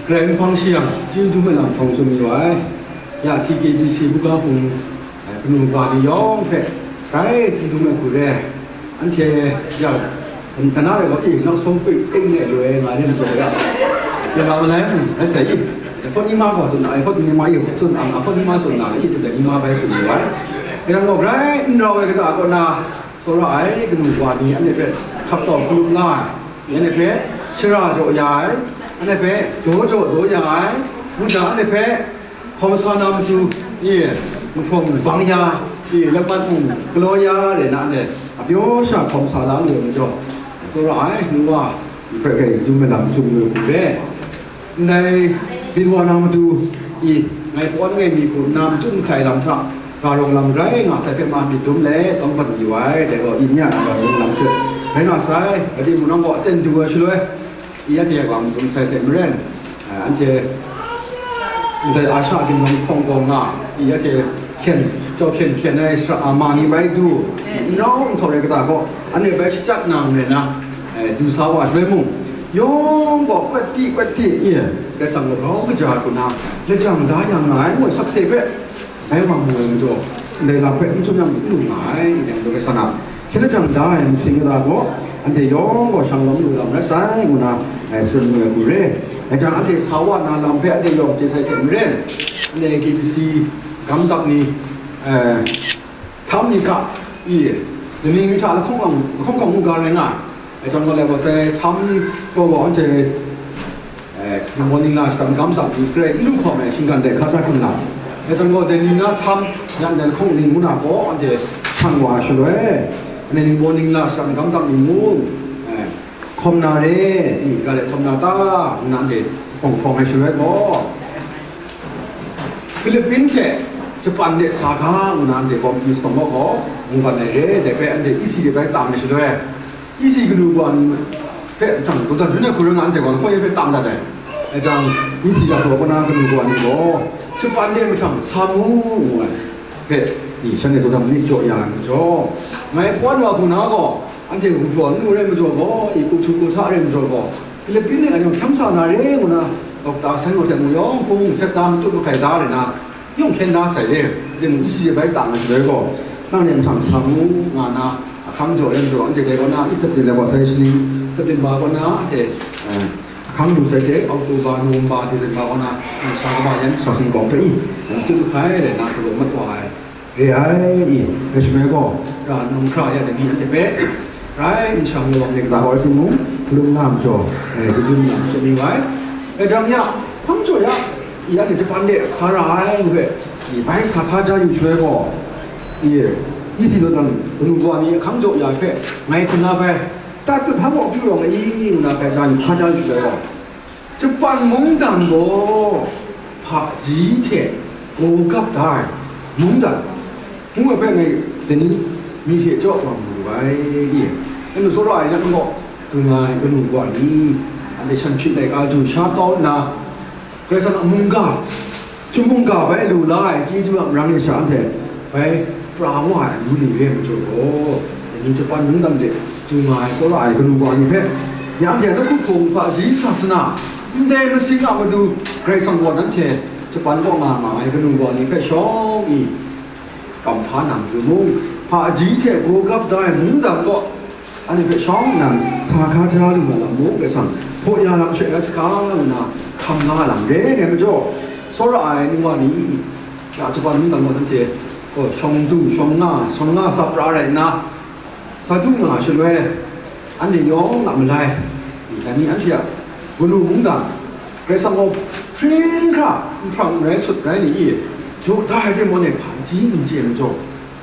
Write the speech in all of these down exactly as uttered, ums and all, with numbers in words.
Karai nhpang shi yang, chyeju dum ai lam shawng tsun mayu ai. Ya, T K B C buga hpung, eh, kanu ga ni yawng hpe, grai chyeju dum ai hku re. Anhte, ya, kana rai gaw, i, nau sawng pik ting ne lu ai, nga re majaw ya. Ya, nga malai, mm, ai sai i, ai hpawt ni ma gaw tsun ai, hpawt ni ma i, tsun ang, ai hpawt ni ma tsun na, i, tun dai ni ma bai tsun lu ai. Ya, nang gaw grai n rau ai kata kaw na, tsawra ai kanu wa ni, anhte hpe hkap tau hkalup la ai, anhte hpe shara jaw ya ai, anhte hpe daw jaw daw ya ai, mungga anhte hpe hkawm sa na matu, i, nhpawng bang ya, i, lamat mung galaw ya, rai na, anhte a pyaw sha hkawm sa la lu ai majaw, tsawra ai, nu wa, hpe hpe dum ai lam tsun lu ai hku re. Ndai byin wa na matu i, ngai pawn ngai mi hku na matut nhkai lam hta, ga rawng lam rai nga sai hpe ma myit dum let tawng hpat mayu ai, dai gaw i ni a ga rawng lam hte rai nga sai, gade mung nang gaw aten du ai shaloi, i anhte a ga matut sai hte maren, a, anhte ndai Asha ginwang lahkawng gaw nga, i anhte hkyen, jau hkyen hkyen ai sara ama ni bai du, n rau nhtawk rai kata gaw, anhte bai shachyat nang rai na, eh, du sa wa shaloi mung, yawng gaw kawt ti, kawt ti, i, Karai Kasang gaw grau kaja hku na, lajang da yang nga ai, ngu ai sakse hpe, bai wa mu ai majaw, ndai lam hpe n tsun yang n lu nga ai, i jang, Karai Kasang a hkyen lajang da ai masing mada gaw, anhte yawng gaw shang lawm lu lam rai sai, ngu na, eh, tsun lu ai hku re. Dai jang, anhte sa wa na lam hpe anhte yawng chye sai hte maren, anhte K B C gamdap ni, eh, htam ni hta, i, laning ni hta lahkawng lang, lahkawng kawng mu ga rai nga ai. Dai jang gaw, lai gaw sai htam gaw gaw anhte, eh, morning la shang gamdap ni grai n lu hkawm ai shinggan dai hka ja hkrum na. Dai jang gaw, dai ni na htam yan dai lahkawng ning ngu na gaw anhte hpang wa shaloi, dai ni morning la shang gamdap ni mung, eh, hkawm na re, i, ga let hkawm na ta, nna anhte hpawng hpawng ai shaloi gaw, Philippine hte Japan de sa ga ngu na anhte gaw, i, hpawng gaw gaw, mungkan ai re, dai hpe anhte E C de bai tam ai shaloi, E C kanu wa ni hpe mahtang dawdan dun ai hku rai nga, anhte gaw lahkawng hpe tam dat ai. Dai jang, E C ga gaw kaw na kanu wa ni gaw, Japan de mahtang sa mu, ngu ai hpe, i, shanhte dawdan myit jaw ya ai majaw, ngai pawn wa hku na gaw, anhte gumhpraw n lu rai majaw gaw, i, kau htu kau hta rai majaw gaw, Philippine ni a yawng hkyam sa na re ngu na, dokta sai gaw hte mung yawng hpung set da, matut mahkai da rai na, yawng hkyen da sai re, ring isi de bai tang ai shaloi gaw, nang nem htam sa mu, nga na, ahkang jaw rai majaw, anhte dai kaw na, i September kaw sai shaning, September kaw na, anhte, eh, ahkang lu sai hte, October, November, December kaw na, nang sha kaba yan, sha singkawng hpe i, matut mahkai rai na, hkalaw mat wa ai. Re ai, i, Rachel gaw, ra num hkra ya dai ni anhte hpe, rai n shang lawm ni kata hkawai hpung mung, hkalum nga majaw, e, kadun nga majaw ni wai. E, jang ya, hpang jaw ya, i, anhte Japan de sa ra ai, ngu hpe, i, bai sa hka ja yu shaloi gaw, i, i si law nang, kanu kawa ni ahkang jaw ya hpe, ngai hpun na bai, tatut hpa gaw akyu rawng ai, ngu na hpe ja yu, hka ja yu shaloi gaw, Japan mungdan gaw hpaji hte gaw gap da ai mungdan, ngu ai hpe ngai dai ni myi hte jaw wa mu lu ai, i? Kanu tsawra ai yang gaw, dung ai kanu kawa ni, anhte shan hpyi laika du sha kau nna, Karai Kasang a mungga, Chyum mungga bai lu la ai chyeju a marang e sha anhte bai pra wa ai amu ni re ai majaw gaw, dai ni Japan mungdan de du nga ai tsawra ai kanu kawa ni hpe, ya anhte a nawku hpung hpaji sasana ndai masing a matu Karai Kasang gaw nanhte Japan kaw nga ma ai kanu kawa ni hpe shawng i kam hpa na matu mung, hpaji hte gaw gap da ai mungdan kaw, anhte hpe shawng nnan sa hka ja lu na lam mung, Karai Kasang hpaw ya lam she rai sa hka nna hkam la ai lam re ai majaw, tsawra ai ningwa ni, ya Japan mungdan gaw nanhte, oh, shawng du, shawng nga, shawng nga sa pra rai nna, sa du nga shaloi, anhte yawng a malai, dai ni anhte a galu mungdan, Karai Kasang gaw hpring hkra, nhprang n rai sut rai ni i, jaw da ai hte mung e hpaji n chye majaw,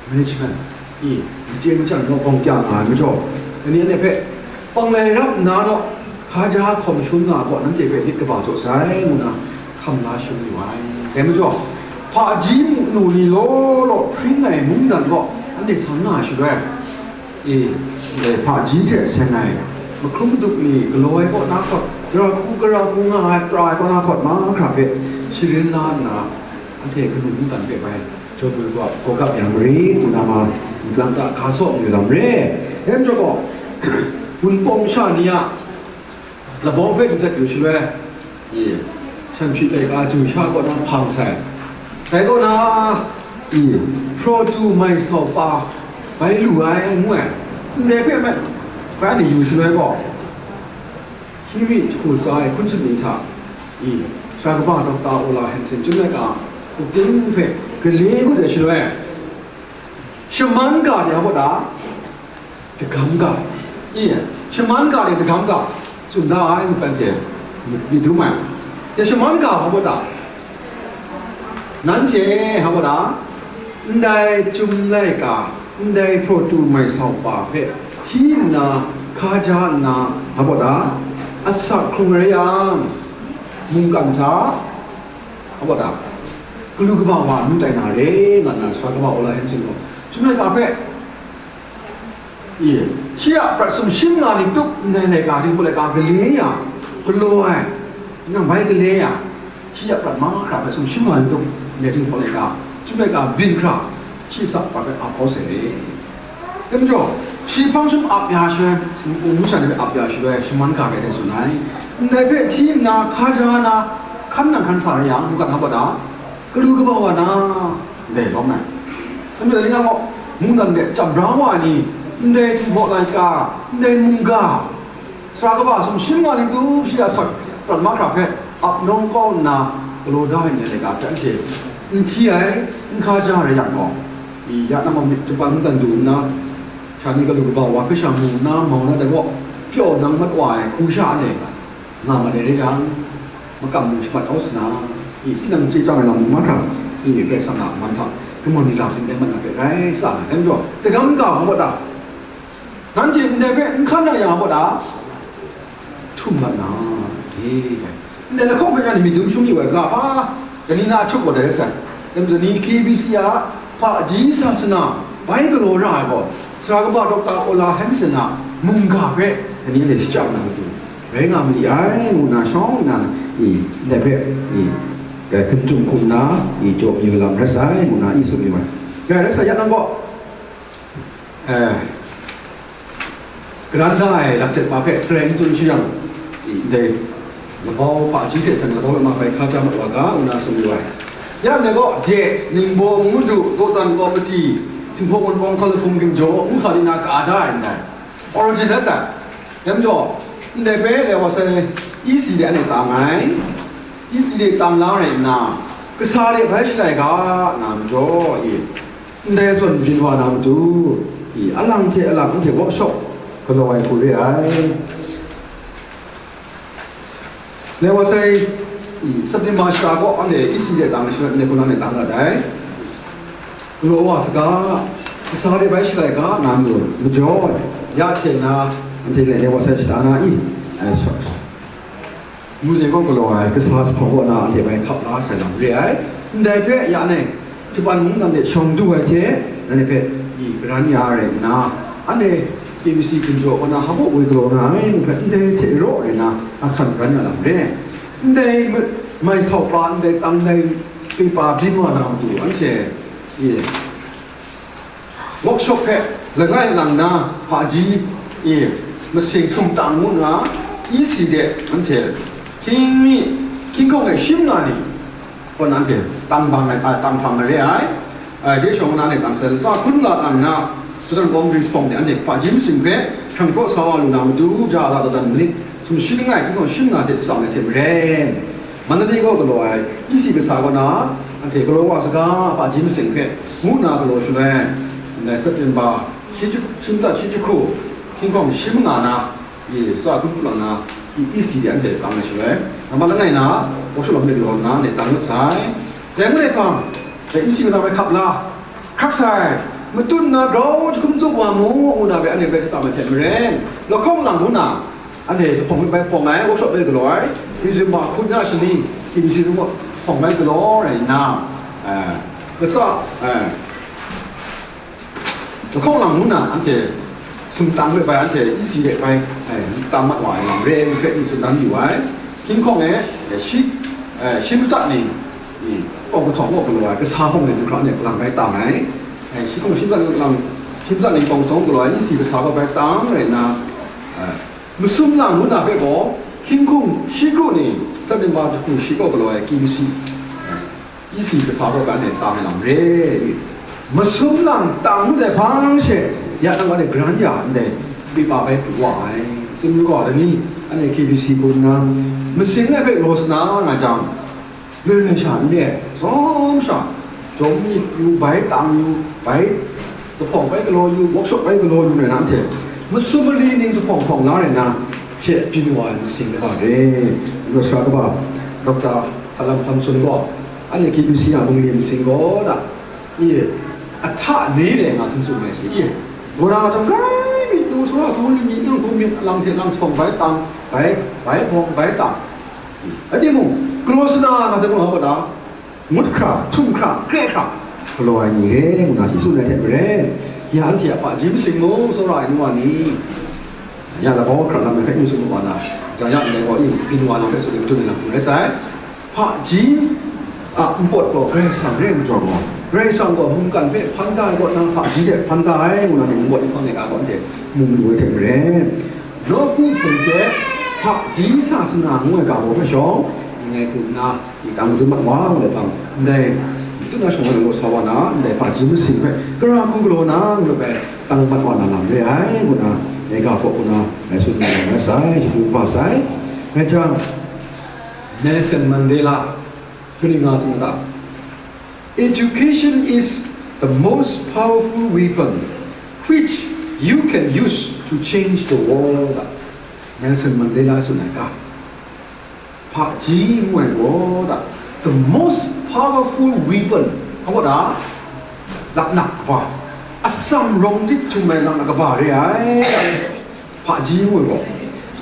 management, i, machye machan naw gawng kya nga ai majaw, dai ni anhte hpe, panglai rap nna naw, hka ja hkawm shangun nga gaw, nanhte hpe lit kaba jaw sai, ngu na hkam la shangun yu ai. Dai majaw, hpaji mu nu ni law law hpring ai mungdan gaw, anhte san nga ai shaloi, i, ndai hpaji hte seng ai, mahkrum madup ni galaw ai kaw na hkawt, gara hku, gara hku nga ai pra ai kaw na hkawt, mahkra hpe sharin la nna, anhte kanu mungdan hpe bai, Jaw bun gaw, gaw gap yang marit, ngu na ma, nlang ta ga saw mayu lam re. Dai majaw gaw, Wunpawng sha ni a labau hpe du dat yu shaloi, i, Hpyi laika du sha kaw na hpang sai. Dai kaw na, i, hpraw tu mai sau pa bai lu ai, ngu ai. Ndai hpe mai, bai ni yu shaloi gaw, hkying mi jahku tsa ai hkun sut ni hta, i, sara kaba Dokta Ola Hanson chyum laika, up ting hpe gale ngut ai shaloi, shaman ga de a baw da, dagam ga, i, shaman ga de dagam ga, tsun da ai, ngu hpe anhte myit dum ai. Ya shaman ga hpa baw da, nanhte hpa baw da, ndai chyum laika, ndai hpraw tu mai sau pa hpe hti nna hkaja nna hpa baw da, asak hkrung rai yang, mungkan hta, hpa baw da, galu kaba wa n tai na re, nga nna sara kaba Ola Hanson gaw, chyum laika hpe, i, shi a prat sumshi manga ni tup ndai laika, Jinghpaw laika gale ya, galaw ai, nang bai gale ya, shi a prat mahkra hpe sumshi manga ni tup ndai Jinghpaw laika, chyum laika byin hkra, shi a prat hpe ap kau sai re. Dai majaw, shi hpang sum ap ya shaloi, ngu sha ni hpe ap ya shaloi, shaman ga rai dai tsun ai. Ndai hpe hti nna, hkaja na, hkan nang hkan sa rai yang, mungkan hpa baw da, galu kaba wa na, ndai lawm ai. Dai majaw, dai ni nang gaw, mungdan de chyam bra wa ai ni, ndai Jinghpaw laika, ndai mungga, sara kaba sumshi manga ni tup shi a asak prat mahkra hpe ap nawng kau nna galaw da ai ni a laika hpe anhte n hti ai, n hkaja rai yang gaw, i, ya nang gaw myit japan n dan du nna, sha ni galu kaba wa kasha mu nna mau na dai gaw, pyaw nang mat wa ai hku sha anhte nga mat ai rai yang, makam mung shamat kau sa na, i, tinang chye chyang ai lam mahkra, i, Karai Kasang a man hta, Karai ni la tsun ai man na hpe rai sa ai. Dai majaw, dagam ga hpa baw da, nanhte ndai hpe n hkan na yang a baw da, htum mat na, e, ndai lahkawng hpe ngai myit dum shangun yu ai ga hpa, dai ni na a htup gaw dai rai sai. Dai majaw ni K B C a hpaji sa sana bai galaw ra ai gaw, sara kaba Dokta Ola Hanson a mungga hpe dai ni le shachyang na matu rai nga ma li ai, ngu nna shawng nna, i, ndai hpe, i, hkum hkum hkum nna, i, jaw mi ai lam rai sai, ngu nna i tsun yu ai. Rai, rai sai, ya nang gaw, eh, karan da ai lam hte hpa hpe Karai n tsun shayang, i, ndai labau hpaji hte san labau lama bai hkaja mat wa ga, ngu nna tsun yu ai. Ya ndai gaw, de, ningbaw ngu du, dawdan gaw mati, Jinghpaw Wunpawng hkal lahpum ginjaw, ngu hkra di na ka da ai ndai. Origin rai sai. Dai majaw, ndai hpe lai wa sai, E C de anhte tang ai. E C de tang la rai nna, kasa de bai shalai ga, nga majaw, i, ndai zawn byin wa na matu, i, alang hte alang anhte workshop galaw ai hku re ai. Lai wa sai, i, September shata gaw anhte E C de tang ai shaloi, anhte hpunau de tang dat ai. Galaw wa saga, kasa de bai shalai ga, nga mu, majaw, ya hte na, anhte lai wa sai shata na i, ai, shawng, Muse kaw galaw ai kasa jahpawng kaw na anhte bai hkap la sai lam re ai. Ndai hpe ya nai, Japan mungdan de shawng du ai hte, nanhte hpe i karan ya rai nna, anhte K B C ginjaw kaw na hpa woi galaw na ai, ngu hpe ndai hte raw rai nna, aksan karan ya lam re ai. Ndai ma-, mai sau pa, ndai tang, ndai pepa byin wa na matu, anhte, i, workshop hpe langai lang na hpaji, i, masing sumtang ngu nna, E C de anhte hkying mi, hkying hkawng e shi manga ni, kaw na anhte tang bang ai, a, tang hpang ai re ai. Ai, de shawng na anhte tang sai, sa hkun la lang na, Southern Communist Hpawng de anhte hpaji masing hpe hkrang hpraw sa wa lu na matu, ja la dawdan manit, sumshi langai, hkying hkawng shi manga hte tsang ai hte maren, Mandalay kaw galaw ai E C kasa kaw na, anhte galaw wa saga, hpaji masing hpe, ngu nna galaw shaloi, ndai September shi jahku, shi matsat shi jahku, hkying hkawng shi manga na, i, sa hkun hkun lang na, E C de anhte tang ai shaloi, nambat langai na, workshop lam de galaw nna, anhte tang mat sai. Dai ngu ai hpang, dai E C kaw na bai hkap la, hkrak sai, matut nna grau jahkum tsup wa mu, ngu nna bai anhte bai tsam ai hte maren, lahkawng lang ngu nna, anhte zuphpawng bai hpawng ai, workshop bai galaw ai, December hkun na shani, T B C ru gaw hpawng bai galaw rai nna, eh, kasa, eh, lahkawng lang ngu nna anhte sumtang hpe bai, anhte E C hpe bai, eh, tang mat wa ai lam re ai hpe n tsun dan yu ai. Hkying hkawng e, eh, shi, eh, shi matsat ni, i, kawng kahtawng kaw galaw ai, kasa hpawng de du hkra anhte kalang bai tang ai. Eh, shi hkawng shi matsat ni kalang, shi matsat ni kawng kahtawng galaw ai, E C kasa kaw bai tang rai nna, eh, masum lang ngu na hpe gaw, hkying hkung shi kru ni, September jahku shi kaw galaw ai K B C, E C kasa kaw ga ne tang ai lam re. Masum lang tang ngut ai hpang she, ya nang ga ne grant ya ndai, bi pa bai pru wa ai. Tsun yu gaw, dai ni, anhte K B C hpung nang, masing ai hpe galaw sa na nga jang, loi loi sha n re, tsawm sha, jawm myit yu, bai tang yu, bai, zuphpawng bai galaw yu, workshop bai galaw yu rai na hte, masum mali ning zuphpawng hpawng la rai na, she byin wa ai masing kaba re. Ro sara kaba, Doctor Alam Samson gaw, anhte K B C a bungli masing gaw da, i, a hta ni le nga sum sum ai shi, i, gora jam rai myit du, sara hku ni myit, nang hku myit, lang hte lang zuphpawng bai tang, bai, bai hpawng bai tang, a timung, galaw sa na nga sa gaw, nga gaw da, ngut hkra, htum hkra, kre hkra, galaw ai ni re, ngu na shi tsun ai hte maren, ya anhte a hpaji masing mung tsawra ai nu wa ni, ya la gaw hkra lam ai hpe n tsun wa na, ja ya ndai gaw, i, byin wa na hpe tsun ai matut ni na hku rai sai. Hpaji a npawt gaw Karai Kasang re ai majaw gaw, Karai Kasang gaw mungkan hpe hpan da ai kaw na, hpaji hte hpan da ai, ngu na ni npawt ni hpang e a gaw anhte mung lu ai hte maren, nawku hpung hte hpaji sa sana ngu ai ga baw hpe shawng, ngai hku nna, i, tang madun mat wa, ngu ai hpang, ndai, madun na shawng ai law sa wa na, ndai hpaji masing hpe, gara hku galaw na, ngu ai hpe, tang mat wa na lam re ai, ngu na, dai ga kaw ngu na, ngai tsun na lam rai sai, shagu ba sai. Ngai jang, Nelson Mandela, kaning nga tsun ga ta? Education is the most powerful weapon which you can use to change the world. Nelson Mandela tsun ai ga, hpaji ngu ai gaw da, the most powerful weapon, a gaw da, laknak kaba, atsam rawng dit htum ai laknak kaba re ai. Hpaji ngu ai gaw,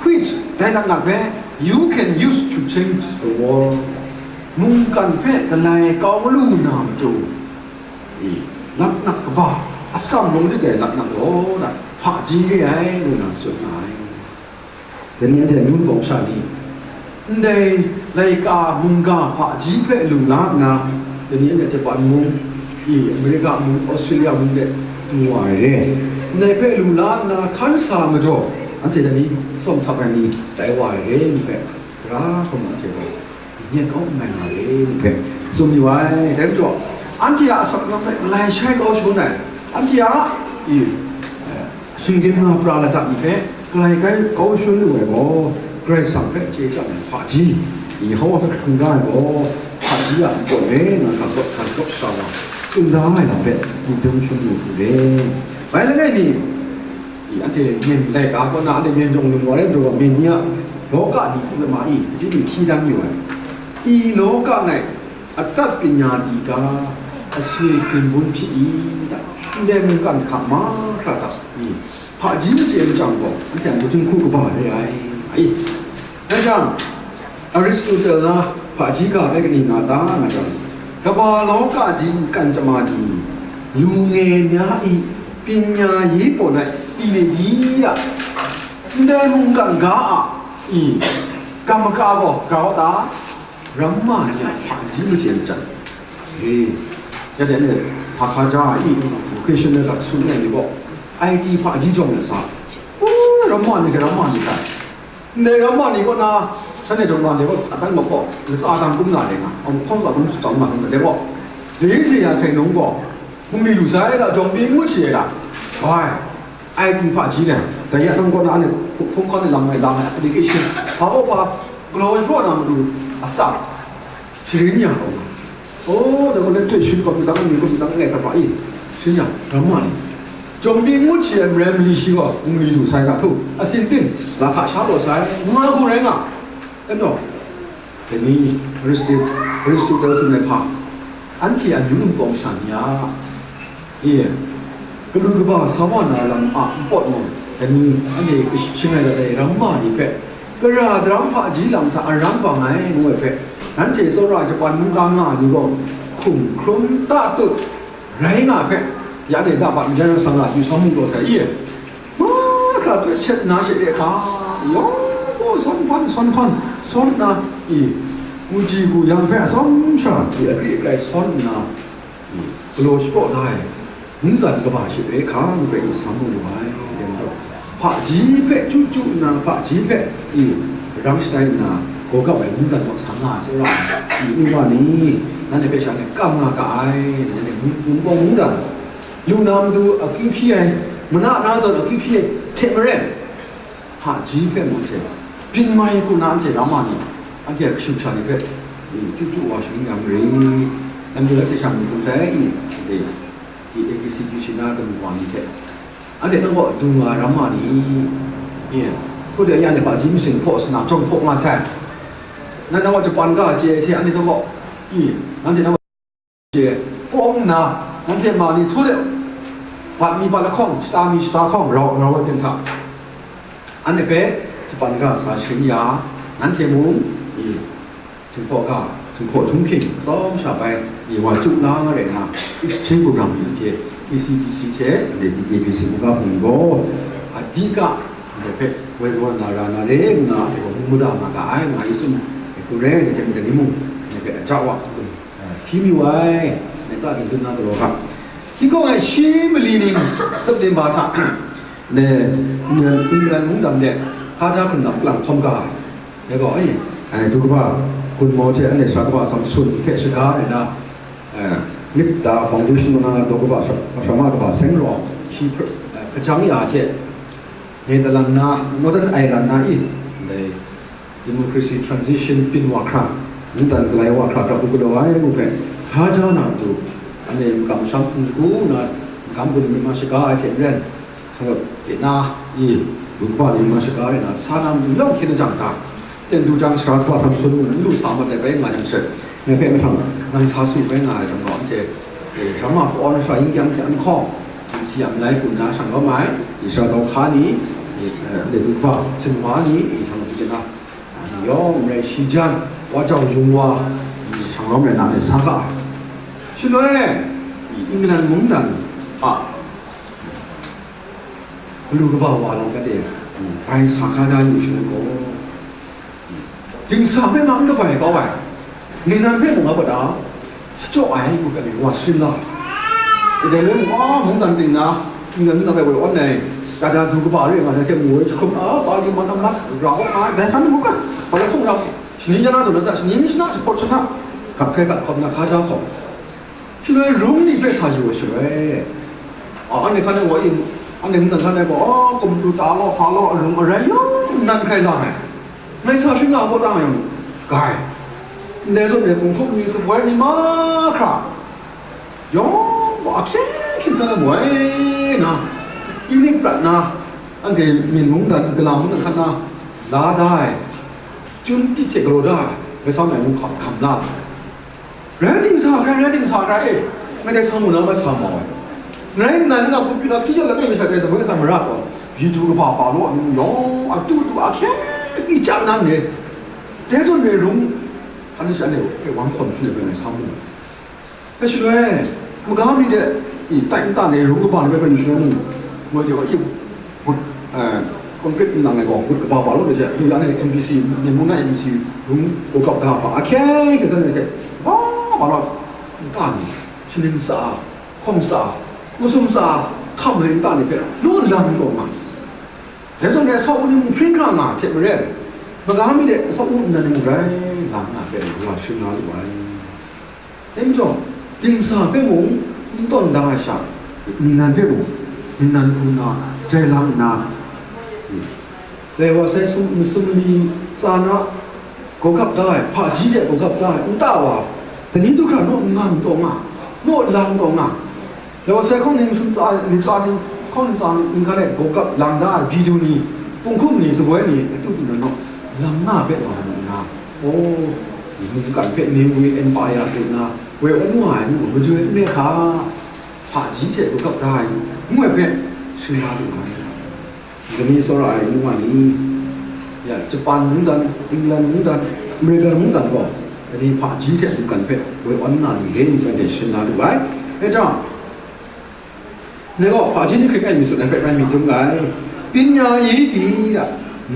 which, dai laknak hpe, you can use to change the world. Mungkan hpe galai kau malu na matu, i, laknak kaba, atsam rawng dit ai laknak gaw, hpaji re ai, ngu na tsun nga ai. Dai ni anhte nu bawng sha ni, ndai laika mungga hpaji hpe lu la nna, dai ni anhte Japan mung, i, America mung, Australia mung de du wa ai re. Ndai hpe lu la nna hkan sa majaw, anhte dai ni tsawm htap ai ni tai wa ai re, ni hpe, tara hkrum a hte gaw, yen kau n mai nga re, ni hpe tsun yu ai. Dai majaw, anhte a asak lam hpe malai shai kau shangun ai, anhte a, i, eh, shingdim nga pra ladat ni hpe, galai kai kau shangun lu ai gaw, Karai Kasang hpe chye chyam ai hpaji, Yehova hpe hkungga ai gaw, hpaji a npawt re nga ga rawt ga rawt sha wa, tsun da ai lam hpe, myit dum shangun lu hku re. Bai langai mi, i, anhte myen laika kaw na, anhte myen jawng lung wa rai majaw, myen ni a, law ka ni hte ma i, kaji ni hti dan yu ai. I law ka ngai, atat pinya di ga, asui hpyen bun hpyi i, ndai mungkan hka mahkra hta, i, hpaji machye machyang gaw, anhte a majung hku kaba re ai, ai. Dai jang, Aristotle na hpaji ga rai kaning nga ta, nga jang, kaba law ka ji nkan chama di, lu nge nya i, pinya yi pawt ai, i le di ya, ndai mungkan ga a, i, kam maka gaw, grau ta, Ramma ni a hpaji machye machyang, e, ya de ne, sa hka ja a i, vocational dak sun ai ni gaw, I T hpaji jawng na sa, o, ramma ni ga, ramma ni ga, ndai ramma ni kaw na, shanhte jawng na de gaw, a dan gaw gaw, na sa a dan kum na de nga, a hkawng sa kum su tang ma hkang de gaw, de se ya hkai nung gaw, hpung ni lu sai da, jawng pyi n ngut shi ai da, bai, I T hpaji le, dai ya nang kaw na ni, hpung hkan ni lam ai, lam ai, application, hpa kaw hpa, galaw shapraw na matu, atsam, sharin ya kaw na. O, dai gaw, lanhte shun kaw mi dang, mi kaw mi dang, ngai hpa hpa i, shun ya, ramma ni. Jawng pyi n ngut shi ai marai mali shi gaw, hpung ni lu sai da htu, asin ting, la hka sha taw sai, nga hku rai nga. N gaw, Dai ni, Aristotle, Aristotle tsun ai hpa, anhte a amyu npawng sha ni a, e, galu kaba sa wa na lam a npawt mung, dai ni, anhte shing ai dat ai ramma ni hpe, gara daram hpaji lam hta aram bang ai, ngu ai hpe, nanhte tsawra ai Japan mungga nga ai ni gaw, hkum hkrum ta tut, rai nga ai hpe, ya de da bat n jan ai, sang a, yu sa mu taw sai, i e. Mahkra poi htet nna she re hka, yawng gaw sawn hpan, sawn hpan, sawn nna, i, gu ji gu yang hpe atsawm sha, i, akri akrai sawn nna, i, galaw shapraw la ai, mungkan kaba she re hka, ngu hpe i, sa mu lu ai, yang gaw, hpaji hpe chyu chyu nna, hpaji hpe, i, rang shatai nna, Gaw kap ai mungdan kaw sa nga ai, tsawra ai, myi wa ni, nanhte hpe sha ngai kam nga ga ai, nanhte mung, mung bawng mungdan, lu na matu akyu hpyi ai, mana na zawn akyu hpyi ai hte maren, hpaji hpe mung hte, byin mai hku na anhte Rama ni, anhte a kashu kasha ni hpe, chyu chyu wa sharin ya mari, nanhte hte shang mi zun sai, i, i, i, A B C B C na kamu wa ni hte. Anhte nang kaw du nga ai Rama ni, e, hku de ya ni hpaji masing hpaw sa na, jawng hpaw nga sai. Nang, nang kaw japan ga chye ai hte, anhte nang kaw, i, nanhte nang kaw chye, pawng nna, nanhte ma ni htu de, bat mi bat lahkawng, shata mi shata hkawng, rau, rau ai ten hta, anhte hpe japan ga sa sharin ya, nanhte mung, i, Htinghkaw ga, htinghkaw htunghking, atsawm sha bai, i wa chyu na rai nna, exchange program ni hte, A C B C hte, ndai D K B C u ga hpung gaw, a dika, ndai hpe, woi wa na ra na re nna, ndai gaw mu mada nga ga ai, nga i tsun, ndai hku rai, ndai hte mung, ndai hpe aja wa, hpyi mayu ai, ndai ta gintung na galaw ga. Hkying hkawng ai shi mali ning, September hta, ndai, England mungdan de, hkaja hkrun lam lang hkawm ga ai. Dai gaw, ai, ai, du kaba, Gun Maw hte anhte sara kaba Samson hpe shaga ai na, eh, myit ta foundation manga daw kaba, sha-, sharama kaba seng rawng, shi pr-, eh, hkajang ya hte, Netherlands na, Northern Ireland na i, ndai democracy transition byin wa hkra, mungdan galai wa hkra hkra u galaw ai u hpe, hkaja na matu, anhte makam masham hpung shagu na, makam gun myit ma shaga ai hte maren, Hkawt e na, i, lu kaba ni ma shaga e na, sa na matu yawng hkyen jang hta, ten du jang sara kaba Samson mung n lu sa mat ai bai nga jang she, ngai hpe mahtang, nang sa su bai nga ai jang gaw, anhte, e, rama pawn sara yin kyang hte an hkawng, si a malai hku nna shang lawm ai, i, sara dau hka ni, i, e, le du kaba, sinwa ni, i, hkang hte na, a, ni yawng n rai shi jan, wa jau yung wa, i, shang lawm rai na, e, sa ga ai. Shaloi, i, England mungdan a, Galu kaba wa lam kade, bai sa hka da yu shaloi gaw, dingsa hpe ma n kabai kau ai, ningnan hpe mung a pata, shachyaw ai ngu kade wa sin la. Kadai loi mung, a, mungdan ting na, ningnan n na bai woi awn ai, da da du kaba re nga, dai hte mu woi jahkrum, a, pa ni man na mat, ra wa nga, dai hkan mung ga, bai hkawng ra, shani ya na zawn na sa, shani mi shana, jahpawt shana, gat hkrai gat hkawm na, hka ja hkawm. Shaloi rung ni hpe sa yu ai shaloi, a, anhte hkan e wa yin, anhte mungdan hkan e gaw, a, kum pru ta law, hpa law, arung arai yawng nan hkrai lang ai. Ngai sa hpring nga hpaw ta yang, gai. Ndai zawn e, kung hkrup ni, sumwai ni mahkra, yawng gaw ahkyen hkyen sa na moi na, inik prat na, anhte myin mungdan, gala mungdan hkan na, la da ai, chun tit hte galaw da ai, ngai sa mai mung hkam, hkam la ai. Rai dingsa hkrai, rai dingsa hkrai e, ngai dai sa mu na mai sa mau ai. Rai nna, nna hku pyi na, hkyi ja langai masha dai sa, ngai sa mara gaw, byi du kaba pa law, amyu yawng, a tu tu, a hkye pyi chyam na re. Dai zawn re rung, hkan sha ne, e, wang hkawn hpyi ai bai ngai sa mu ai. Dai shaloi, maga mi de, i, tai nta ne, rung kaba ni bai bai shaloi mu, moi de wa, i, But, eh, concrete nang ai gaw, but kaba ba law de she, du ya ne M B C, Myen mung na M B C, rung gawgap da hpa, ahkye hkye hkye hkye, ba, ba law, nta ni, shaning sa, hkawng sa, masum sa, hkam ai nta ni hpe, law lang gaw nga. Dai zawn e, sa u ni mung hpring hkra nga hte maren, maga mi de, sa u nnan ni mung rai lang nga hpe, wa shing nga lu ai. Dai majaw, dingsa hpe mung n tawn da ai sha, ningnan hpe mung, ningnan hku nna, jai lang nna, lai wa sai sum, masum ni tsa na, gawgap da ai, hpaji de gawgap da ai, nta wa, dani du hkra naw n nga n taw nga, naw lang taw nga, lai wa sai hkawng ni masum tsa ni tsa ni, hkawng ni tsa ni, n ga let gawgap lang da ai, byi du ni, punghkum ni, shaboi ni, atu du na naw, lam nga hpe wa mu nna, O, mungkan hpe Nehwi Empire du nna, woi awn wa ai nu gaw majoi n re hka, hpaji hte gawgap da ai nu, ngu ai hpe, shing nga lu ai. Gani tsawra ai nu wa ni, ya, Japan mungdan, England mungdan, American mungdan gaw, gani hpaji hte mungkan hpe woi awn nga ni le ni hpe shing nga lu ai. Dai jang, Ngai gaw hpaji ni hkrit ai mi tsun ai hpe ngai myit dum nngai. ပညာရေးသည်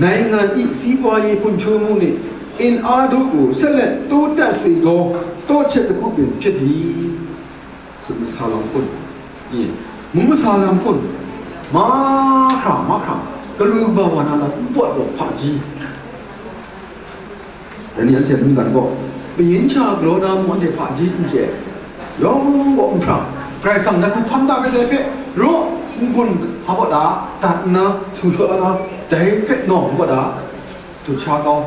နိုင်ငံ၏ စီးပွားရေးဖွံ့ဖြိုးမှုနှင့် အင်အားတို့ကို ဆက်လက်တိုးတက်စေသော သော့ချက်တစ်ခုပင်ဖြစ်သည် ဆိုပြီး ဆာလောင်ခွင့်၊ မူဆာလောင်ခွင့်၊ မခရ မခရ ကလူကဘာဝါနာလာ ဥပဒေ ဖကြီး Dai ni anhte mungdan gaw, kayin sha galaw na mung anhte hpaji n chye ai, yawng gaw n hprang, Karai Kasang na hku hpang da ai dai hpe raw n-gun hpa baw da dat nna, htu shaw la na, dai hpe nawng baw da, dut sha kau.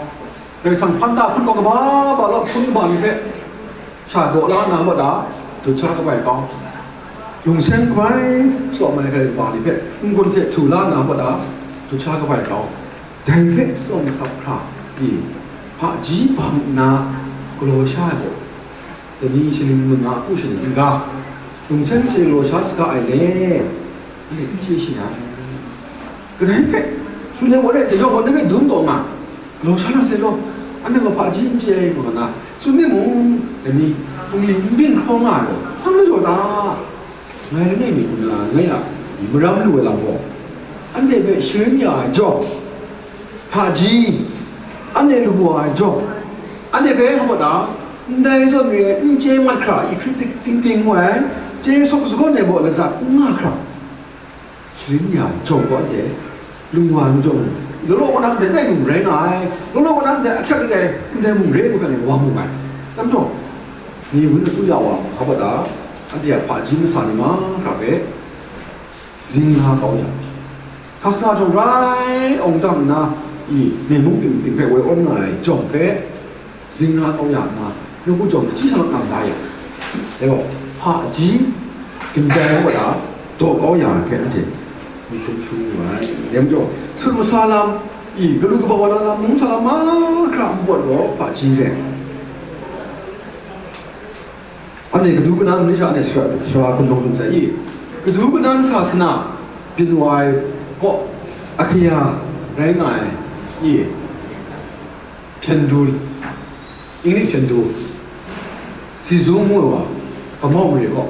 Karai Kasang hpang da hpun gaw kaba ba law hpun kaba ni hpe sha daw la na baw da, dut sha kabai kau. Lungseng kabai tsawm ai rai wa ni hpe n-gun hte htu la na baw da, dut sha kabai kau. Dai hpe tsawm hkap hkra pyi, hpaji bang nna galaw sha ai gaw, dai ni shaning manga u shaning n-ga, lungseng chye galaw sha saga ai le, anhte n chye shi ai. Kadai hpe, tsun ai wa rai, dai yawng gaw na hpe dum taw nga, galaw sha na se law, anhte gaw hpaji n chye ai nga na, tsun ni mung, dai ni, bungli n byin hkraw nga ai gaw, hpang majaw ta? Ngai langai mi hku na, ngai a maram lu ai lam gaw, anhte hpe sharin ya ai jawng, hpaji, anhte lu wa ai jawng, anhte hpe hpa ta, ndai zawn re ai n chye mat hkra, i hkrit dik ting ting ngu ai, chye sawk sagawn ai baw ladat n nga hkra, sharin ya ai jawng gaw anhte lung wa ai jawng, law law wa na ndai mung rai nga ai, law law wa na ndai ahkyak dik ai ndai mung re ngu hpe ngai wa mu ai. Dai majaw, ni wun asu ya wa hpa ta, anhte a hpaji masa ni mahkra hpe zing la kau ya, sasana jawng rai awng dam nna, i, myen mung ting ting hpe woi awn nga ai jawng hpe, zing la kau ya nna, nawku jawng hkaji hta lam nang da ya. Dai gaw, hpaji, gindai wa da, daw kau ya ai hpe anhte myit dum shu wu ai. Dai majaw, sut masa lam, i, galu kaba wa na lam, mung sa lam mahkra npawt gaw hpaji rai. Anhte kadu kanan ni sha anhte sara, sara hkum dawng tsun sai i? Kadu kanan sasana byin wa ai kaw, akaya rai nga ai i? Hpyen du, English hpyen du, si zung ngu ai wa, Bamawk mare kaw,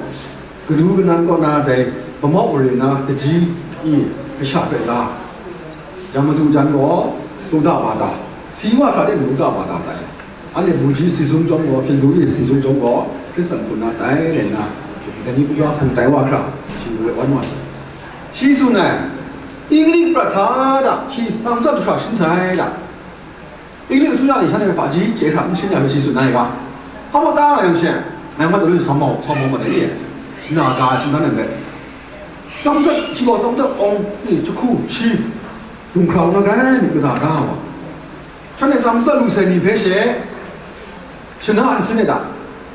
kadu kanan kaw na dai Bamawk mare na kaji i kasha hpe la, yang madu jan gaw, Buddha bada, si wa hkra de Buddha bada tai. Anhte Buddhist si zung chyawm gaw, Hindu si zung chyawm gaw, Hkristan hku na tai rai nna, dai ni hku hpung tai wa hkra, shi rai wan wa sai. Shi tsun ai, English prat hta da, shi samtsat hkra shin sai da. English အစိုးရ ni shanhte hpe hpaji chye hkra n shin ya hpe shi tsun ai ga, hpa baw ta nga yang she, ngai mat daw lu စောင်းမောင်, စောင်းမောင် ma dai ni, na ga ai hpung dan ai hpe, samtsat, shi gaw samtsat awng, ni, jahku, shi, lung hkra na grai myit mada da wa. Shanhte samtsat lu sai ni hpe she, shana n sin ai da,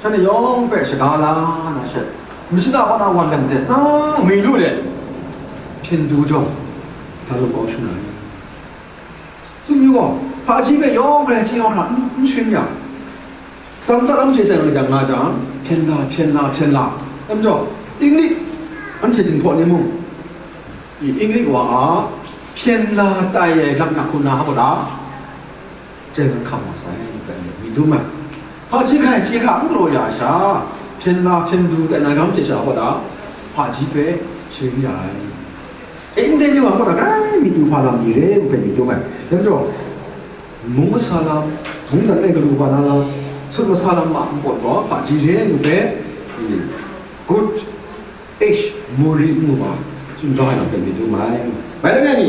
shanhte yawng hpe shaga la na she, mashada kaw na wan lam de na, mi lu de, hpyen du jawng, sa lu kau shangai. Tsun yu gaw, hpaji hpe yawng garai chye yawng hkra n, n shin ya, samtsat lam chye sai nga jang, nga jang, hpyen la, hpyen la, hpyen la. Dai majaw, English, anhte Jinghpaw ni mung, i English wa a hpyen la tai ai laknak hku na hpa da, chye hkam wa sai, myit dum ai. Hpaji hkrai chye hkra n galaw ya sha, hpyen la hpyen du tai na ram hte sha hpa da, hpaji hpe sharin ya ai. E, ndai ni wa hpa da grai myit du hpa lam ni re, ngu hpe myit dum ai. Dai majaw, mung masa lam, mungdan e galu kaba na lam, sut masa lam a npawt gaw hpaji re, ngu hpe, i, good age muri ngu wa, tsun da ai lam hpe myit dum ai. Bai langai mi,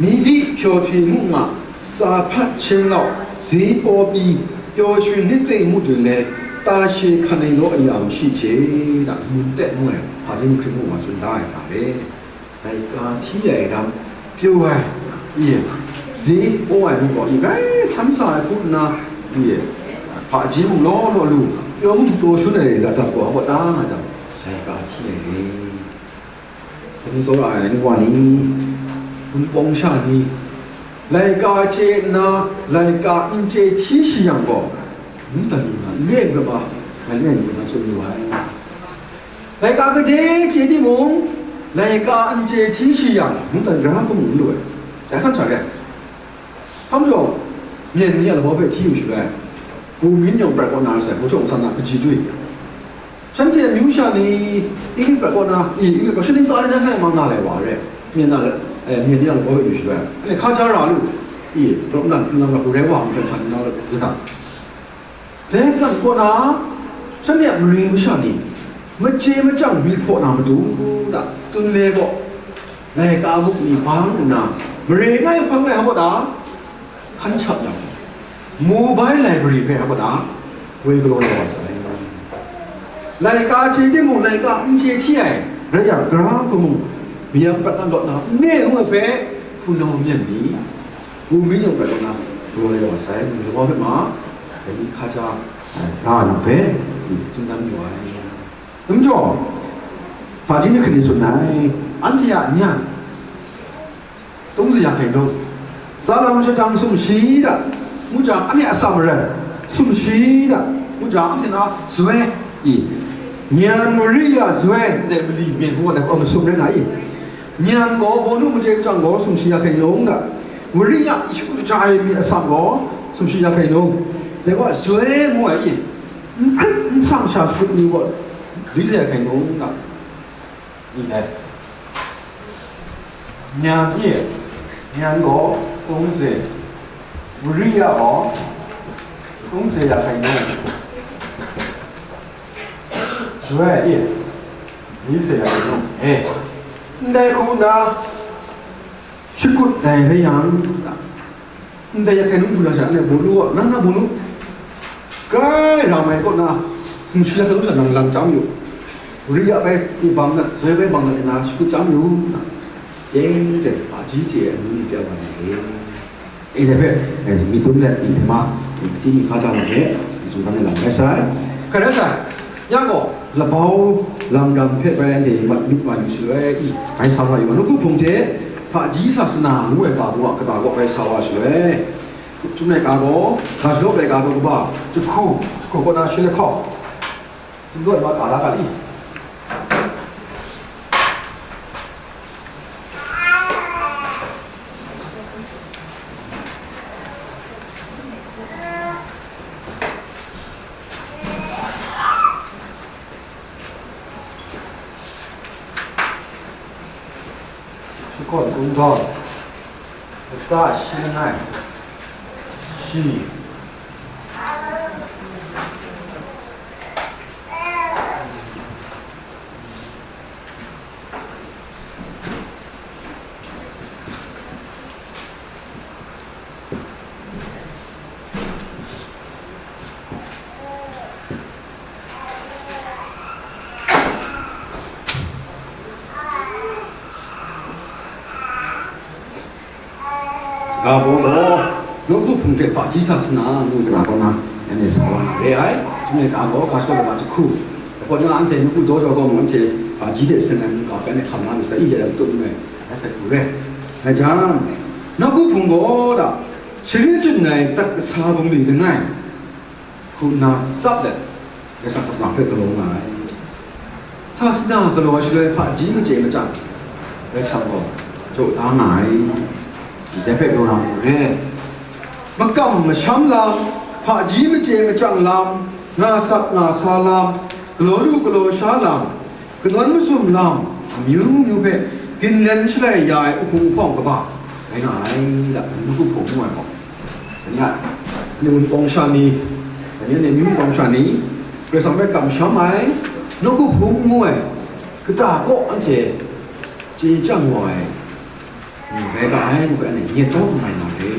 မီးဒိဖြောဖြေမှုမှ စာဖတ်ခြင်းလောက် ဈေးပေါပြီး ပျော်ရွှင်နှစ်သိမ့်မှုတွင်လည်း တာရှည်ခံနိုင်သောအရာမရှိချေ da, mu tet mu ai, hpa jen hkrit mu wa tsun da ai hta re. Laika hti ai ram, pyaw ai, i, zi paw ai mung gaw, i, grai hkam sa ai hku nna, i, hpaji mung law law lu, pyaw mung taw shun ai lat dat gaw, a baw ta nga jang, laika hti ai re. Dai ni tsawra ai, n wa ni, npawng sha ni, laika chye nna, laika n chye hti shi yang gaw, n dan lu na, n re n kaba, ngai ngai ni na tsun lu ai. Laika gade chye timung, laika n chye hti shi yang, mungdan gara hkum n lu ai. Dai san sha re. Hpa majaw, myen ni a lagaw hpe hti yu shaloi, Gu Min Yawng prat kaw na ra sai, Hpaw Chawng San na kaji dwi. Shanhte amyu sha ni, Inglik prat kaw na, i, Inglik kaw, shanhte tsa ni jang hkrai mang nga lai wa re. Myen na, eh, myen ni a lagaw hpe yu shaloi, anhte hkaja ra lu, i, rawt nnan hpung lam ra hku rai wa, hpung hkrai hkra ni na rai sa. Dai hkan kaw na, shanhte a mare masha ni, machye machyang myit hpaw na matu hta, tun le gaw, laika buk ni bang nna, Mare ngai hpang ngai hpa da, hkan shap yang, mobile library hpe hpa da, woi galaw ya wa sai. Laika hte timung, laika n chye hti ai, rai yang, gara hku mung, mayam prat na lawt na n re ngu ai hpe, hpunau myen ni, wu mi yawng prat na, galaw ya wa sai, ngu lawa hpe ma, dai ni hkaja, ai, ga na hpe, tsun dan yu ai. Dum jaw, hpaji ni hkrit ni tsun ai, anhte a nyan, tungzi ya hkai nung, tsalam shadang sumshi da, ngu jang, anhte atsam marai, sumshi da, ngu jang, anhte na zoi, i, nyan mari ya zoi, ndai mali myen ngu ai, masum rai nga i, nyan gaw, bawnu machye machyang gaw, sumshi ya hkai nung da, mari ya, i shagu shaja ai myit atsam gaw, sumshi ya hkai nung, dai gaw, zoi ngu ai i, n hkrit n sang sha shagu ni gaw, li zai ya hkai nung da. Ni dai. Nyan e, nyan gaw kungze, Uriya gaw kungze ya hkai nung, Joel e, ni se ya hkai nung, e, ndai hku nna, shakut dai rai yang, Ndai ya hkai nung du na sha, anhte bawnu gaw, nang na bawnu grai ram ai kaw na, sumshi ya hkai nung sha nang lang chyam yu, ri ya bai bang na, zoi bai bang na, na shakut chyam yu, na, teng teng, hpaji chye ai amyu ni pya wa na re. E dai hpe, e, myit dum let, myit hte ma, myit kachyi myit hkra ja na re, myit sumhkang e lam rai sai. Hkrai rai sai. Ya gaw, labau lam ram hpe bai anhte mat myit wa yu shaloi, i, bai sa wa yu ga, nawku hpung hte hpaji sasana ngu ai ga baw a kata kaw bai sa wa shaloi, Chyum laika gaw, ga shadaw laika gaw kaba, jahku, jahku kaw na shi lahkawng, htingdaw wa ga la ga li. Shakawn kungdawn, kasa shi langai, shi. Ga baw gaw, nawku hpung hte hpaji sasana ngu kata kaw na, anhte sa wa na re ai. Chyum laika gaw, ga shadaw laika jahku. Dai kaw na anhte nawku daw jaw gaw mung, anhte hpaji hte seng ai mungga hpe anhte hkam na lu sai, i ya ya matut ngu ai, rai sai hku re. Rai jang, nawku hpung gaw da, sharin chyen ai tat kasa bungli langai hku nna tsap let, Karai Kasang sasana hpe galaw nga ai. Sasana galaw ai shaloi hpaji machye machyang, Karai Kasang gaw jaw da nga ai. Dai hpe galaw na mung re, makam masham lam, hpaji machye machyang lam, nga sak nga sa lam, galaw lu galaw sha lam, kanawn mazum lam, amyu myu hpe ginlen shalai ya ai uhpung uhpawng kaba rai nga ai, da, nawku hpung ngu ai gaw. Dai ni a, anhte wunpawng sha ni, dai ni anhte amyu wunpawng sha ni, Karai Kasang hpe kamsham ai, nawku hpung ngu ai, kata kaw anhte chye chyang wa ai, rai ga ai, ngu hpe anhte nyet kau mai na re.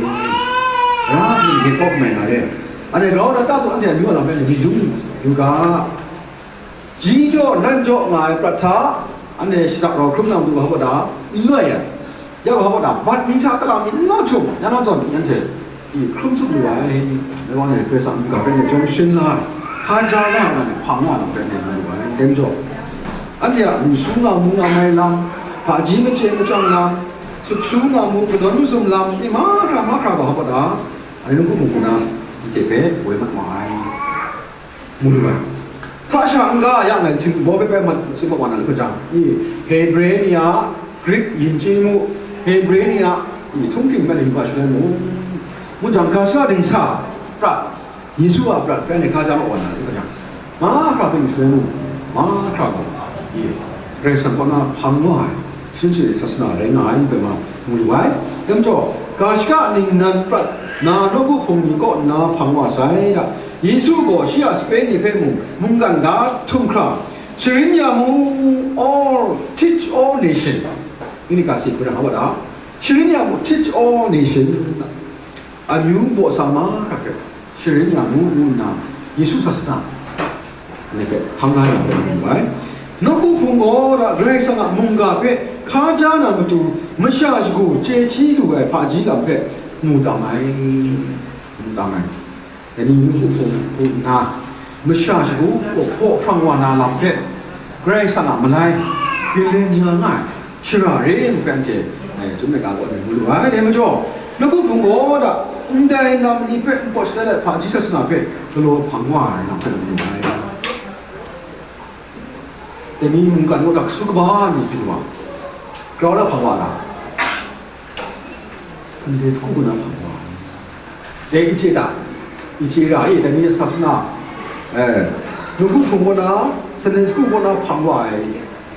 Ra ngu nyet kau mai na re. Anhte grau na ta tu anhte amyu a lam hpe anhte myit dum yu ga. Ji jaw nan jaw nga ai prat hta, anhte shadap rau hkrum na matu hpa da, n loi ai, ya hpa da, bat mi hta kala mi n law htum, ya na zawn, anhte, i, hkrum tsup lu ai, dai wa ni, Karai Kasang mungga hpe ni jawm sharin la ai, hkan ja la ai, hpang wa na hpe ni lu ai, nden jaw, anhte a lu su nga mu nga mai lam, hpaji machye machyang lam, sut su nga mu kanawn mazum lam, i mahkra mahkra ga hpa da, anhte nawku hpung hku na, anhte hpe woi mat wa ai. Mu lu ai. Hta sha n-ga ya ngai htingbu baw hpe bai mat, si mat wa na lu hkra jang, i, Hebre ni a Grik yin chyeju mu, Hebre ni a, i, htunghking hpe ni yu ga shaloi mu, mu jang, ga shaka dingsa prat, Yesu a prat hpe ni hkra ja mat wa na lu hkra jang, mahkra hpe yu shaloi mu, mahkra gaw, i, Karai Kasang kaw na hpang wa ai, Shinshi sasana rai nga ai, ngu ai ma, mu lu ai. Dai majaw, ga shaka ningnan prat na nawku hpung ni kaw nna hpang wa sai da, Yesu gaw shi a sape ni hpe mung mungkan ga htum hkra, sharin ya mu, all, teach all nation, ini ga si hku na wa da, Sharin ya mu, teach all nation, amyu baw sa mahkra hpe sharin ya mu, ngu nna Yesu sa sara ni hpe hkang la yang rai lu ai. Nawku Hpung gaw Karai Kasang a mungga hpe hkaja na matu masha shagu chye hti lu ai hpaji lam hpe mu tam ai, mu tam ai. Dai ni nawku hpung hpung nna, masha shagu gaw hpaw hprang wa na lam hpe, Karai Kasang a malai, ginlen ya nga ai, shara re ngu hpe anhte, eh, Chyum laika kaw ai mu lu ai. Dai majaw, nawku hpung gaw da, ndai lam ni hpe npawt shatai ai hpaji sa sara hpe galaw hpang wa ai lam hpe mu lu ai. Dai ni mungkan gaw hta kasu kaba ni hpyi wa, grau na hpang wa la? Sunday school kaw na hpang wa ai. Dai, i chye ta? I chye ra, e, dai ni sa sara, eh, nawku hpung kaw na, Sunday school kaw na hpang wa ai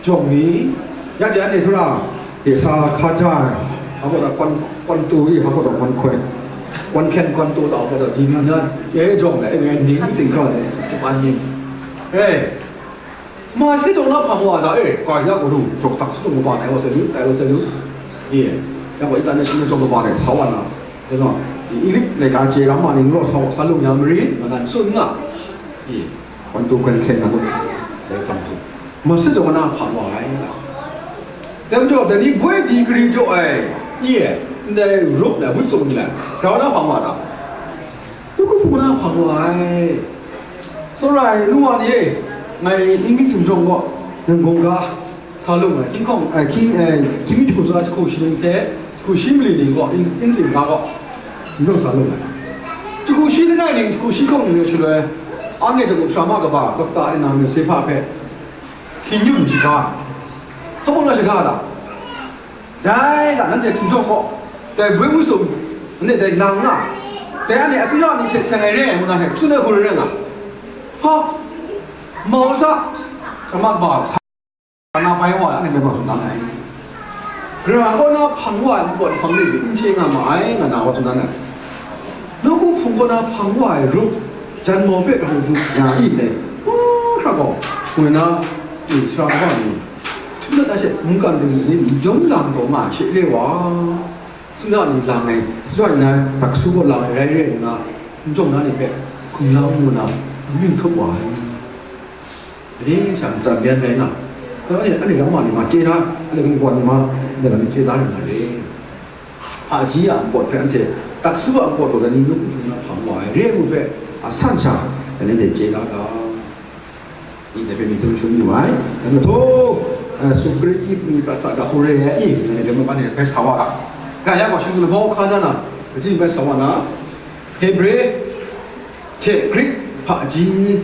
jawng ni, ya de anhte htura de sa hkaja ai, hpa gaw da kwan, kwan tu i, hpa gaw da kwan hkoi, kwan hkyen kwan tu ta, hpa gaw da di ni na, e jawng le, e, ning tsing hkra le, chyaman ning. Eh, Ma shi taw na hpang wa da, e, ga ya gaw ru, jawk tak htung kaba nai wa sai lu, tai wa sai lu. E, ya gaw international jawk kaba nai sa wa na, you know, English laika chye ram ma ning law sa, sa lung ya marit, ma nan tsun nga. E, wan tu kwen hkyen na gaw, dai hpang tu. Ma shi taw na hpang wa ai. Dai majaw, dai ni boi degree jaw ai, e, ndai rup na, wi tsum na, grau na hpang wa da. Nawku hpung na hpang wa ai. Tsawra ai, nu wa ni e, ngai English htum jawng gaw, Yangon ga sa lung ai, King Kong, eh, King, eh, King mi jahku tsun ai jahku shi ning hte, jahku shi mali ning gaw, in, in tsin ga gaw, htum jawng sa lung ai. Jahku shi langai ning, jahku shi hkawng ning shaloi, anhte jahku sara ma kaba, Dokta Ena Myesefa hpe, hkying yum shaga, hpa mung na shaga da? Dai ga nanhte htum jawng gaw, dai boi mu sum, nanhte dai lang nga, dai anhte asuya ni hte seng ai re ai ngu na hte tsun ai hku rai nga. Hpa, mau sa, sa ma ba, sa na bai wa, anhte bai wa tsun dan ai. Gara kaw na hpang wa ai, npawt hpang ni n chye nga ma ai, nga na wa tsun dan ai. Nawku hpung kaw na hpang wa ai rup, janmau hpe garu du ya i dai, wa hkra gaw, ngoi na, e, sara kaba ni, htum dat na she, mungkan ding ni, n jawm lam taw nga ai she re wa, suya ni lang ai, suya ni na, taksu gaw lang ai rai re nna, n jawm na ni hpe, hkum la mu na, n mying hkrup wa ai. Dai sha ntsa byan rai na, anhte, anhte ram ma ni ma chye na, anhte gumhpraw ni ma, anhte lam chye da rai na re. Hpaji a npawt hpe anhte, taksu a npawt gaw dai ni nawku hpung na hpang wa ai, re ai ngu hpe, a san sha, dai ni hte chye da ga, i dai hpe myit dum shum yu ai. Dai mahtau, eh, Sukrit mi prat hta ga hku re ai i, dai ni hpe maban e bai sa wa ga. Ga ya gaw, shingdu lahkawng hkaja na, kaji bai sa wa na, Hebre, hte Grik hpaji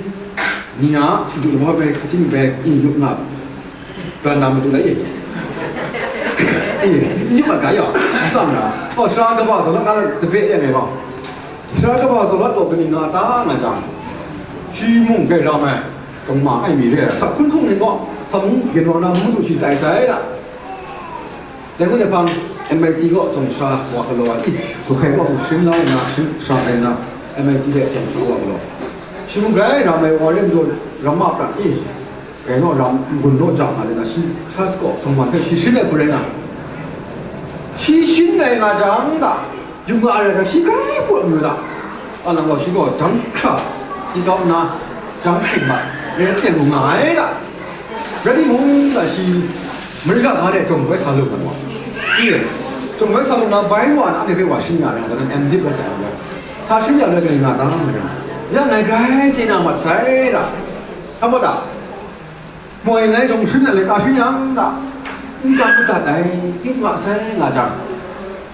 ni a shingdu lahkawng bai hkachyin bai n yup nga, pran na matu lai e. E, n yup mat ga ya, n tsam ra. Oh, sara kaba zaw lawt na dapre e ai gaw, sara kaba zaw lawt gaw kaning nga ta nga jang, shi mung grai ram ai, kangma ai mi re ai, sa hkun hkung ning gaw, sa mung gyen wa na mung du shi tai sai da. Dai ngut ai hpang, M I T gaw jawng sara wa galaw ai, hkrai gaw mung sharin la nna, sharin sara ai nna, M I T de jawng sara wa galaw. Shi mung grai ram ai wa re majaw, ram ma prat i, grai naw ram n-gun naw ja nga ai na, shi class gaw hkawm hpe shi sharin ai hku rai nga, shi sharin rai nga jang da, Yum nga ai rai hta, shi grai pawt mayu da. A lang gaw, shi gaw jang hkra, hti kau nna, jang hkring mat, rai hte mu nga ai da. Rai timung, da shi, America ga de jawng bai sa lu ai wa. Iya, jawng bai sa lu na, bai wa na, anhte hpe wa shim ya rai, da nan M Div bai sa ya rai. Sa shim ya rai, rai nga ta nga rai. Ya ngai grai chye na mat sai da. Hpa da? Moi ngai jawng sharin ai laika sharin yang da, n kam madat ai, yu nga sai nga jang,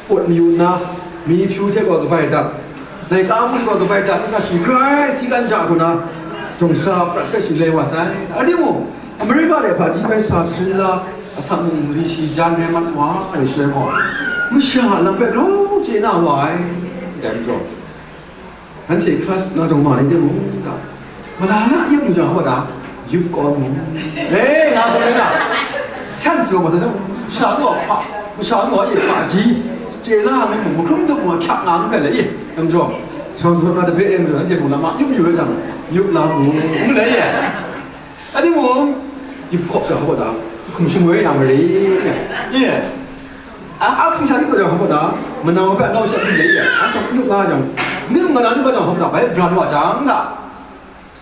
pawt mayu nna, mi hpyu hte gaw kabai dat, laika mung gaw kabai dat, nna shi grai hti kan ja hku na, jawng sa prat hpe shi lai wa sai. A ring mung, America de hpaji bai sa sharin la, asak mung mali shi jan rai mat wa ai shaloi gaw, masha a lam hpe grau chye na wa ai, dai majaw. Anhte class na jawng ma ni de mung ga, mala na yup mu jang, hpa da? Yup kaw mu. E, nga gaw na, chance gaw ma sa na, masha gaw hpa, masha gaw e hpaji, chye la ngu mu, mahkrum tup mu, hkyak nga ngu hpe le, e, nam jaw, shawng sawt na dabe e, anhte mung na ma yup yu rai jang, yup la mu, ngu le, e. A timung, yup hkawk jang, hpa da? Hkum shamoi ya mare, e. A, a, si sha ni gaw jang hkawm na, manang hpe anau sha ni le, a, sa yu nga jang, ni mung nga na ni gaw jang hkawm na, bai bran wa jang da.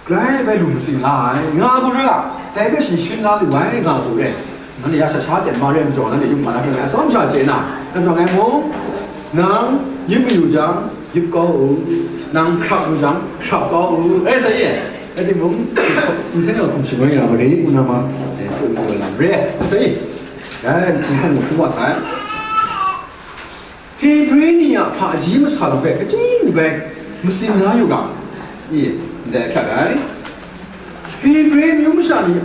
Grai bai lu masing la ai, nga bu ra, dai hpe shi shin la lu ai, nga bu re. Nanhte ya sha sha ten ma re majaw, nanhte yum nga na hpe ngai atsawm sha chye na, na jang ngai mung, nang yin mayu jang, yup kau u, nang hkrap yu jang, hkrap kau u, e sa ye. Rai timung, n seng a hkum shangai ya ma re, ngu na ma, e, tsun lu ai lam re, e sa ye. Dai, n hkang hkum wa sai. Hebre ni a hpaji masa lam hpe kachyin ni bai masing la yu ga, i, ndai hkrat ai. Hebre amyu masha ni,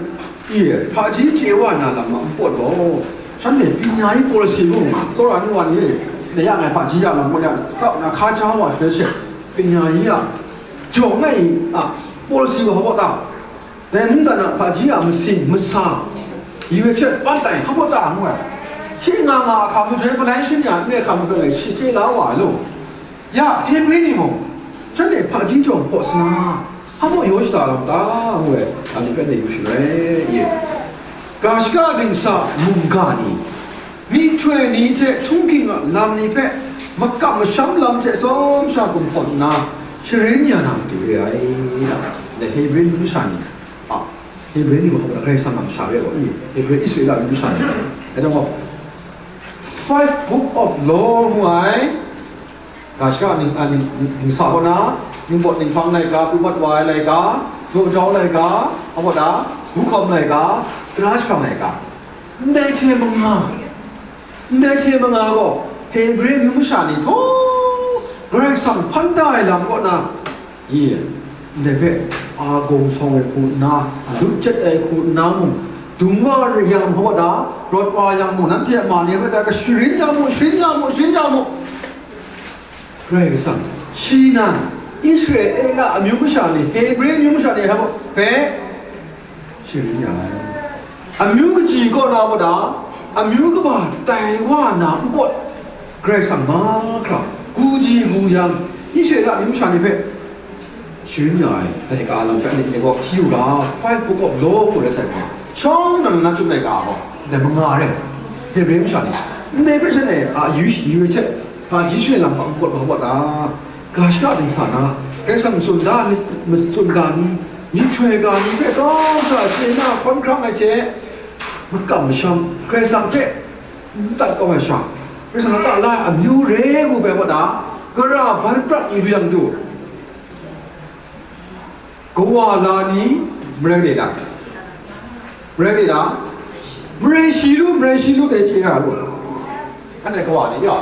i, hpaji chye wa na lam a npawt gaw, shanhte panya yi policy mung, tsawra ni wa ni, na ya ngai hpaji ya lam gaw ya, tsap na hka ja wa shaloi she, panya yi a, jawng ai a policy wa hpa ta? Dai mungdan a hpaji a masing, masa, yi we hte pan tai hpa ta ngu ai. Shi nga nga a hkam majoi, palai shing ya n re hkam majoi, shi chye la wa ai law. Ya, Hebre ni mung, shanhte hpaji jawng hpaw sa na, hpa maw yaw shada lam ta, ngu ai, a myit hpe dai yu shaloi, ye. Ga shaka dingsa mungga ni, myihtoi ni hte htunghking a lam ni hpe makam masham lam hte tsawm sha kumhpawn nna, sharin ya na matu re ai, dai Hebre amyu masha ni, a, Hebre ni wa hkawm na Karai Kasang a masha re ai, Hebre Israela amyu masha ni, dai jang gaw, Five Book of Law ngu ai, ga shaka ning, a, ning, ning, ningsa kaw na, ningpawt ninghpang laika, pru mat wa ai laika, jaw jau laika, a, wa da, huhkawm laika, tara jahprang laika, ndai hte manga, ndai hte manga gaw, Hebre amyu masha ni htaw Karai Kasang hpan da ai lam kaw na, i, ndai hpe, a, gawng sawng ai hku nna, lup jet ai hku nna mung, dung wa yang hpa da, rawt wa yang mung, nanhte a ma ni hpe da, kasharin ya mu, sharin ya mu, sharin ya mu. Karai Kasang, shi nan, Israela amyu masha ni, Hebre amyu masha ni hpe, sharin ya ai. Amyu kaji kaw na mada, amyu kaba tai wa na npawt, Karai Kasang mahkra, gu ji gu yang, Israela amyu masha ni hpe, sharin ya ai, dai ka lam hpe myit ni gaw hti u ga, Five Book of Law ngu ai sai gaw, shawng nnan na chyum ai ga gaw, dai manga rai, Hebre masha ni, ndai hpe shanhte a yu, yu ai hte, hpaji shingrai lam hpa n pawt, hpa pawt ta? Ga shaka dingsa na, Karai Kasang matsun da ni, matsun ga ni, myihtoi ga ni hpe tsawm sa chye na hkawn hkrang ai hte, makam masham, Karai Kasang hpe n tat kau ai sha, Karai Kasang a ta la ai amyu re ngu bai pawt ta? Gara ban prat n du yang du, kawa la ni marai de ta? Marai de ta? Marai shi lu, marai shi lu dai chye na lu. Anhte kawa ni ya.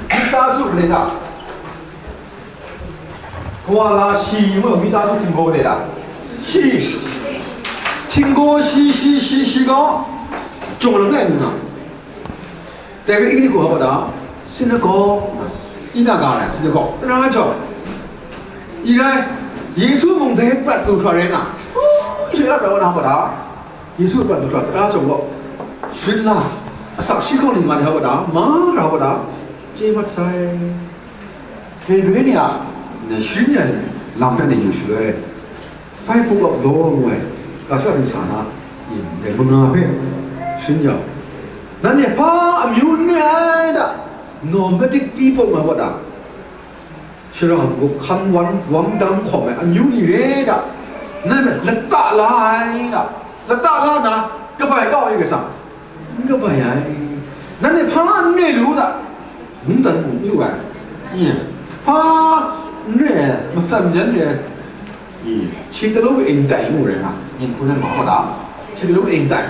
Mita su le ta? Kawa la shi ngu, mita su htinggaw le ta? Shi. Htinggaw shi, shi, shi, shi gaw, jawng lang ai ngu na. Dai hpe Egriko hpa da, sinagog, ina ga ai sinagog, tara jawng, i rai, Yesu mung dai prat lu hkra rai nga, Israela prat wa na hpa da, Yesu prat lu hkra tara jawng gaw, sharin la, asak shi hkawng ni nga ni hpa da, ma ra hpa da, chye mat sai. Hebre ni a, na sharin ya ni, lam hpe na yu shaloi, Five Book of Law ngu ai, ga shaka dingsa na, yin, dai manga hpe sharin ya u. Nanhte hpa amyu n re ai da, nomadic people nga wa da, shara hkrup hkan wan, wang dam hkawm ai amyu ni re da, nanhte lata la ai da, lata la na, kabai kau ai Karai Kasang, n kabai ai. Nanhte hpa n re lu da, mungdan mung n lu ai. Nye, hpa n re ai, matsan yan re ai. Nye, hti talaw eng tai ngu rai nga, yin hku nan ma hpa da, hti talaw eng tai.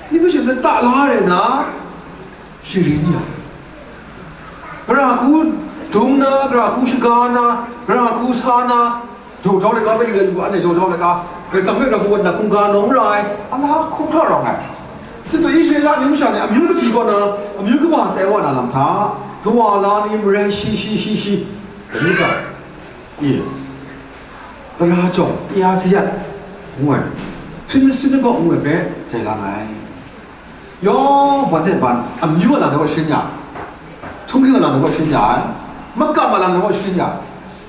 Ni hpe shin lata la rai na, sharin ya. Gara hku dung na, gara hku shaga na, gara hku sa na, jaw jau laika bai yu ai lu anhte jaw jau laika, Karai Kasang hpe rau hku wan na hkungga nawng ra ai, a la hku hta rawng ai. Sindai Israela amyu masha ni amyu kaji kaw na, amyu kaba tai wa na lam hta, kawa la ni marai shi, shi, shi, shi, dai ni ga, i, tara jawng, ya sayat, ngu ai, Philisti ninggaw ngu ai hpe jai la ai. Yawng ban hte ban, amyu a lam ni gaw sharin ya, htunghking a lam ni gaw sharin ya ai, makam a lam ni gaw sharin ya ai.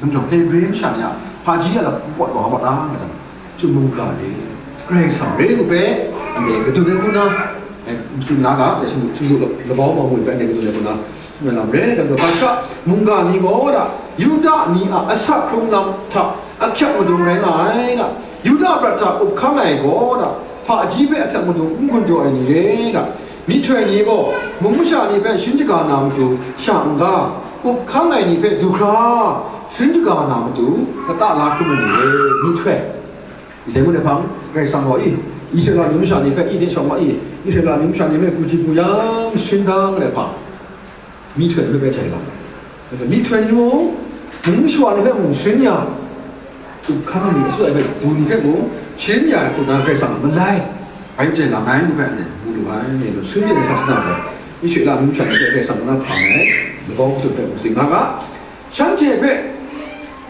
Nang jawng Hebre masha ni a hpaji a lam npawt wa wa ta nga jang, chyum mungga re, Karai Kasang re ngu hpe, ndai kadun ai hku na, Masing na ga, shing, shing labau ma mui bai ne gadu le guna, shing lam re, dan do, ga, mungga ni gaw da, Yuda ni a asak hkrung lam hta ahkyak madung rai nga ai da, Yuda prat hta up hkang ai gaw da, hpaji hpe ahkyak madung n gun jaw ai ni re da, myihtoi ni gaw, mung masha ni hpe sharin shaga na matu sha n ga, up hkang ai ni hpe du hkra, sharin shaga na matu, kata la hkrum ai ni re, myihtoi. Ndai ngut ai hpang, Karai Kasang gaw i, Israela amyu masha ni hpe i de shawng wa i, Israela amyu masha ni hpe hku ji hku yang sharin dang ai hpang, myihtoi ni hpe bai jai lam. Myihtoi ni mung, mung shawa ni hpe mung sharin ya, up hkang ni, asu ai hpe du ni hpe mung, sharin ya ai hku na Karai Kasang a malai, bai jai lam ai ngu hpe anhte mu lu ai, sharin jai ai sasana gaw, Israela amyu masha ni hpe Karai Kasang na hpang ai, labau hkrum hpe mu sing nga ga, Shanhte hpe,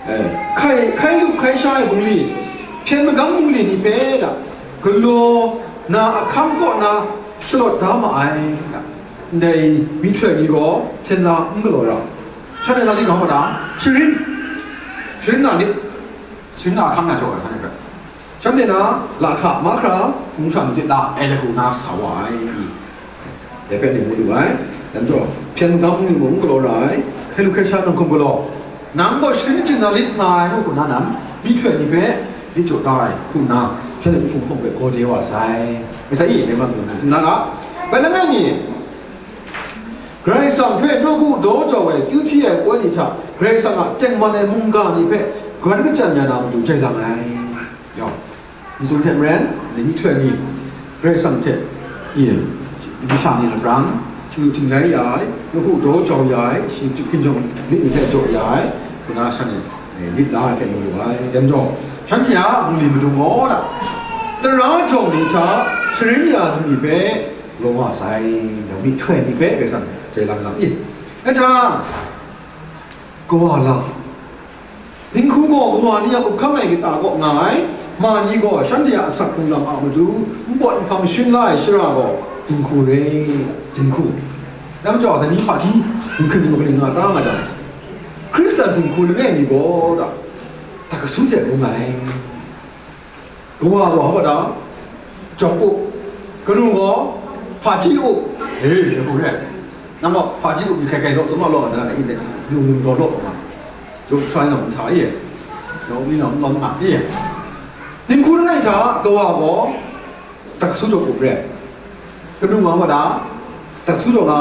eh, hkai, hkai lup hkai sha ai bungli, hpyen magam bungli ni hpe da, galaw na ahkang kaw na shalawt da ma ai, da. Ndai myihtoi ni gaw hpyen na n galaw ra. Shanhte na lit nga ma da, sharin, sharin na lit, sharin na ahkang na jaw ai, shanhte hpe. Shanhte na lahka mahkra hkungga ni hte la ai lahku na sa wa ai. Dai hpe ni mu lu ai. Dan jaw, hpyen magam ni mung galaw ra ai, hkai lu hkai sha nang hkum galaw, nang gaw sharin jin na lit nga ai ngu hku na nan, myihtoi ni hpe myit jaw da ai hku nna, shanhte hpung hpawng hpe gaw de wa sai. Masai i, dai ma hpung na ga, bai langai mi, Karai Kasang hpe nawku daw jau ai, kyu hpyi ai poi ni hta, Karai Kasang a tengman ai mungga ni hpe gwan kachyan ya na matu jai lang ai. Yawng, n tsun hte maren, dai myihtoi ni, Karai Kasang hte, i, masha ni laprang, htingrai ya ai, nawku daw jau ya ai, shi hkinjawng lit ni hpe jaw ya ai, hku na shanhte, e, lit la ai hpe mu lu ai. Dai majaw, shanhte a bungli madung gaw na, tara jawng ni hta sharin ya ai ni hpe lawm wa sai, dai myihtoi ni hpe Karai Kasang jai lam lam i. Rai jang, kawa lam, Dinghku gaw kawa ni a up hkang ai kata kaw nga ai, ma ni gaw shanhte a asak hkrung lam a matu npawt nhpang sharin la ai shara gaw dinghku re, dinghku. Dai majaw, dai ni hpaji dinghku ni makaning nga ta nga jang, Hkristan dinghku langai mi gaw da, hta kasu hte bung ai. Kawa gaw hpa da, jawng up, kanu gaw hpaji up, he, he, hku re. Nang gaw hpaji up ni hkrai hkrai law, tsawm law, law, na, na, i, ne, nu, nu, law, law, nga. Jawng shai nang nsa ye, jawng ni nang nang nga ye. Dinghku langai hta, kawa gaw, hta kasu jawng up re. Kanu nga hpa da, hta kasu jawng nga,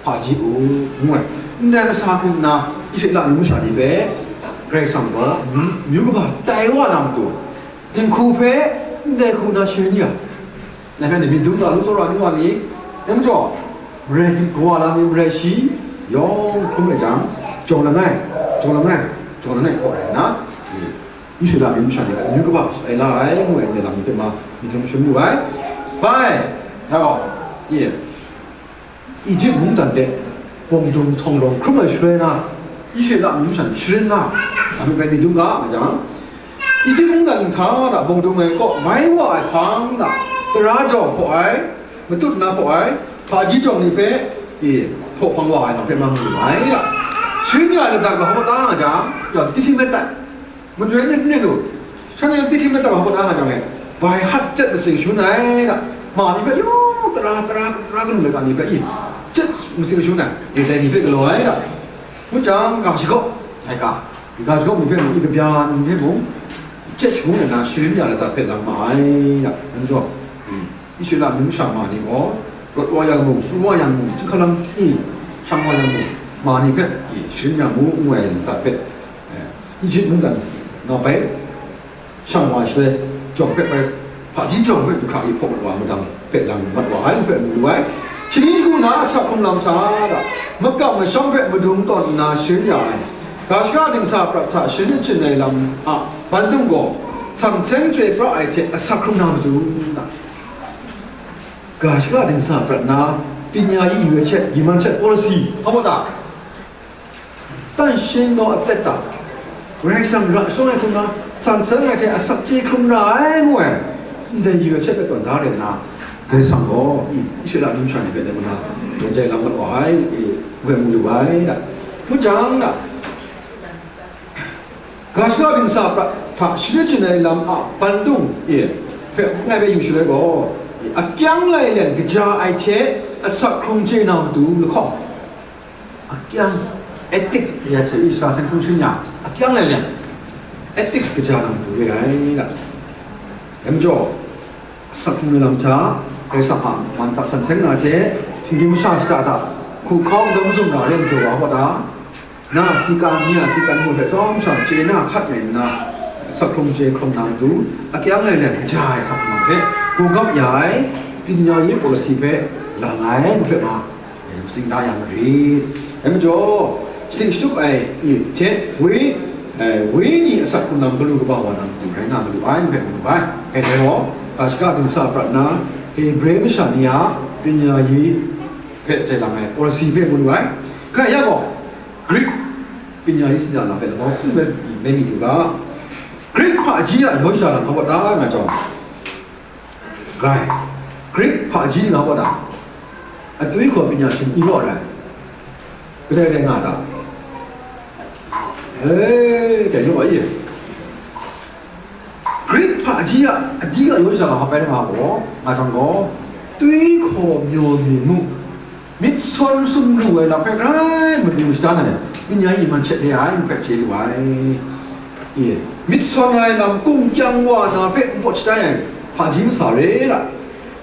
hpaji up, ngu ai. Ndai masa hku nna, Israela amyu masha ni hpe, Karai Kasang gaw, myu, myu kaba tai wa na matu, Dinghku hpe ndai hku na sharin ya. Ngai hpe ni myit dum ga lu tsawra ni wa ni, dai majaw, marai kawa lam ni marai shi, yawng hkrum ai jang, jawng langai, jawng langai, jawng langai hkaw rai nna, Israela amyu masha ni hpe amyu kaba shatai la ai, ngu ai, ndai lam ni hpe ma myit dum shun lu ai. Bai, na gaw, ye. Ijip mungdan de bawng dung htawng rawng hkrum ai shaloi na, Israela amyu masha ni sharin la, a myit bai ni dum ga, nga jang, Ijip mungdan hta na bawng dung ai kaw mai wa ai hpang na, tara jau hpaw ai, matut na hpaw ai, hpaji jawng ni hpe, e, hpaw hpang wa ai lam hpe mang lu ai da. Sharin ya ai ladan ga hpa ta nga jang, yawng, tihti met tai. Majoi ni n rit lu, shanhte tihti met ta hpa da nga jang e, bai hat chyet masing shun ai da, ma ni hpe yawng tara, tara, tara kanu lata ni hpe i, chyet masing shun ai, dai ni hpe galaw ai da. Ngu jang, ga shagawp ai ga, ga shagawp ni hpe mung, i kabya ni hpe mung, chyet shangun ai na, sharin ya lata hpe lang ma ai da, nan jaw. Israela amyu masha ma ni gaw, rawt wa yang mung, n wa yang mung, chyinghka lam i, shang wa yang mung, ma ni hpe i, sharin yang mu, n wa yang hta hpe, eh, Ijip mungdan nga bai, shang wa ai shaloi, jawng hpe bai, hpaji jawng hpe du hkra i hpaw mat wa ai madang hpe lang mat wa ai hpe mu lu ai. Shani shagu na asak hkrung lam hta da, makam masham hpe madung tawn nna sharin ya ai, ga shaka dingsa prat hta sharin achyin ai lam a bandum gaw, san seng chyoi pra ai hte asak hkrung na matu, na. Ga shaka dingsa prat na, ပညာရေး ရည်ရွယ်ချက်, ရည်မှန်းချက် policy ဟောတာ, သန့်ရှင်းသော အသက်တာ, Karai Kasang ra shawng ai hkrum na, san seng ai hte asak chye hkrum ra ai ngu ai, ndai ရည်ရွယ်ချက် hpe tawn da re nna, Karai Kasang gaw, i, Israela amyu masha ni hpe dai hku na, rai jai lam mat wa ai, i, ngu ai mu lu ai, da. Ngu jang, da, Ga shaka dingsa prat hta sharin achyin ai lam a bandum e hpe ngai hpe yu shaloi gaw, Akyang lailen kaja ai hte asak hkrung chye na matu lahkawng, akyang, ethics ya hte Israel seng hkrung shin ya, akyang lailen ethics kaja na matu re ai da. Dai majaw, asak hkrung ai lam hta, Karai Kasang a man hta san seng na hte, htingnu masha shada da, hku hkau dam zumra re majaw wa hpa da, na a si kan, ni a si kan hku hpe tsawm sha chye na hkat ngai nna, asak hkrung chye hkrung na matu, akyang lailen kaja ai asak hkrung hpe, gawgap ya ai, pinya yi policy hpe lang ai, ngu hpe ma, e, matsing da ya marit. Dai majaw, shading shatup ai ni hte, we, e, wenyi asak hkrung lam galu kaba wa na matu rai nga malu ai, ngu hpe mu ai. Dai gaw, ga shaka dingsa prat na, Hebre masha ni a pinya yi hpe jai lang ai policy hpe mu lu ai. Hkrai ya gaw, Greek pinya yi sanya lam hpe lama hku bai mi yu ga, Greek hpaji a yaw sha lam hpa ta nga jawng, grai, Greek hpaji nga hpa ta, atwi hkaw pinya shin i law rai, kadai rai nga ta? E, dai law ai. Greek hpaji a, adi a yaw sha lam hpa bai nga gaw, nga jang gaw, twi hkaw maw mi mu, myit sawn sumru ai lam hpe grai madu shadan ai, ning yan iman hte re ai, ngu hpe chye lu ai. Ye, myit sawn ai lam kungkyang wa na hpe npawt shatai ai hpaji masa re la,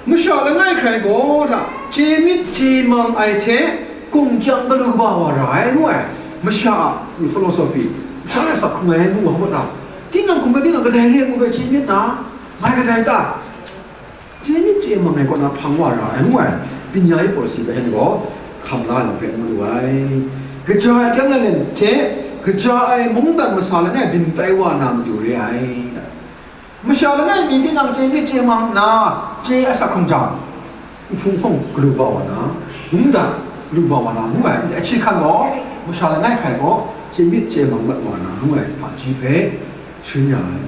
masha langai hkrai gaw la, chye myit chye mang ai hte kungkyang galu kaba wa ra ai, ngu ai. Masha a philosophy, masha a sak hkrung ai ngu wa hpa ta, tinang hkum bai tinang kadai re ngu hpe chye myit na, ngai kadai ta? Chye myit chye mang ai kaw na hpang wa ra ai ngu ai, pinya yi policy hpe hen gaw hkam la ai lam hpe ngu lu ai. Kaja ai akyang lailen hte, kaja ai mungdan masa langai byin tai wa na matu re ai. Masha langai mi tinang chye myit chye mang nna, chye asak hkrung jang, nhpung hpawng galu ba wa na, mungdan galu ba wa na ngu ai, ahkye hkan gaw, masha langai hkrai gaw chye myit chye mang mat wa na ngu ai, hpaji hpe sharin ya ai.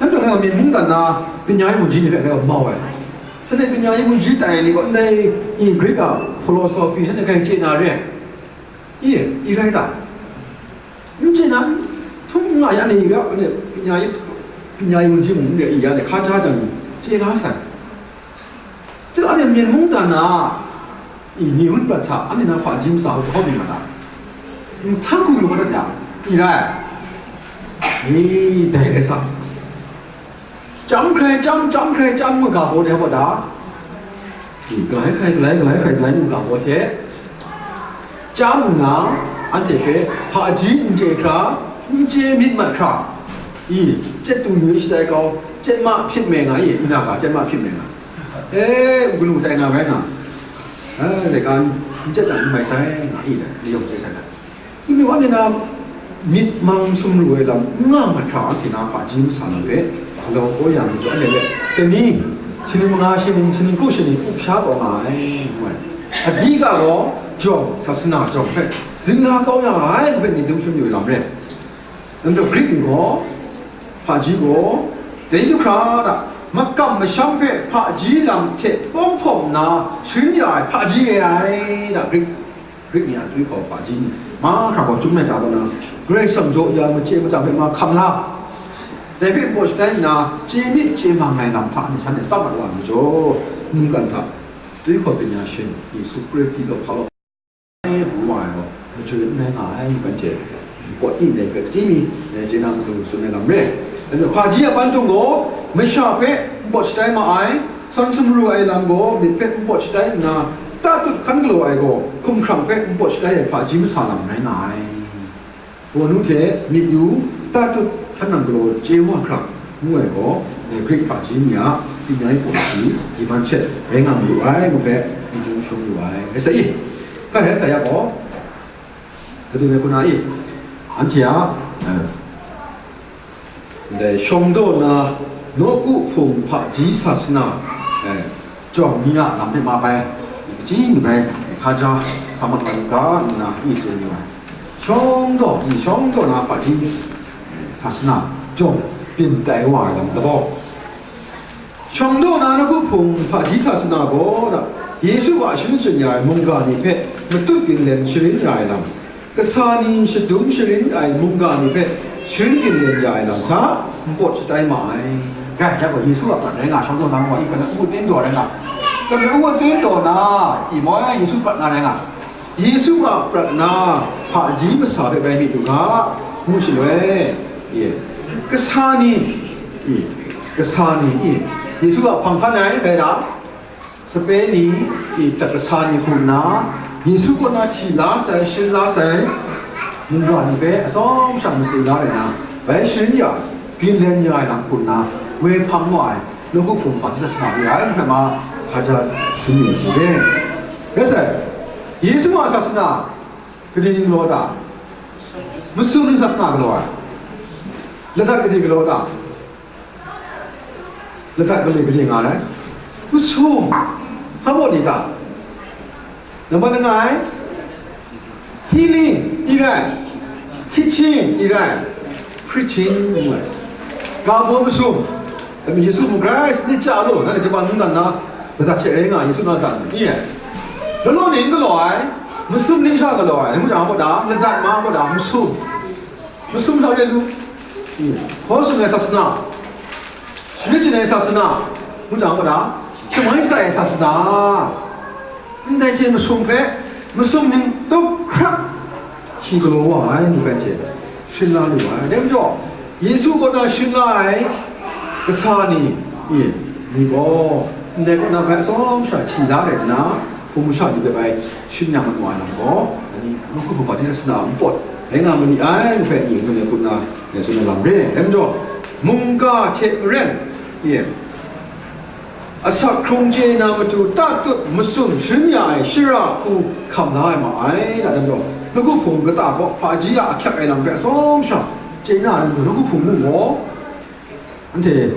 Nanhte hpe myen mungdan na, pinya yi munji ni hpe ngai mau ai. Shanhte pinya yi munji tai ai ni gaw, ndai i Greek a philosophy shanhte grai chye na re ai. I, i rai ta? N chye na, htum nga ya ni, ya, pinya yi, pinya yi munji mung n re i ya ni, hka ja jang ni, chye la sai. Dai anhte myen mungdan na, i, ni wun prat hta, anhte na hpaji masa hkawm mi ma ta? Nhtang hku lu mat dat ya, i rai. I, dai rai sa. Chyam hkrai chyam, chyam hkrai chyam, ngu ga baw de hpa da? I, galai hkrai, galai, galai hkrai, galai ngu ga baw hte, chyam nna, anhte hpe hpaji n chye hkra, n chye myit mat hkra, i, chyetu yu shatai kau, chyet ma hpyit me nga i, i na ga chyet ma hpyit me nga. E, galu tai na bai nga, e, laika n chyet dan n mai sai, nga i, layawng chye sai dat. Tsun mi wa ni na, myit mang sumru ai lam n nga mat hkra, anhte na hpaji masa lam hpe galaw kau ya mi jaw, anhte hpe, dai ni, shaning manga shaning, shaning kru shaning up sha taw nga ai, ngu ai. Adi ga gaw, jawng, sasana jawng hpe, zingla kau ya ai, ngu hpe myit dum shanyu ai lam re. Nang daw Grik ni gaw, hpaji gaw, dai du hkra da, makam masham hpe hpaji lam hte pawng hpawng nna sharin ya ai hpaji re ai, da, Grik, Grik ni a twi hkaw hpaji ni, mahkra gaw chyum ai ga kaw na, Karai Kasang jaw ya ai machye machyang hpe ma hkam la, dai hpe npawt shatai nna, chye myit chye mang ai lam hta ni shanhte tsap mat wa ai majaw, mungkan hta, twi hkaw byin ya shin, Yesu Hkristu law hpa law, ngu wa ai gaw, majoi n rai nga ai, ngu anhte npawt ning dai hpe, hpaji ni, chye na matu tsun ai lam re. Dai hpaji a ban htung gaw, masha hpe npawt shatai ma ai, sawn sumru ai lam gaw myit hpe npawt shatai nna, tatut hkan galaw ai gaw, hkumhkrang hpe npawt shatai ai hpaji masa lam rai nga ai. Wunnu hte myit yu, tatut hkan nang galaw chye wa hkra, ngu ai gaw, dai Grik hpaji ni a tingnyai hpaw shi, iman shet rai nga malu ai, ngu hpe, myit yu shawng yu ai. Rai sa i? Hkrai rai sa ya gaw, kadu ai hku na i? Anhte a, eh, ndai shawng daw na, nawku hpung hpaji sa sana, eh, jawng ni a lam hpe ma bai, kaji ni bai, hkaja sa mat wa yu ga, nna i tsun yu ai. Shawng daw, ni shawng daw na hpaji, eh, sa sana, jawng byin tai wa ai lam labaw. Shawng daw na nawku hpung hpaji sa sana gaw, Yesu a sharin chyen ya ai mungga ni hpe matut ginlen sharin ya ai lam, kasa ni shadum sharin ai mungga ni hpe sharin ginlen ya ai lam hta npawt shatai ma ai. Gai, ya gaw Yesu a prat rai nga, shawng zawn na gaw, i hpang na ngu tin taw rai nga. Hpang na ngu tin taw na, i maw ya Yesu prat na rai nga. Yesu a prat na, hpaji masa hpe bai myit u ga, ngu shaloi, i, kasa ni, i, kasa ni, i, Yesu a hpang hkan ai, bai da, sape ni, i, tat kasa ni hku nna, Yesu kaw na hti la sai, sharin la sai, mungga ni hpe atsawm sha matsi la rai na, bai sharin ya, ginlen ya ai lam hku nna, woi hpang wa ai, nawku hpung hpaji sasana re ai, hpe ma, hpa ja shun yu u re. Rai sai, Yesu a sasana, gade ni galaw ta? Masum ni sasana galaw ai? Ladat gade galaw ta? Ladat gade gade nga ai? Masum. Hpa baw ni ta? Nambat langai, healing, i rai, teaching, i rai, preaching, ngu ai. Ga baw masum. Dai majaw Yesu mung grai sanit chya lu, nanhte Japan mungdan na, ladat hte rai nga, Yesu na dan, ni e. Lalaw ni n galaw ai, masum ning sha galaw ai, ngu jang, a baw da, ladat ma, a baw da, masum. Masum sha re lu, ni e. Hkaw tsun ai sasana, shanit chyin ai sasana, ngu jang, a baw da, shamai sa ai sasana. Ndai hte masum hpe, masum ning tup hkrap shi galaw wa ai ni hpe hte sharin la lu ai. Dai majaw, Yesu kaw na sharin la ai kasa ni, i, ni gaw, ndai kaw na bai atsawm sha hti la rai nna, hpung masha ni hpe bai sharin ya mat wa ai lam gaw, ani, nawku hpung hpaji sasana npawt rai nga ma ni ai, ni hpe ni ngu ai hku nna, ngai tsun ai lam re. Dai majaw, mungga hte maren, i, asak hkrung chye na matu tatut masum sharin ya ai shara hku hkam la ai ma ai, da, dai majaw, nawku hpung kata gaw hpaji a ahkyak ai lam hpe atsawm sha chye na ai majaw, nawku hpung mung gaw, anhte,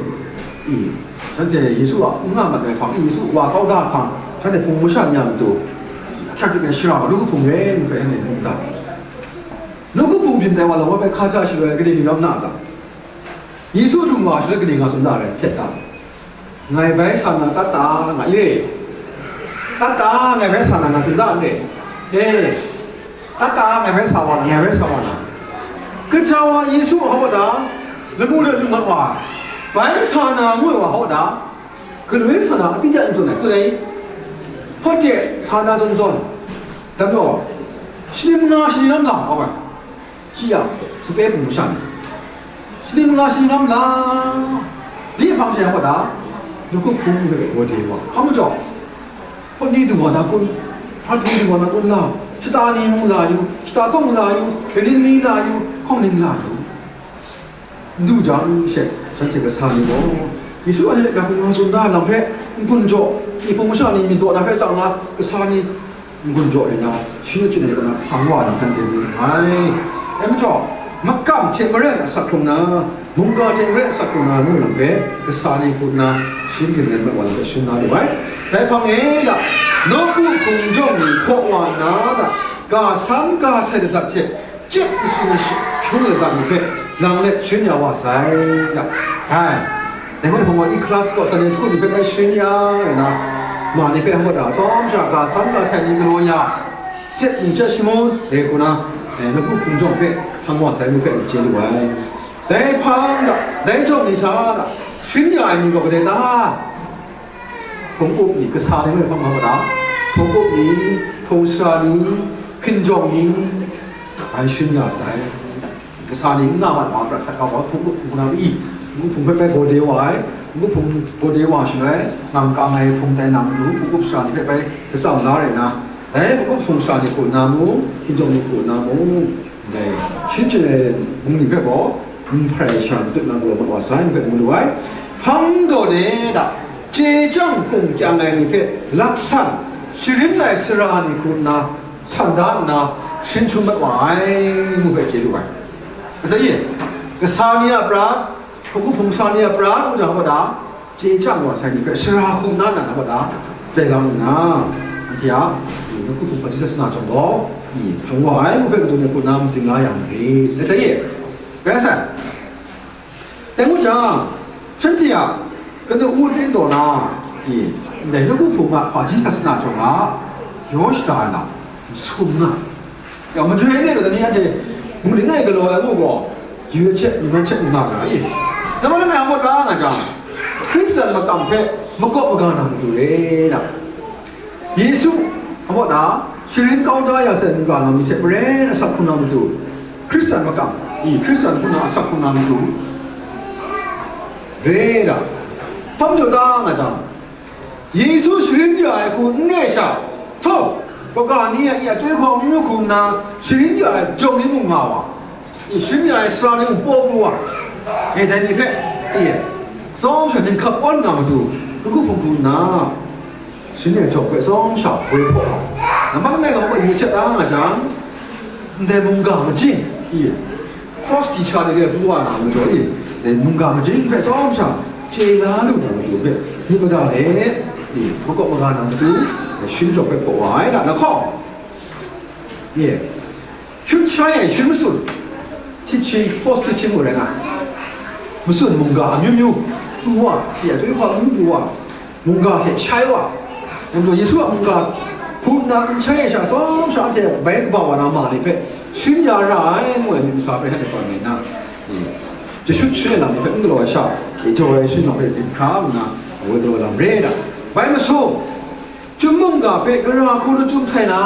i, shanhte Yesu a n nga mat ai hpang, Yesu wa kau da hpang, shanhte hpung masha ni a matu ahkyak dik ai shara gaw nawku hpung re, ngu hpe anhte mu da. Nawku hpung byin tai wa lam hpe hkaja shaloi gade ni ram na a ta? Yesu lung wa shaloi gade nga tsun da ai htet ta? Ngai bai sa na tat ta, nga i re. Tat ta, ngai bai sa na, nga tsun da n re. E, tat ta, ngai bai sa wa na, ngai bai sa wa na. Kaja wa Yesu a hawt da, lamu de lu mat wa, bai sa na ngu ai wa hawt da, galoi sa na a tingtang n tawn ai, tsun ai. Hpawt de sa na tawn tawn, dam yaw, shaning nga shaning lam la, kau ai. Shi yang, sape hpung masha ni, shaning nga shaning lam la, li hpang sha yang wa da, nawku hpung hpe gaw de wa, hpa majaw, hpawt ni du wa na kun, hpawt ni du wa na kun la, shata ni mung la yu, shata hkawng la yu, kaning ni la yu, hkawng ning la yu, du jang she, shanhte kasa ni gaw, Yesu a ni hpe ga hpung nga tsun da ai lam hpe, n-gun jaw, ni hpung masha ni myit daw na hpe tsang na, kasa ni, n-gun jaw ai na, shanit chyin ai kaw na hpang wa ai lam hkan de mu ai. Dai majaw, makam hte maren asak hkrung na, mungga hte maren asak hkrung na ngu lam hpe, kasa ni hku nna sharin ginlen mat wa lam hpe sharin na lu ai. Dai hpang e da, nawku hpung jawng ni hkaw wa nna da, ga san ga htai ladat hte, chyet masum ai hkyung ladat ni hpe lang let sharin ya wa sai, da. Ai, dai hpang gaw, i class gaw Sunday school ni hpe bai sharin ya, rai na, ma ni hpe hkawt da, atsawm sha ga san ga htai ni galaw ya, chyet mung chyet shangun, rai hku na, eh, nawku hpung jawng hpe hpang wa sai ngu hpe chye lu ai. Dai hpang da, dai jawng ni hta da, sharin ya ai ni gaw kadai ta? Hpung up ni, kasa ni ngu hpang hpang da, hpung up ni, hpung sara ni, hkinjawng ni, bai sharin ya sai. Kasa ni n nga mat wa prat hkat kau wa, hpung up hpung na i, hpung hpe bai gawde wa ai, hpung gawde wa shaloi, nang ka ngai hpung tai na matu, hpung up sara ni hpe bai shatsam la rai na, dai hpung up hpung sara ni hku nna mung, hkinjawng ni hku nna mung, ndai sharin chyin ai mung ni hpe gaw, n hparai sha n tut na galaw mat wa sai, ngu hpe mu lu ai. Hpang daw de da, chye chyang kung kyang ai ni hpe laksan, sharin ai sara ni hku nna, san da nna, sharin htum mat wa ai, ngu hpe chye lu ai. Asa ye, kasa ni a prat, hpung up hpung sara ni a prat, ngu jang, hpa da, chye chyang wa sai ni hpe sara hku nna nan, hpa da, jai lang nna, anhte a, i, nawku hpung hpaji sasana jawng gaw, i, hpang wa ai, ngu hpe kadun ai hku nna matsing la yang rit. Asa ye, rai sai. Dai ngu jang, shanhte a kanu u tingdaw na, i, ndai nawku hpung a hpaji sasana jawng a yaw shada ai lam, n sum nga. Ya, majoi e ni gaw, dai ni anhte mu ning ai galaw ai ngu gaw, yu hte, yu man hte n nga ga i? Nambat langai a hpawt la nga jang, Hkristan makam hpe makawp maga na matu re na. Yesu, a baw na, sharin kau da ya sai mungga na mi hte maren asak hkrung na matu, Hkristan makam, i, Hkristan hpung na asak hkrung na matu re na. Hpang jaw da nga jang, Yesu sharin ya ai hku n re sha, htawt, kaga ni a i a twi hkawng amyu hku nna sharin ya ai jawng ni mung nga wa, i sharin ya ai sara ni mung paw pru wa, e, dai ni hpe, i, tsawm sha ninghkap awn nga matu, hkruhku hpung hku nna, sharin ya ai jawng hpe tsawm sha woi hpaw wa, nambat langai ga hpe yu htet da nga jang, ndai mungga majing, i, false teacher ni re pru wa na majaw e, dai mungga majing hpe tsawm sha chye la lu na matu hpe, myit mada let, e, makawp maga na matu, e, sharin jawng hpe hpaw wa ai, na, na hkawng, e, shut shai ai sharin matsun, teaching, false teaching ngu rai nga, matsun mungga amyu myu pru wa, e, a twi hkawng amyu pru wa, mungga hte shai wa, nang gaw Yesu a mungga hku nna n shai ai sha tsawm sha anhte bai kaba wa na ma ni hpe sharin ya ra ai ngu ai myit masa hpe hte pran nna, e, jashut sharin ai lam ni hpe n galaw ai sha, e, jaw ai sharin lam hpe byin hkra nna, woi galaw lam re ai hta, bai masum, chyum mungga hpe gara hku lachyum htai na,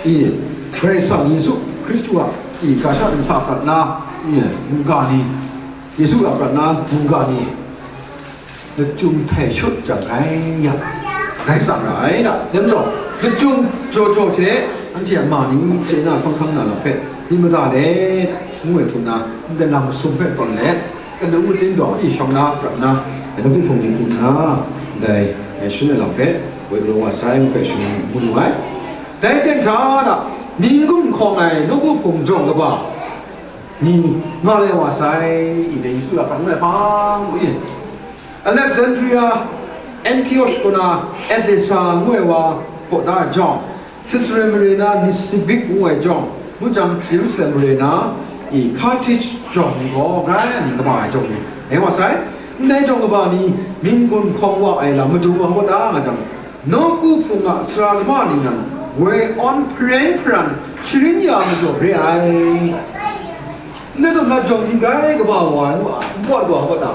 e, Karai Kasang Yesu Hkristu a, e, ga sha ntsa prat na, e, mungga ni, Yesu a prat na mungga ni, lachyum htai shut jang rai yang, rai tsang ra ai da. Dai majaw, lachyum jaw jaw hte anhte a ma ni chye na hkang hkang na lam hpe myit mada let, ngu ai hku nna, ndai lam masum hpe tawn let, kanu ting dawng e shawng na prat na, ai nawku hpung ni hku nna, ndai, e, sharin ai lam hpe woi galaw wa sai ngu hpe sharin ngu lu ai. Dai ten hta na, mi n-gun hkawng ai nawku hpung jawng kaba ni nga lai wa sai, i dai Yesu a prat ngu ai hpang, i, Alexandria, Antioch kaw na Edessa ngu ai wa kaw da ai jawng, Caesarea mare na Nisibik ngu ai jawng, ngu jang Jerusalem mare na, i, Carthage jawng ni gaw grai mi kaba ai jawng ni rai wa sai. Ndai jawng kaba ni mi n-gun hkawng wa ai lam matu wa kaw da nga jang, nawku hpung a sara kaba ni nan woi awn hpareng hparan sharin ya majaw re ai. Ndai zawn na jawng ni grai kaba wa ai, n pawt wa kaw da.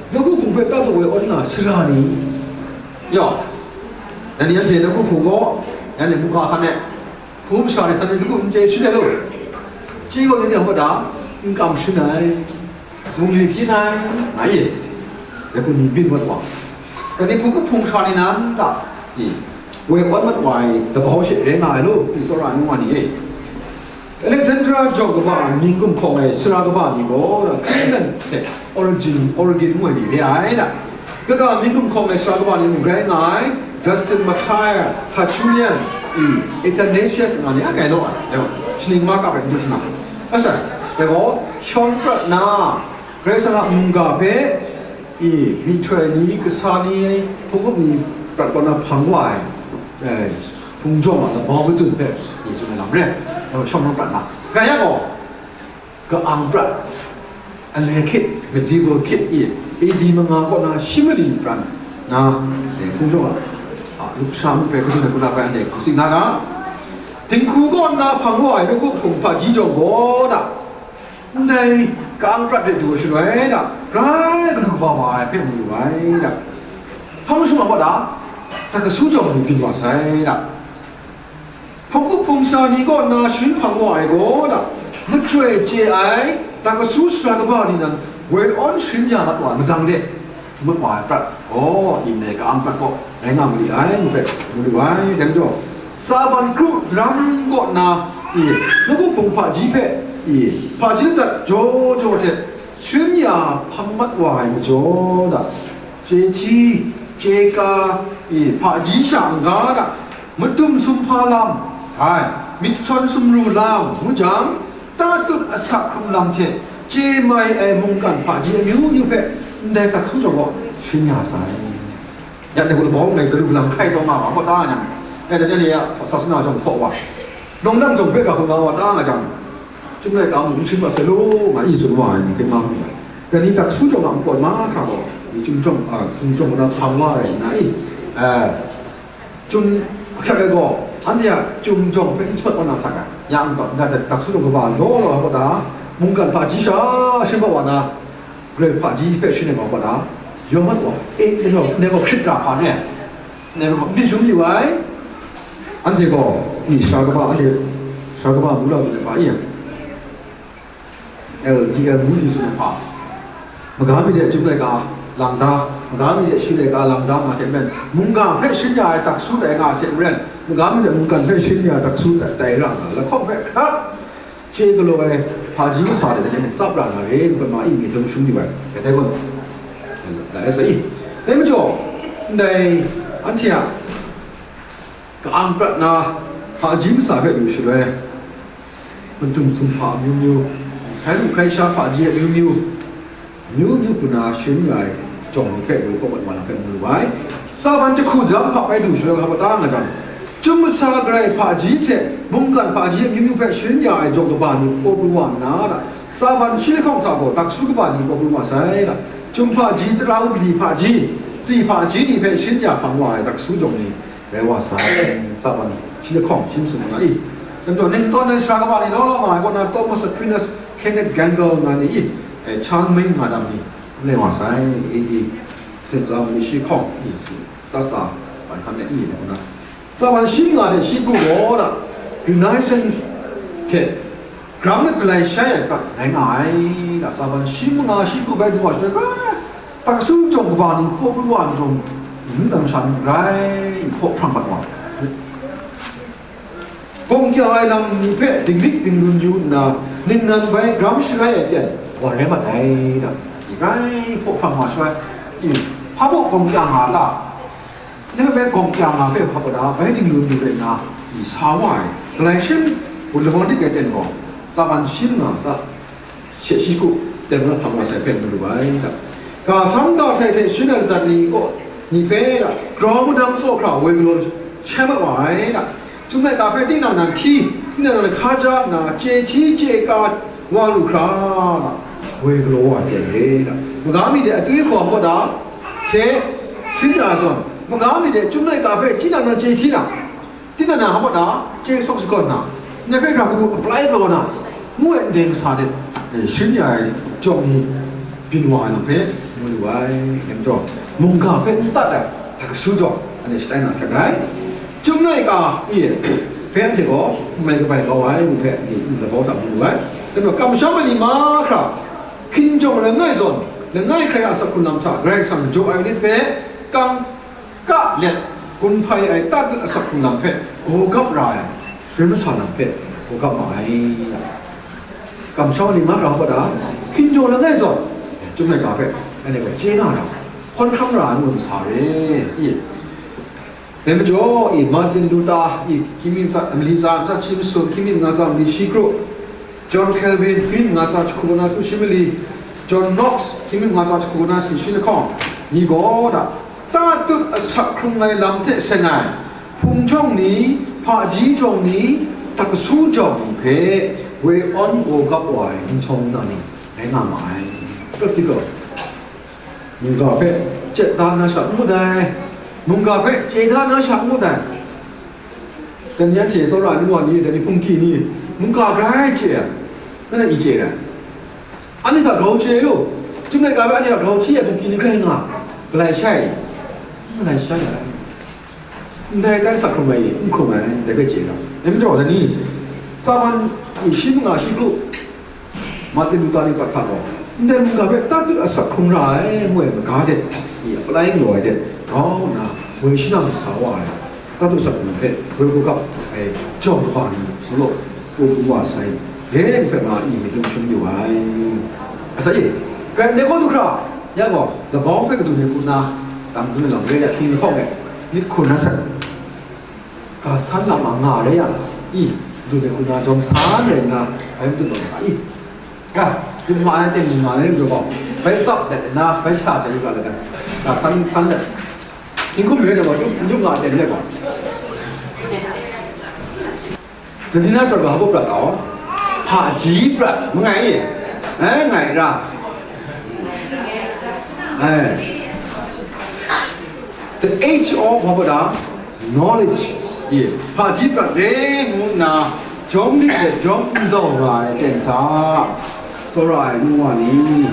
Nawku hpung hpe tau taw woi awn nga sara ni? Yaw, dai ni anhte nawku hpung gaw, ya ni mungga hkan e, hku masha ni san ni hku n chye shin ai lu? Chye gaw ni hta da, n kam shin ai, lung li hpyin ai, nga ye, dai hku ni byin mat wa, dai ni hku kahpung sha ni nan da, i, woi awn mat wa ai, labau she rai nga ai lu, n tsawra ai nu wa ni e. Alexandria jawng kaba a mi n-gun hkawng ai sara kaba ni gaw, Canaan hte Origin, Origin ngu ai ni re ai da. Kaga mi n-gun hkawng ai sara kaba ni mung rai nga ai, Justin, Matthias, Tertullian, i, Athanasius nga ni a gai law ai, shaning ma kap ai n du sa na. Asa, dai gaw, shawng prat na, Karai Kasang a mungga hpe, i, myihtoi ni, kasa ni, hpung up ni prat kaw na hpang wa ai, e, hpung jawng a labau madun hpe, i, tsun ai lam re, shawng prat na. Ga ya gaw, ka-ang prat, ale hkyit, medieval hkyit, i, A D manga kaw na shi mali pran na, e, hpung jawng a, a, lusha ngu hpe kadun ai, kuna bai anhte hku tsing na ga, dinghku kaw nna hpang wa ai nawku hpung hpaji jawng gaw da, ndai ka-ang prat hpe du ai shaloi da, grai galu kaba wa ai hpe mu lu ai da. Hpang jawng a wa da, dakasu jawng ni byin wa sai da. Hpung up hpung sha ni kaw nna sharin hpang wa ai gaw da, machyoi chye ai, dakasu sara kaba ni nan woi awn sharin ya mat wa ai madang de, mat wa ai prat, aw, ndai ka-ang prat gaw rai nga mali ai, ngu hpe mu lu ai. Dai majaw, Saban kru daram kaw nna, i, nawku hpung hpaji hpe, i, hpaji ladat jaw jaw hte sharin ya hpang mat wa ai majaw da, chye hti, chye ka, i, hpaji sha n-ga da, madum sumhpa lam, ai, myit sawn sumru lam, ngu jang, tatut asak hkrung lam hte chye mai ai mungkan hpaji amyu myu hpe ndai dakasu jawng gaw sharin ya sai. Ya, dai gaw labau ngai galu lam hkai taw nga ma, gaw ta nga jang, ya, dai ni a sasana jawng hpaw wa, nawng nang jawng hpe ga hkrum nga wa ta nga jang, Chyum laika mung n shim mat sai law, nga i tsun wa ai ni hpe ma hkrum ai. Dai ni dakasu jawng a npawt mahkra gaw, i, chyum jawng, a, chyum jawng na hpang wa ai nna i, a, chyum ahkyak ai gaw, anhte a chyum jawng hpe n shim mat wa na hta ga, ya npawt, nta dakasu jawng kaba law law ai gaw ta, mungkan hpaji sha sharin wa na, Grai hpaji hpe sharin ai gaw, wa ta, Yawng mat gaw, e, ndai gaw, ndai gaw hkrit ra hpa ne, ndai gaw myit shangun yu ai. Anhte gaw, i, sara kaba, anhte sara kaba ngu la lu ai hpa, i, L D L ngu di tsun ai hpa, maga mi de chyum laika lang da, maga mi de shi laika lang da nga hte maren, mungga hpe sharin ya ai taksu tai nga hte maren, maga mi de mungkan hpe sharin ya ai taksu tai, tai ra nga, lahkawng hpe hkrat chye galaw ai hpaji masa de, dai ni tsap ra na re, ngu ai ma, i, myit dum shangun yu ai, dai gaw, la ai sa i. Dai majaw, ndai anhte a ka-ang prat na hpaji masa hpe yu shaloi, madung sumhpa amyu myu, hkai lu hkai sha hpaji amyu myu, amyu myu hku na sharin ai jawng ni hpe woi hkawm mat wa na hpe mu lu ai. Tsavan jahku daram hpa bai du shaloi, hpa ta nga jang, Chyum masa garai hpaji hte mungkan hpaji amyu myu hpe sharin ya ai jawng kaba ni paw pru wa nna, tsavan shi lahkawng hta gaw taksu kaba ni paw pru wa sai. Chyum hpaji, tara ubli hpaji, tsi hpaji ni hpe sharin ya hpang wa ai taksu jawng ni rai wa sai. Tsavan shi lahkawng shi masum nga i. Dai majaw, ning tawn ai sara kaba ni law law nga ai kaw na, Thomas Aquinas, Kenneth Gainwell nga ni i, eh, Charles Main nga dam ni, rai wa sai. A D, Saint Zam ni shi hkawng i, Tsatsa, ban hkan let mi ai hku na, tsavan shi manga hte shi pru gaw da, Renaissance hte gram let galai shai ai prat rai nga ai da, tsavan shi manga shi pru bai du wa shaloi, taksu jawng kaba ni paw pru wa ai jawng, n dam sha n rai, hpaw hprang mat wa. Gawng kya ai lam ni hpe dinglik dinglun yu nna, ningnan bai gram sharai ai ten, wa rai mat ai da. I rai hpaw hprang wa shaloi, i, hpa baw gawng kya nga la? Ngai bai gawng kya nga hpe hpa da, bai dinglun yu rai nna, i, sa wa ai, galai shin, wun lahkawng dik ai ten gaw, tsavan shi manga tsa, she shi ku, teng na hpang wa sai hpe mu lu ai da. Ga sang ga htai hte sharin ai ladat ni gaw, ni hpe da, grau madang tsaw hkra woi galaw shai mat wa ai da. Chyum laika hpe tinang nan hti, tinang nan hkaja nna, chye hti chye ka wa lu hkra, woi galaw wa ai ten re da. Maga mi de atwi hkaw hpaw da, hte, sin ya zawn, maga mi de chyum laika hpe tinang nan chye hti na, tinang nan hpaw da, chye sawk shakawn na, ndai hpe hkra hku apply galaw na, ngu ai ndai masa de, eh, sharin ya ai jawng ni byin wa ai lam hpe mu lu ai, dai majaw, mungga hpe n tat ai, taksu jawng, anhte shatai na hkrat ai. Chyum laika e, hpe anhte gaw n mai kabai kau ai, ngu hpe, ni, n labau hta mu lu ai. Dai majaw, kamsham ai ni mahkra, hkinjawng langai zawn, langai hkrai a asak hkrung lam hta Karai Kasang jaw ai lit hpe, kang, ka let, gun hpai ai tatut asak hkrung lam hpe gaw gap ra ai, shaloi masa lam hpe gaw gap ma ai. Kamsham ai ni mahkra hpaw da, hkinjawng langai zawn, chyum laika hpe, anhte gaw chye na ra, hkawn hkam ra ai ngu masa re, i. Dai majaw, i, Martin Luther, i, hkying mi ntsa, mali tsa, ntsa shi masum, hkying mi manga tsa, mali shi kru, John Calvin, hkying mi manga tsa jahku na hkru shi mali, John Knox, hkying mi manga tsa jahku na sumshi lahkawng, ni gaw da, tatut asak hkrung ai lam hte seng ai, hpungtawng ni, hpaji jawng ni, taksu jawng ni hpe woi awn gaw gap wa ai nhtawm nna ni rai nga ma ai. Practical. Mungga hpe chye da na sha n ngut ai, mungga hpe chye da na sha n ngut ai. Dai ni anhte tsawra ai nu wa ni, dai ni hpungki ni, mungga grai chye ai, nang na i chye ai? Anhte hta grau chye ai lu, chyum laika hpe anhte hta grau hti ai hpungki ni grai nga, galai shai, galai shai ai. Ndai tai asak hkrung ai, n hkrung ai, dai hpe chye ai. Dai majaw, dai ni, tsaman, shi manga shi kru, Martin Luther ni prat hta gaw, ndai mungga hpe tatut asak hkrung ra ai, ngu ai maga hte, i, palai galaw ai hte, grau nna, woi shanang sa wa ai, tatut asak hkrung hpe, woi gaw gap ai, jawng kaba ni, sa law, Paw pru wa sai, re ai hpe nga i myit dum shangun yu ai. Asa e, kai ndai gaw du hkra, ya gaw, labau hpe kadun ai hku nna, dang dun ai lam re ai hkying lahkawng e, myit hkun na sai. Ga san lam a nga re yang, i, dun ai hku nna jawm san rai nna, bai madun lam nga i. Ga, dum nga ai teng nga ai rai gaw, bai tsap dat nna, bai sha jai yu ga let ai. Ga san, san dat. Hkying hkum rai gaw, yup, yup nga ai teng rai gaw. Dali na prat ga, hpa prat ga, hpaji prat, mangai e, eh, ngai ra, eh, the age of, hpa prat ga, knowledge, ye, hpaji prat re ngu nna, jawm lit let jawm n dau ra ai ten hta, tsawra ai nu wa ni,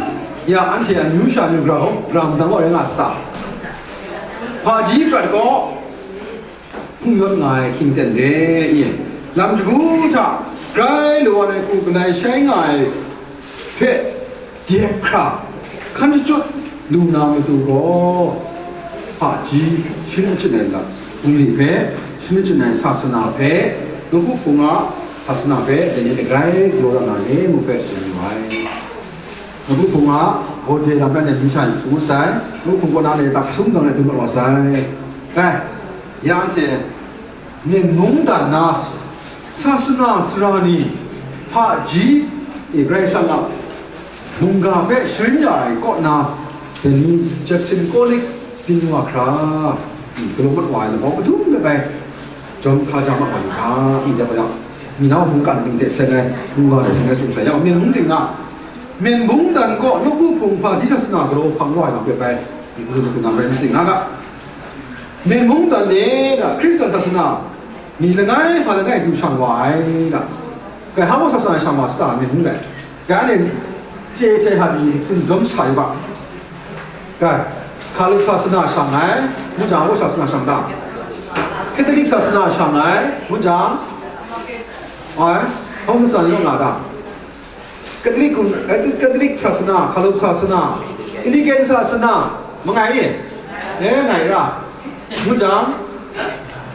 Ya anhte amyu sha amyu grau, grau madang gaw rai nga a ta? Hpaji prat gaw, hpung yawt nga ai hkying ten re i, lam shagu hta grai law ai hku galai shai nga ai hpe dep hkra, hkan shachyut lu na matu gaw, hpaji shangun chyangai lat bungli hpe, shangun chyangai sasana hpe, nawku hpung a sasana hpe, dai ni grai galaw ra na re ngu hpe tsun yu ai. Nawku hpung a gawde lam rai nna, myit sha yu tsun wu sai, nawku hpung kaw na ni tak sum dang rai dum mat wa sai. Rai, ya anhte Myen mungdan na, sasana sara ni, hpaji, e, Karai Kasang a mungga hpe sharin ya ai kaw na, dai ni Jackson College byin wa hkra, e, galaw mat wa ai lamau madung de bai, jawm hka ja ma ai hka, e, dai bai, mi nau hkungga ning de seng ai, mungga de seng ai, tsun sai, ya, Myen mung ting na, Myen mungdan kaw nawku hpung hpaji sasana galaw hpang wa ai lam de bai, e, galaw mat na rai myit ting na ga. Myen mungdan e, da, Hkristan sasana ni langai hpa langai du shang wa ai, da. Kai hpa mung sasana shang wa sata, myen mungdan. Kai anhte chye hte hpa pyi tsin jawm sa yu ga. Kai, Hkalup sasana shang ai, ngu jang, hpa sasana shang ta? Catholic sasana shang ai, ngu jang, ai, hpa sasana ni nga ta? Catholic kun, eh, Catholic sasana, Hkalup sasana, Anglican sasana, mangai i? Eh, ngai ra. Ngu jang,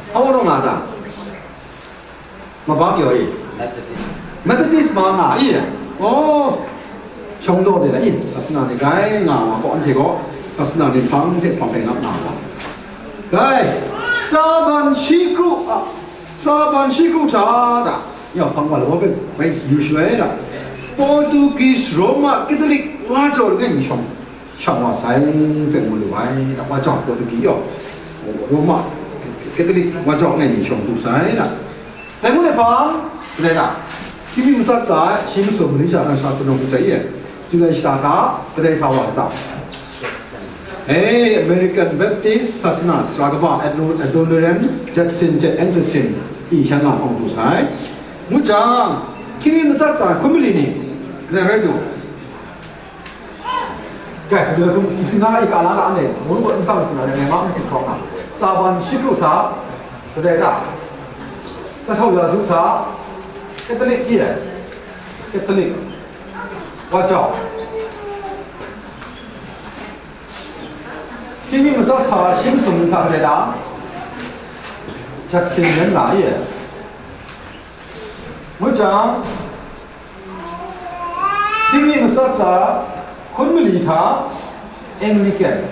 hpa rawng nga ta? Maba kyaw i? Methodist ma nga i? Oh, shawng daw de la i? Sasana ni grai nga wa, kaw anhte gaw, sasana ni hpang hte hpang rai nga nga wa. Grai, Saban shi kru a, Saban shi kru hta da, ya hpang wa law hpe bai yu shaloi da, Portuguese Roma Catholic wa jaw langai mi shawng shang wa sai hpe mu lu ai da, wa jaw Portuguese yaw, Roma Catholic wa jaw langai mi shawng du sai da. Dai ngu le hpang, kadai da, hkying mi matsat sa ai, shi masum mali sha na sha hpunawng hku sai i, July shata hta, kadai sa wa sa ta? Hey, American Baptist sasana sara kaba Adoniram Judson hte Anderson i shan nga hpang du sai. Ngu jang, hkying mi matsat sa ai hkun mali ni, kadai rai du? Kai, kadai hkun, nsing na i ka la ga anhte, ngu ngu ntang nsing na, ngai ma nsing hkawng na. Saban shi kru hta, kadai da? Sa htau ya su hta, Catholic i ai. Catholic. Wa jau. Hkying mi matsat sa shi masum ni hta kadai da? Judson ren na i ai. Ngu jang, hkying mi matsat sa hkun mali hta Anglican.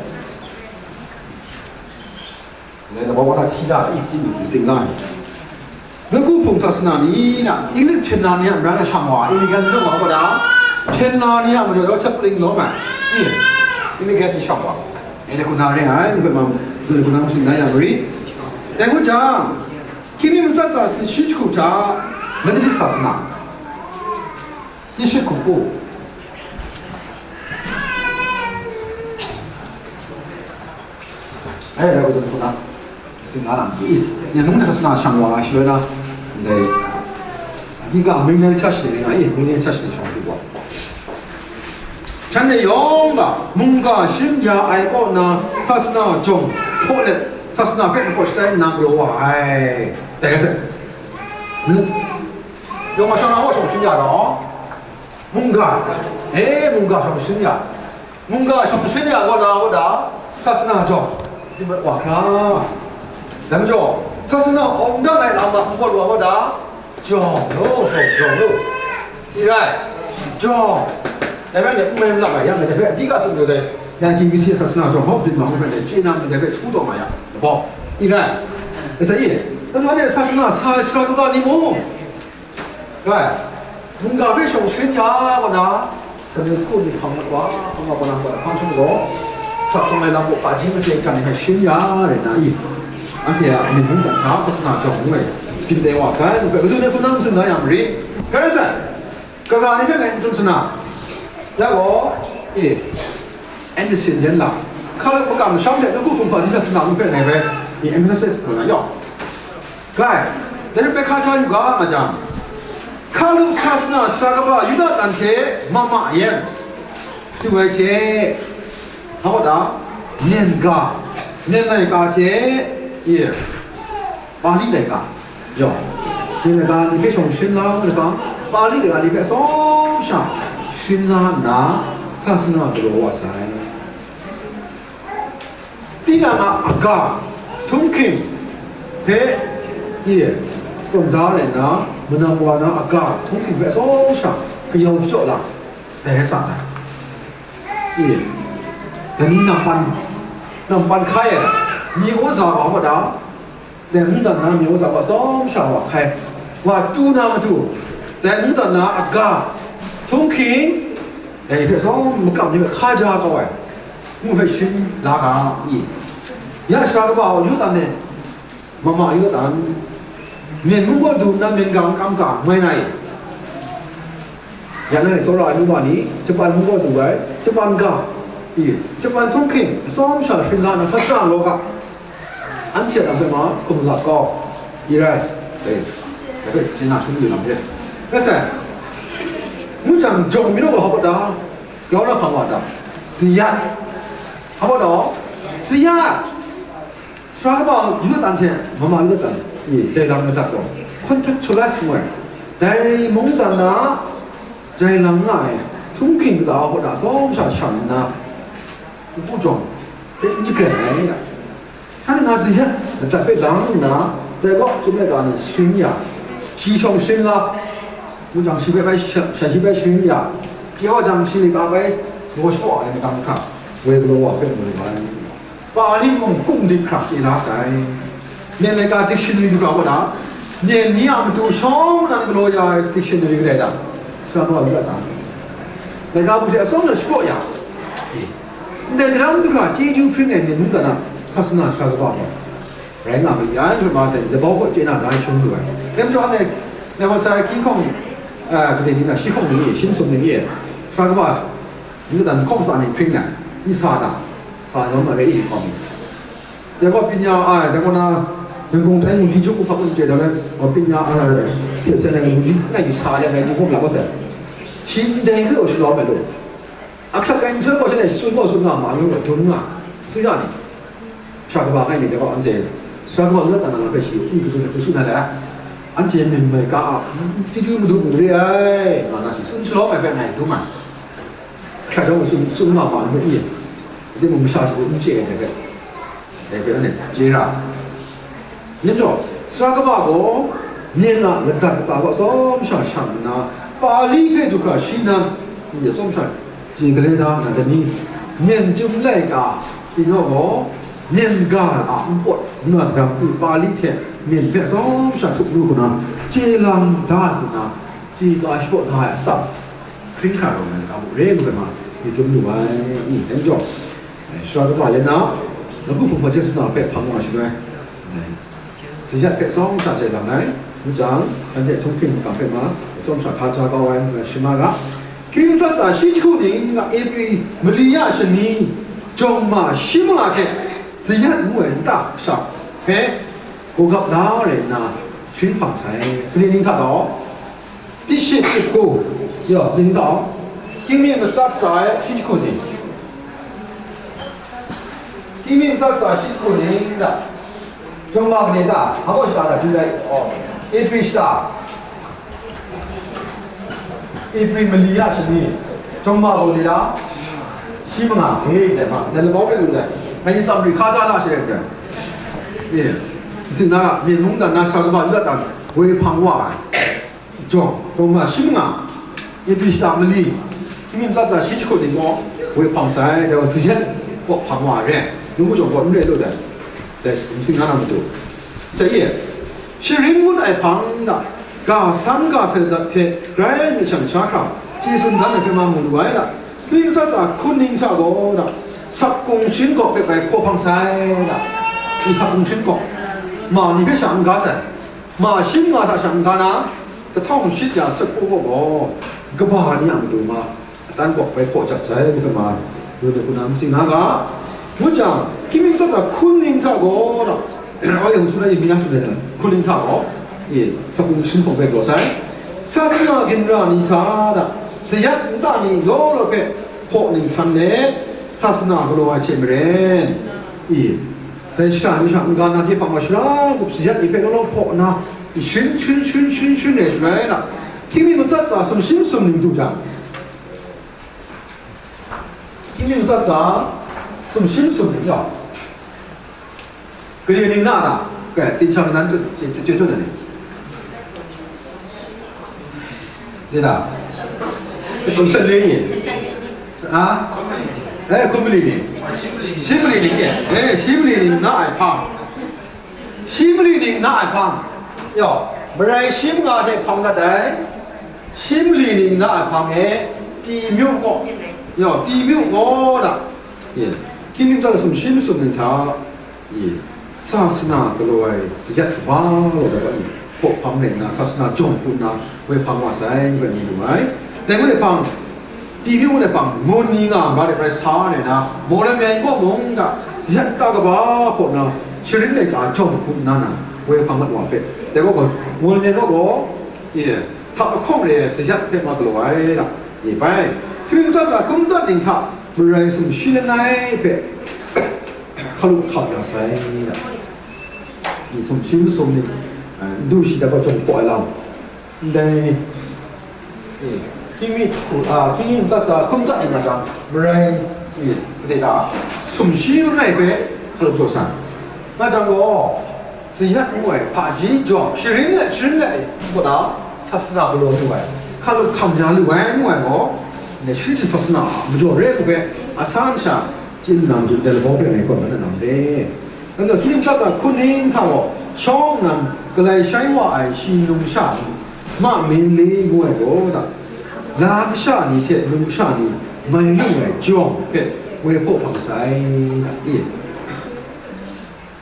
Ngai na bawa na hti la i, hti mi sing la. Nawku hpung sasana ni na, English hpyen na ni a mara na shang wa, Anglican ni wa da, hpyen na ni a mara da, Chaplain law ma, i, Anglican ni shang wa. E, da kuna re ai, ngai ma, da kuna masing na ya mari. Dai ngu jang, hkying mi matsat sa shi jahku hta, Methodist sasana. Ti shi hku pu. Ai, rai kudun hku na, sing nga lam, is, nya nung na sasana shang wa ai, shwe na, ndai, di ga Arminian Church ni nga i, Arminian Church ni shawng du wa. Shanhte yawng ga, mungga shim ya ai kaw na, sasana jawng hpaw let, sasana hpe n kaw shatai nna galaw wa ai. Dai ga sai. Yawng a shawng na gaw shawng shim ya gaw, mungga, e, mungga shawng shim ya. Mungga shawng shim ya gaw na gaw da, sasana jawng, di mat wa hkra. Dai majaw, sasana awng dang ai lam a n pawt wa gaw da, jawng lu, jawng, jawng lu. I rai, jawng. Dai rai ni, n mai n lap ai yang, dai hpe, di ga tsun lu dai, yang K B C sasana jawng hkau byin ma hkau hpe, chye na, dai hpe, htu taw ma yang, bawng. I rai. Asa i, dai rai ni, sasana, sa, sasana kaba ni mung, Rai, mungga hpe shawng sharin ya gaw na, Sunday school ni hpang mat wa, hpang wa, hpang wa, hpang shawng gaw, sak hpang ai lam gaw, paji machye kan ni hpe sharin ya rai na i? Anhte a myit mungdan hta sasana jawng ngu ai, byin tai wa sai, ngu hpe, kadu ni hpunang tsun na yang marit. Hkrai sai, kaga ni hpe ngai n tsun sana, ya gaw, e, Anderson yan la, hkalup makam masham hte nawku hpung hpaji sasana ngu hpe ngai bai, e, emphasis lu na yaw. Gai, dai hpe hkra hta yu ga, nga jang, hkalup sasana sara kaba Yuda tan hte mama yan, Htu ai hte, hpa wa ta, myen ga, myen laika hte, ye, Pali laika, yawng, myen laika ni hpe shawng sharin la ngu ai hpang, Pali laika ni hpe tsawm sha sharin la nna, sasana galaw wa sai. Tinang a aga, htunghking hpe, ye, tawn da rai nna, manam wa na aga, htunghking hpe tsawm sha, kayau kachyaw la, dai rai sa ai. Ye, dai ni nampan, nampan hkai ai, ni aw za wa hpa da, dai mungdan na ni aw za wa tsawm sha wa hkai, wa tu na matu, dai mungdan na aga, htunghking, dai ni hpe tsawm makam ni hpe hkaja kau ai, ngu hpe sharin la ga i. Ya sara kaba wa yu dan e, mama yu dan, myen mungga du nna myen ga n kam ga, mai na i. Ya na e tsawra ai mungga ni, Japan mungga du ai, Japan ga, i, Japan htunghking, atsawm sha sharin la na, sasana law ga, anhte a lam hpe ma, hkum lap kau, i rai, e, dai hpe chye na shangun lam hte. Rai sai, ngu jang, jawng mi naw ga hpa da, grau na hpang wa da, ziyat, hpa da, ziyat, Sara kaba Yonatan hte mama Yonatan ni jai lam madat gaw, contextualize ngu ai. Dai mungdan na jai lam nga ai, htunghking kata hpaw na tsawm sha shang nna, npu jawng hpe n shakren ai da. Shanhte na ziyat ladat hpe lang nna, dai kaw chyum ai ga ni sharin ya, shi shawng sharin la, ngu jang shi hpe bai sha, sha shi bai sharin ya, chye wa jang shi laika bai gaw shapaw ai magang hkra, woi galaw wa hpe mu ai. Pali mung kung dip hkra chye la sai. Myen laika dictionary du hkra kaw na, myen ni a matu shawng nnan galaw ya ai dictionary kadai da, sara naw yu dat ta. Laika bu hte atsawm na shapraw ya, e, ndai daram du hkra chyeju hpring ai myen mungdan a sasana sara kaba gaw, rai nga ma ya, n hkra ma dai, dabau kaw chye na da shung lu ai. Dai majaw anhte, ngai wa sai hkying hkawng, a, kadai ni na, shi hkawng ni, shi masum ni, sara kaba, N shada nhkawng hta ni hpring na, n sa ta, sa lawm ma re i hkawm ni. Dai gaw pyi na ai, dai gaw na, Yangon tai ngu ji juk hkap n chye da le, gaw pyi na ai, hte sen ai ngu ji ngai sa le ngai ni hkawm la ma sai. Shi ndai hpe gaw shalawm ai lu. Ahkyak ai nhtoi gaw shanhte sun gaw sun nga ma, ngu gaw dum nga, tsi ga ni. Sara kaba ngai myit dai gaw, anhte sara kaba Yonatan a lam hpe shi n kadun ai hku tsun ai le, anhte myit mai ga a, chyeju madu mung re ai, nga na shi tsun shalawm ai hpe ngai dum ai. Hkra jawng tsun, tsun nga ma n mai i, timung masha shagu n chye ai dai hpe, dai hpe anhte chye ra. Ning gaw, sara kaba gaw, myen a ladat kata gaw tsawm sha shang nna, Pali hpe du hkra shi nan, n-, tsawm sha chye gale da na dai ni, myen chyum laika, tinggaw gaw, myen ga a npawt, nat ram u Pali hte myen hpe tsawm sha htup lu hku na, chye lang da hku na, chye ka shapraw da ai atsam, hkring hkra rawng ai, ka bu re ngu ai ma, myit dum lu ai, i, dai majaw, sara kaba yan na, lahku hpung hpajet sana hpe hpang wa shangai, Zayat hpe tsawm sha chye lang ai, ngu jang, shanhte htunghking makam hpe ma, tsawm sha hkaja kau ai, ngu ai, shima ga. Hkying tsat sa shi jahku ning, Ebri mali ya shani, jawng ma shi manga hte, zayat ngu ai nta kasha hpe, gawgap la rai nna, sharin hpang sai, kaning ning hta gaw, Tishit, Kitku, ya, ning ta, hkying mi matsat sa ai shi jahku ning. Hkying mi matsat sa shi jahku ning da. Jawng ma ni da, hpa gaw shata da, July, oh, April shata. April mali ya shani. Jawng ma gaw ni da. Shi manga, he, dai ma, dai labau de lu dai. Ngai ni tsam ri hkaja la shi dai. Ye. Ntsin na, myen mungdan na sara kaba yu dat dan, woi hpang wa ai. Jawng, jawng ma shi manga, Ebri shata mali, hkying mi matsat sa shi jahku ning gaw, woi hpang sai, dai gaw zayat kaw hpang wa ai re, ngu jawng gaw n re lu dai, dai ntsin na na matu. Sai e, sharin ngut ai hpang da, ga san ga hte dat hte, grai myit sha masha hkra, chye tsun dan ai hpe ma mu lu ai da, hkying mi matsat sa hkun ning hta gaw da, sak kung shin kaw hpe bai hkaw hpang sai da, i sak kung shin kaw, ma ni hpe sha n ga sai. Ma shi manga hta sha n-ga na, kahtawng shit ya sakpu gaw gaw, kaba ni a matu ma, atan gawk bai hpaw jat sai, ngu hpe ma, ngu hpe hku na n sing na ga, ngu jang, hkying mi matsat sa hkun ning hta gaw, da, aw yang tsun ai, mi na tsun ai, hkun ning hta gaw, e, sakpu shin hpawng bai gaw sai, sasana ginra ni hta, da, zayat nta ni law law hpe, hpaw ninghtan let, sa sana galaw ai hte maren, i, dai shara ni hta n-ga na hte hpang wa shara gup sayat ni hpe law law hpaw nna, sharin sharin sharin sharin sharin rai shaloi na, hkying mi matsat tsa sumshi masum ning du jang, hkying mi matsat tsa sumshi masum ning yawng, ကရင်နီနားတာ ကဲ သင်္ချာကဏ္ဍ တွေ့တွေ့တယ်လေ။ ဒီလား။ ခုနစ်လေးနေ။ ဟာ။ အဲ ခုနစ်လေးနေ။ ရှင်းပလီနေ။ အဲ ရှင်းပလီနေ နားအဖမ်း။ ရှင်းပလီနေ နားအဖမ်း။ ယော မရိုင်ရှင်းငါတဲ့ ဖောင်ကတိုင်။ ရှင်းပလီနေ နားအဖမ်းရဲ့ ပြည်မြို့ပေါ့။ ယော ပြည်မြို့ပေါ့တာ။ ခင်ဗျားတို့ဆို ရှင်းစုံနေတာ။ ဆာစနာကလော်ဝဲ စယတ်ကဘာလို့တော့ ပေါ့ဖမ်းနေတာ ဆာစနာကြောင့်ခုနဝဲဖမ်းဝါဆိုင်ပဲနေလို့ပါ။ တဲဝဲဖမ်း ပြည်မြို့နဲ့ဖမ်း ငိုနီငါမရတဲ့ပဲစားနေတာ မော်လမြိုင်ပေါ့မုံက စယတ်တကဘာပေါ့နော် ရှရင်းနဲ့ကအကြောင်းခုနနာ ဝဲဖမ်းမတ်ဝါပဲ တဲဝဲက မော်လမြိုင်ပေါ့ကော ထပ်အခေါက်လေ စယတ်ဖက်မှာကလော်ဝဲတာ ဒီပိုင်း ခရစ်သတ်စာ ခုံးသတ်တင်ထ မရိုင်စုံရှိလနိုင်ဖက် ခလုတ်ခလုတ်ရဆိုင်။ ဒီဆုံးရှင်းဆုံးနေ ဒုရှိတကကြောင့်ပေါ်လာတယ်။ ခိမိခုအာခိမိသတ်စာခုံးသတ်အင်္ဂါကြောင့် မရိုင်ဒီဒေတာ ဆုံးရှင်းနိုင်ပဲ ခလုတ်ကြောင့်ဆန်း။ ဒါကြောင့်တော့ စရပ်မှုဝဲဖာကြီးကြောင့် ရှရင်းလက်ရှရင်းလက်ပေါ့တာ ဆာစနာကလော်မှုဝဲ ခလုတ်ခံရလူဝဲမှုဝဲတော့ နေရှိချင်ဆာစနာမကြော်ရဲဘူးပဲ အဆန်းရှာ ကျင့်နံဒုတဲ့ဘောပဲနေကောမနနံဒဲအဲ့တော့သူတို့ကစားခုနင်းထားတော့ရှောင်းနံကလေးဆိုင်ဝါအိုင်ရှင်လုံရှာမမင်းလေးငွေတော့လာကရှာနေတဲ့လုံရှာနေမိုင်လုံးဝဲကြောင်းပဲဝဲဖို့ပါဆိုင်အေး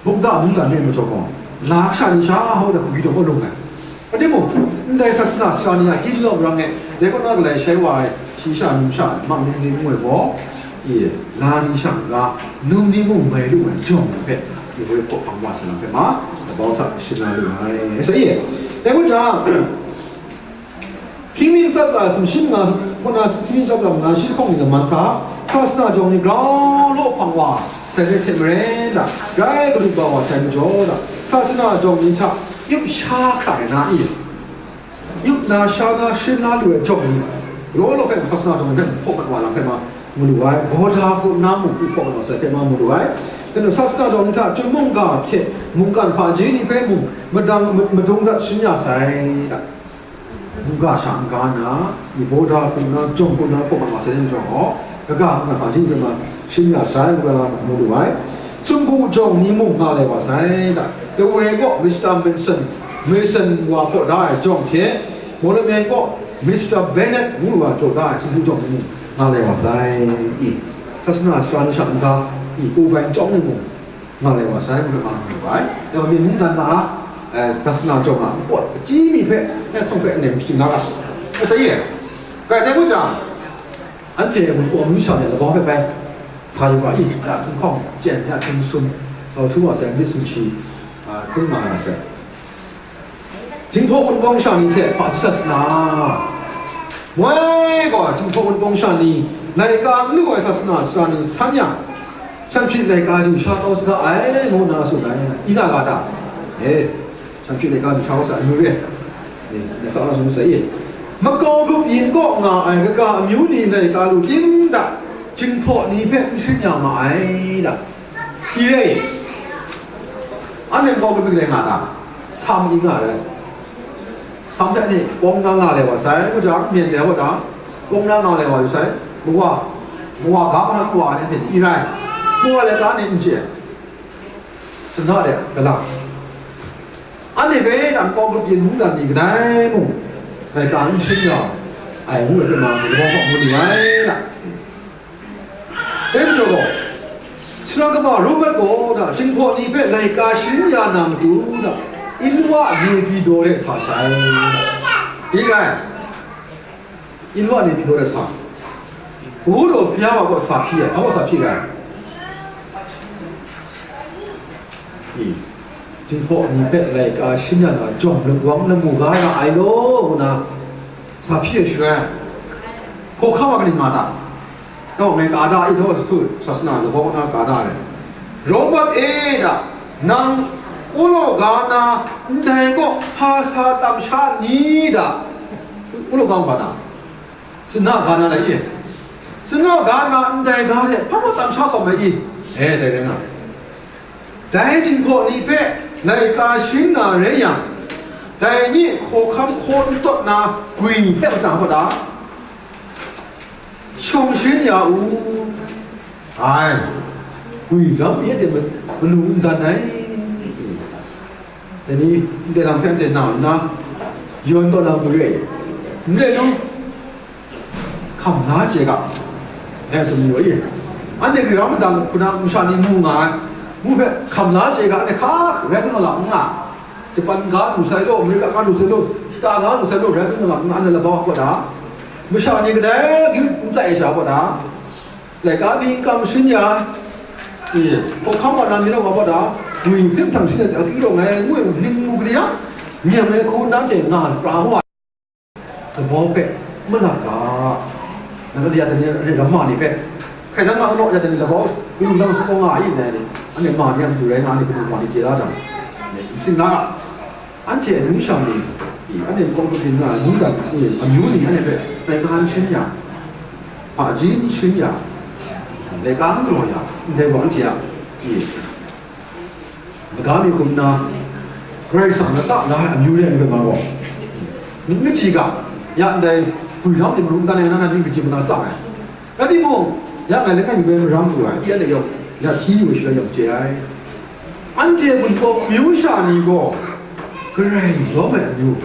ဗုဒ္ဓမူတံနဲ့မကြော်ကောလာကရှာနေရှာဟောတဲ့ဘုရားတော်လုံးပဲအတိတ်ဘုဒ္ဓဆာစနာစာနေအကြီးကြီးတော့ရငယ်ဒီကောနာကလေးဆိုင်ဝါအိုင်ရှင်ရှာလုံရှာမမင်းလေးငွေပေါ့ လာနီးရှောင်က နူမင်းမုန့်မယ်လို့ဝဲကြော်မယ်ပဲဒီဝဲပေါ်အောင်ဝါဆရာပဲမှာတဘောထပ်ရှင်းလာလို့ရတယ်ဆိုရင်တဲဖို့ကြောင့်ခိမိသတ်စာစုရှင်းငါခုနခိမိသတ်စာငါရှင်းခုံးနေတဲ့မန်ခါသာသနာကြောင့်ဒီကြောင့်လို့ဖောင်ဝါဆယ်တဲ့ထင်မရဲတာဂိုင်းကလူပါဝါဆယ်မကျော်တာသာသနာကြောင့်ဒီထပ်ရုပ်ရှားခါရနာအင်း ယုတ်နာရှါနာရှင်းနာလူဝဲကြောင့်လောလောဖဲခါစနာတော်ဖဲဖောက်ပတ်ဝါလာဖဲမှာမူလူဝဲဘောဓါခုနာမူခုဖောက်ပတ်ဝါဆက်ဖဲမှာမူလူဝဲတဲ့ဆာစနာတော်နိထကျွမုံကထဲမုံကဖာဂျီနိဖဲမူမဒံမဒုံဒတ်ရှင်ရဆိုင်တာမူကရှာကနာဒီဘောဓါခုနာကြောင့်ခုနာဖောက်ပတ်ဝါဆက်တဲ့ကြောင့်ဟောကကမဖာဂျီနိဖဲမှာရှင်ရဆိုင်ကမူလူဝဲစွန်ဘူကြောင့်နိမုံကလဲဝါဆိုင်တာတဝဲကော Mr. Mason Mason ဝါဖောက်ဒါအကြောင့်ထဲ မော်လမြိုင်ကော Mr. Bennett မူဝါကြော်ဒါဟိဘူးကြောင့်မူငါလဲဝါဆိုင် ဆာစနာစရာနုရှမူဒါ ကိုပိုင်ကြောင့်မူငါလဲဝါဆိုင်မူကမူပါတော့မင်းမူတန်တာဆာစနာကြောင့်မှာပေါ့အကြီးမိဖက်နဲ့ထုံးဖက်နဲ့မရှိငါလားအစရေးကဲတဲ့ကိုကြောင့်အန်တီကဘုံအမူရှောင်တဲ့လဘောပဲပဲစာယူပါ 이အထုံးခေါင်ကျန်အထုံးဆုံးတော်ထူးဝါဆိုင်မြစ်စုချီခုမှန်ပါဆိုင် Jinghpaw Wunpawng sha ni hte hpa jasat sa na, moi gaw Jinghpaw Wunpawng sha ni laika n lu ai sasana sara ni san yang, shan hpyi laika du sha kau saga ai, ngu nna tsun ai, ina ga ta? E, shan hpyi laika du sha kau sa ai, ngu re, e, na sa na sung sa i, makau grup yin kaw nga ai kaga amyu ni laika lu tim da, Jinghpaw ni hpe n shing ya ma ai da. Ire, anhte nkau kabik rai nga ta? Sam ning nga ai. Sam hte ni, kawng na nga lai wa sai, kaja myen dai wa ta, kawng na nga lai wa yu sai, kawa, kawa ga ma kawa ni hte i rai, kawa lai ta ni n chye, shana de, gala. Anhte hpe nan kawng grup yin mungdan ni kadai mung, rai ta n shing ya ai, ngu ai hpe ma, ni kawa hpawng mu ni ai na. Dai majaw gaw, Sara kaba Robert gaw da, Jinghpaw ni hpe laika sharin ya na matu da, Inwa Nepido de sa sai. Ning rai, Inwa Nepido de sa. Ngu daw bya wa gaw sa hpyi ai, hpa gaw sa hpyi ai. I, Jinghpaw ni hpe laika sharin ya na jawng lawang lamu ga na ai law, ngu na, sa hpyi ai shaloi, hkawhkam wa kaning nga ta? Kaw ngai ka da i daw su, sasana labaw na ka da ai. Robert e da, nang u law ga na ndai kaw hpa sa tam sha ni da? U law ga na, sina ga na lai i? Sina ga na ndai ga de hpa maw tam sha kawm ai i? E, dai rai nga. Dai jinghpaw ni hpe laika shin na rai yang, dai ni hkawhkam hkaw n tawt na gwi hpe mata hpaw da? Shawng shin ya u. Ai, gwi lam ye de manu n dan ai. Dai ni, ndai lam hpe anhte na nna, yawn taw na gwi re. N re nu? Hkam la chye ga, e, tsun mayu i. Anhte gwi ram madang hku na masha ni mu nga ai. Mu hpe, hkam la chye ga, anhte hka rai kau na lam n nga. Japan ga lu sai law, Amerika ga lu sai law, Shita ga lu sai law, rai kau na lam n nga, anhte labau hpaw da. Masha ni kadai yu n tsai ai sha hpaw da. Laika ni n kam shin ya, i, hkawhkam wa na ni law hpaw da. Gwi hpring htang shin ya, akyu law ngai, ngu ai ning mu gadi na, nyam ai hku nanhte nga pra wa. Labau hpe, malak ga, nang ya dai ni ram ma ni hpe, hkai nang ma law ya dai ni labau, yu nang hkawng nga ai, nai ni, anhte ma ni a matu rai nga, anhte hpung ma ni chye la jang, n sing na, anhte amyu sha ni, i, anhte makawp hpung na, mungdan, i, amyu ni, anhte hpe, laika n shin ya, hpaji n shin ya, laika n galaw ya, ndai gaw anhte a, i, Maga mi hkum nna, Karai Kasang lata la ai amyu re ai ni hpe ma gaw, myit kaji ga, ya ndai gwi lam ni marum dan ai na, na myit kaji mana sang ai. Rai timung, ya ngai langai mi bai maram lu ai, ya anhte yawng, ya hti yu ai shaloi yawng chye ai. Anhte Wunpawng amyu sha ni gaw, Karai lawm ai amyu,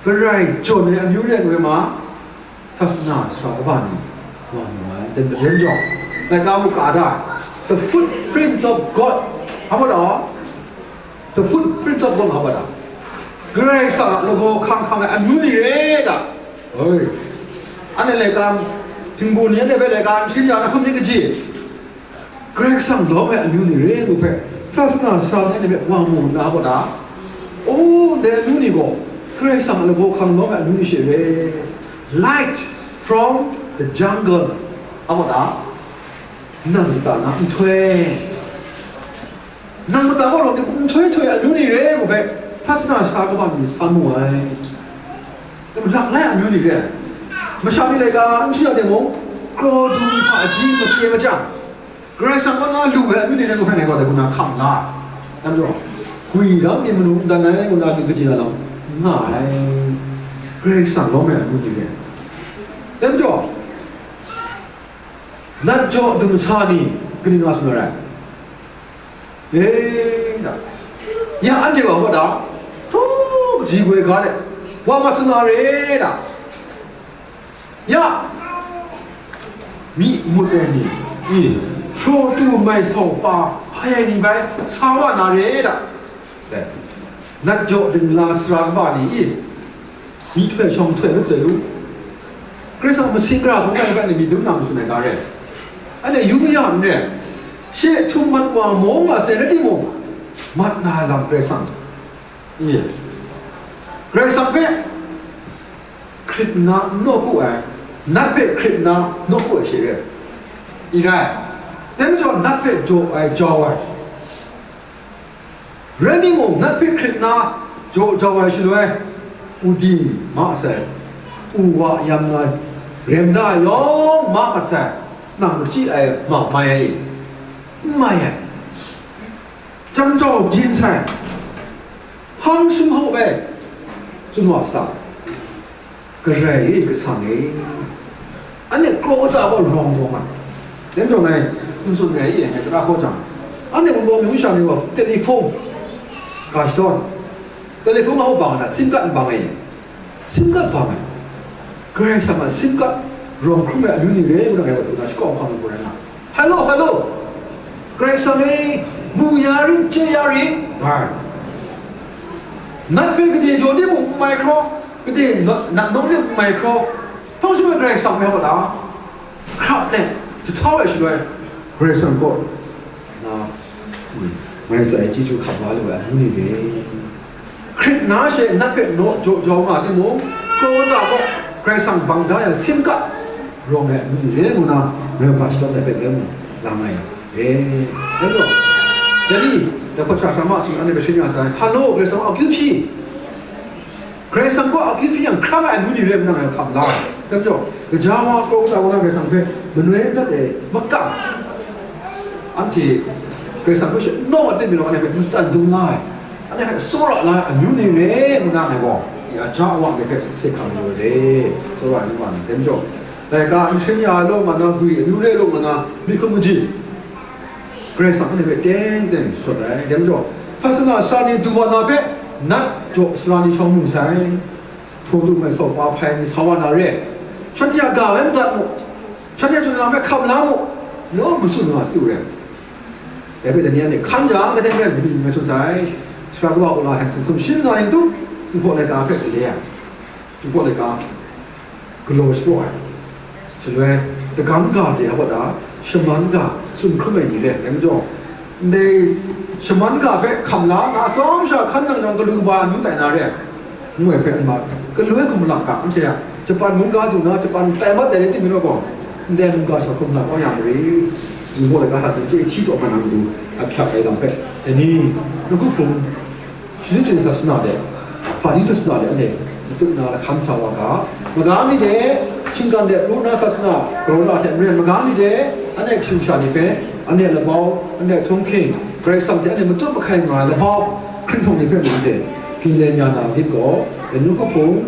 Karai jawn ai amyu re ai ngu ai ma, Sasana sara kaba ni wa mu ai, dan maden jawng, laika mu ka da, the footprints of God, hpa da, the footprints of God, hpa da, Karai Kasang a lagaw hkang hkang ai amyu ni re da. Oi, anhte laika, htingbu ni anhte hpe laika n shin ya na hkum ni kaji? Karai Kasang lawm ai amyu ni re ngu hpe, sasana sara ni hpe wa mu nna, hpa da? O, ndai amyu ni gaw, Karai Kasang a lagaw hkang lawm ai amyu ni she re. Light from the jungle, hpa da? Nang mata na nhtoi, nang mata gaw rawt ni hkum nhtoi htoi amyu ni re ngu hpe, sasana sara kaba ni sa mu ai. Lak lai amyu ni re. Masha ni laika n shin ya timung, kraw du hpaji machye machyang, Karai Kasang kaw na lu ai amyu ni rai ngu hpe ngai gaw dai hku na hkam la ai. Dai majaw, gwi lam ni manu n dan ai ngu na myit kaji na lam n nga ai. Karai Kasang lawm ai amyu ni re. Dai majaw, nat jaw dumsa ni kaning nga tsun ai rai? E, da. Ya anhte wa hpa da? Htaw, kaji goi ga de, wa mat sa na re da? Ya, myi mut ai ni, i, hpraw tu mai sau pa hpai ai ni bai sa wa na re da? Dai, nat jaw dingla sara kaba ni, i, myi hpe shawng htoi ngut sai lu. Karai Kasang masing gara hkungga ni hpe myit dum na matsun ai ga re. Anhte yu maya n re. She htum mat wa maw nga sai rai timung, mat na ai lam Karai Kasang, i, Karai Kasang hpe hkrit nna n nawku ai, nat hpe hkrit nna nawku ai she re. I rai, dai majaw nat hpe jaw ai, jau ai, rai timung, nat hpe hkrit nna jaw jau ai shaloi, u di ma sai, u wa yam na rem da ai yawng ma mat sai, nang machyi ai ma mai ai i? N mai ai. Jang jau jin sai, hpang sum hau bai, tsun wa sa ta? Karai e, kasang e, anhte kraw kata gaw rawng taw nga. Dai majaw ngai n tsun rai i, ngai tara hkaw jang, anhte Wunpawng amyu sha ni gaw telephone ga shadawn, telephone hkau bang na, sim kat n bang ai, sim kat bang ai. Karai Kasang a sim kat rawng hkrum ai amyu ni re ngu na ngai gaw dai hku na shakawn hkawm ai hku rai nga. Hello, hello. Karai Kasang e, mu ya rit, chye ya rit, nga ai. Nat hpe gade jaw ni mung n mai hkraw, gade na-, nat nawng ni mung n mai hkraw, hpang shangai Karai Kasang hpe hpa da? Hkrap let, jahtau ai shaloi, Karai Kasang kaw na, mm, ngai tsa ai chyeju hkap la lu ai amyu ni re. Hkrit nna she nat hpe naw jaw jau nga timung, kraw kata gaw Karai Kasang bang da yang sim kat rawng ai amyu ni re ngu na, Ngai hpa shadawn ai hpe ngai mu lang ai. E, ngai gaw, dai ni, dai hpawt sha hkra ma si, anhte hpe shing ya sai. Halo, Karai Kasang a akyu hpyi. Karai Kasang gaw a akyu hpyi yang, hkra ai amyu ni rai nna ngai hkam la ai. Dai majaw, gaja wa, kraw kata wa na Karai Kasang hpe manoi n dat ai, makam. Anhte Karai Kasang hpe shanawng a ten mi law, anhte hpe matsan dung la ai. Anhte hpe tsawra la ai amyu ni rai nna ngai gaw, ya ja wa ngai hpe se hkam lu ai re. Tsawra ai ni wa ni, dai majaw, laika n shing ya ai law, ma na gwi amyu re law, ma na myit hkum kaji, Karai Kasang anhte hpe teng teng shut ai. Dai majaw, sasana sara ni du wa na hpe, nat jaw sara ni shawng mu sai. Hpung du mai sau pa hpai ni sa wa na re. Shanhte a ga bai madat mu. Shanhte a chyu na hpe hkam la mu. Law matsun nga tu re. Dai hpe dai ni anhte hkan jang, gade maren myit ni mai sun sai. Sara kaba Ola Hanson sumshin nga ning tu, Jinghpaw laika hpe gale ai. Jinghpaw laika galaw shapraw ai. Shaloi, dagam ga de a wa da, shaman ga tsun hkrum ai ni re, dai majaw, ndai shaman ga hpe hkam la nna, atsawm sha hkan nang jang galu ba ai hpung tai na re, ngu ai hpe, anhte galoi hkum malak ga, anhte a Japan mungga du na, Japan tai mat ai rai timung gaw, ndai mungga sa hkum malak kau ya marit. Jinghpaw laika hta chye hti taw ma nang du, a hpyak ai lam hpe, dai ni, nawku hpung, Shani hte sasana de, hpaji sasana de, anhte matut na lahkam sa wa ga, maga mi de, shinggan de pru na sasana galaw la hte maren, maga mi de, anhte kashu kasha ni hpe, anhte labau, anhte htunghking, Karai Kasang hte anhte matut mahkai nga ai labau, hkringhtawng ni hpe mung hte, byin len ya na lit gaw, dai nu kahpung,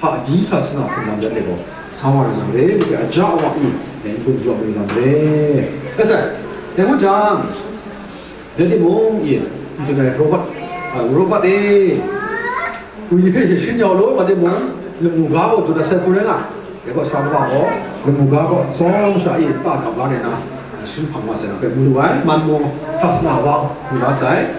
hpaji sasana hpung lam yan de gaw, sa wa rai nga re, mung hte aja awa ni, dai n-gun jaw mayu na re. Rai sai, dai ngu jang, Dai timung, e, n tsun ai, Robert, a, Robert e, gwi ni hpe hte shin yau law, nga timung, lamu ga gaw dut dat sai hku rai nga, dai gaw, sara kaba gaw, lamu ga gaw, tsawm sha e, nta gap la rai na, shin hpang wa sai na hpe mu lu ai, man maw, sasana wa, mu la sai.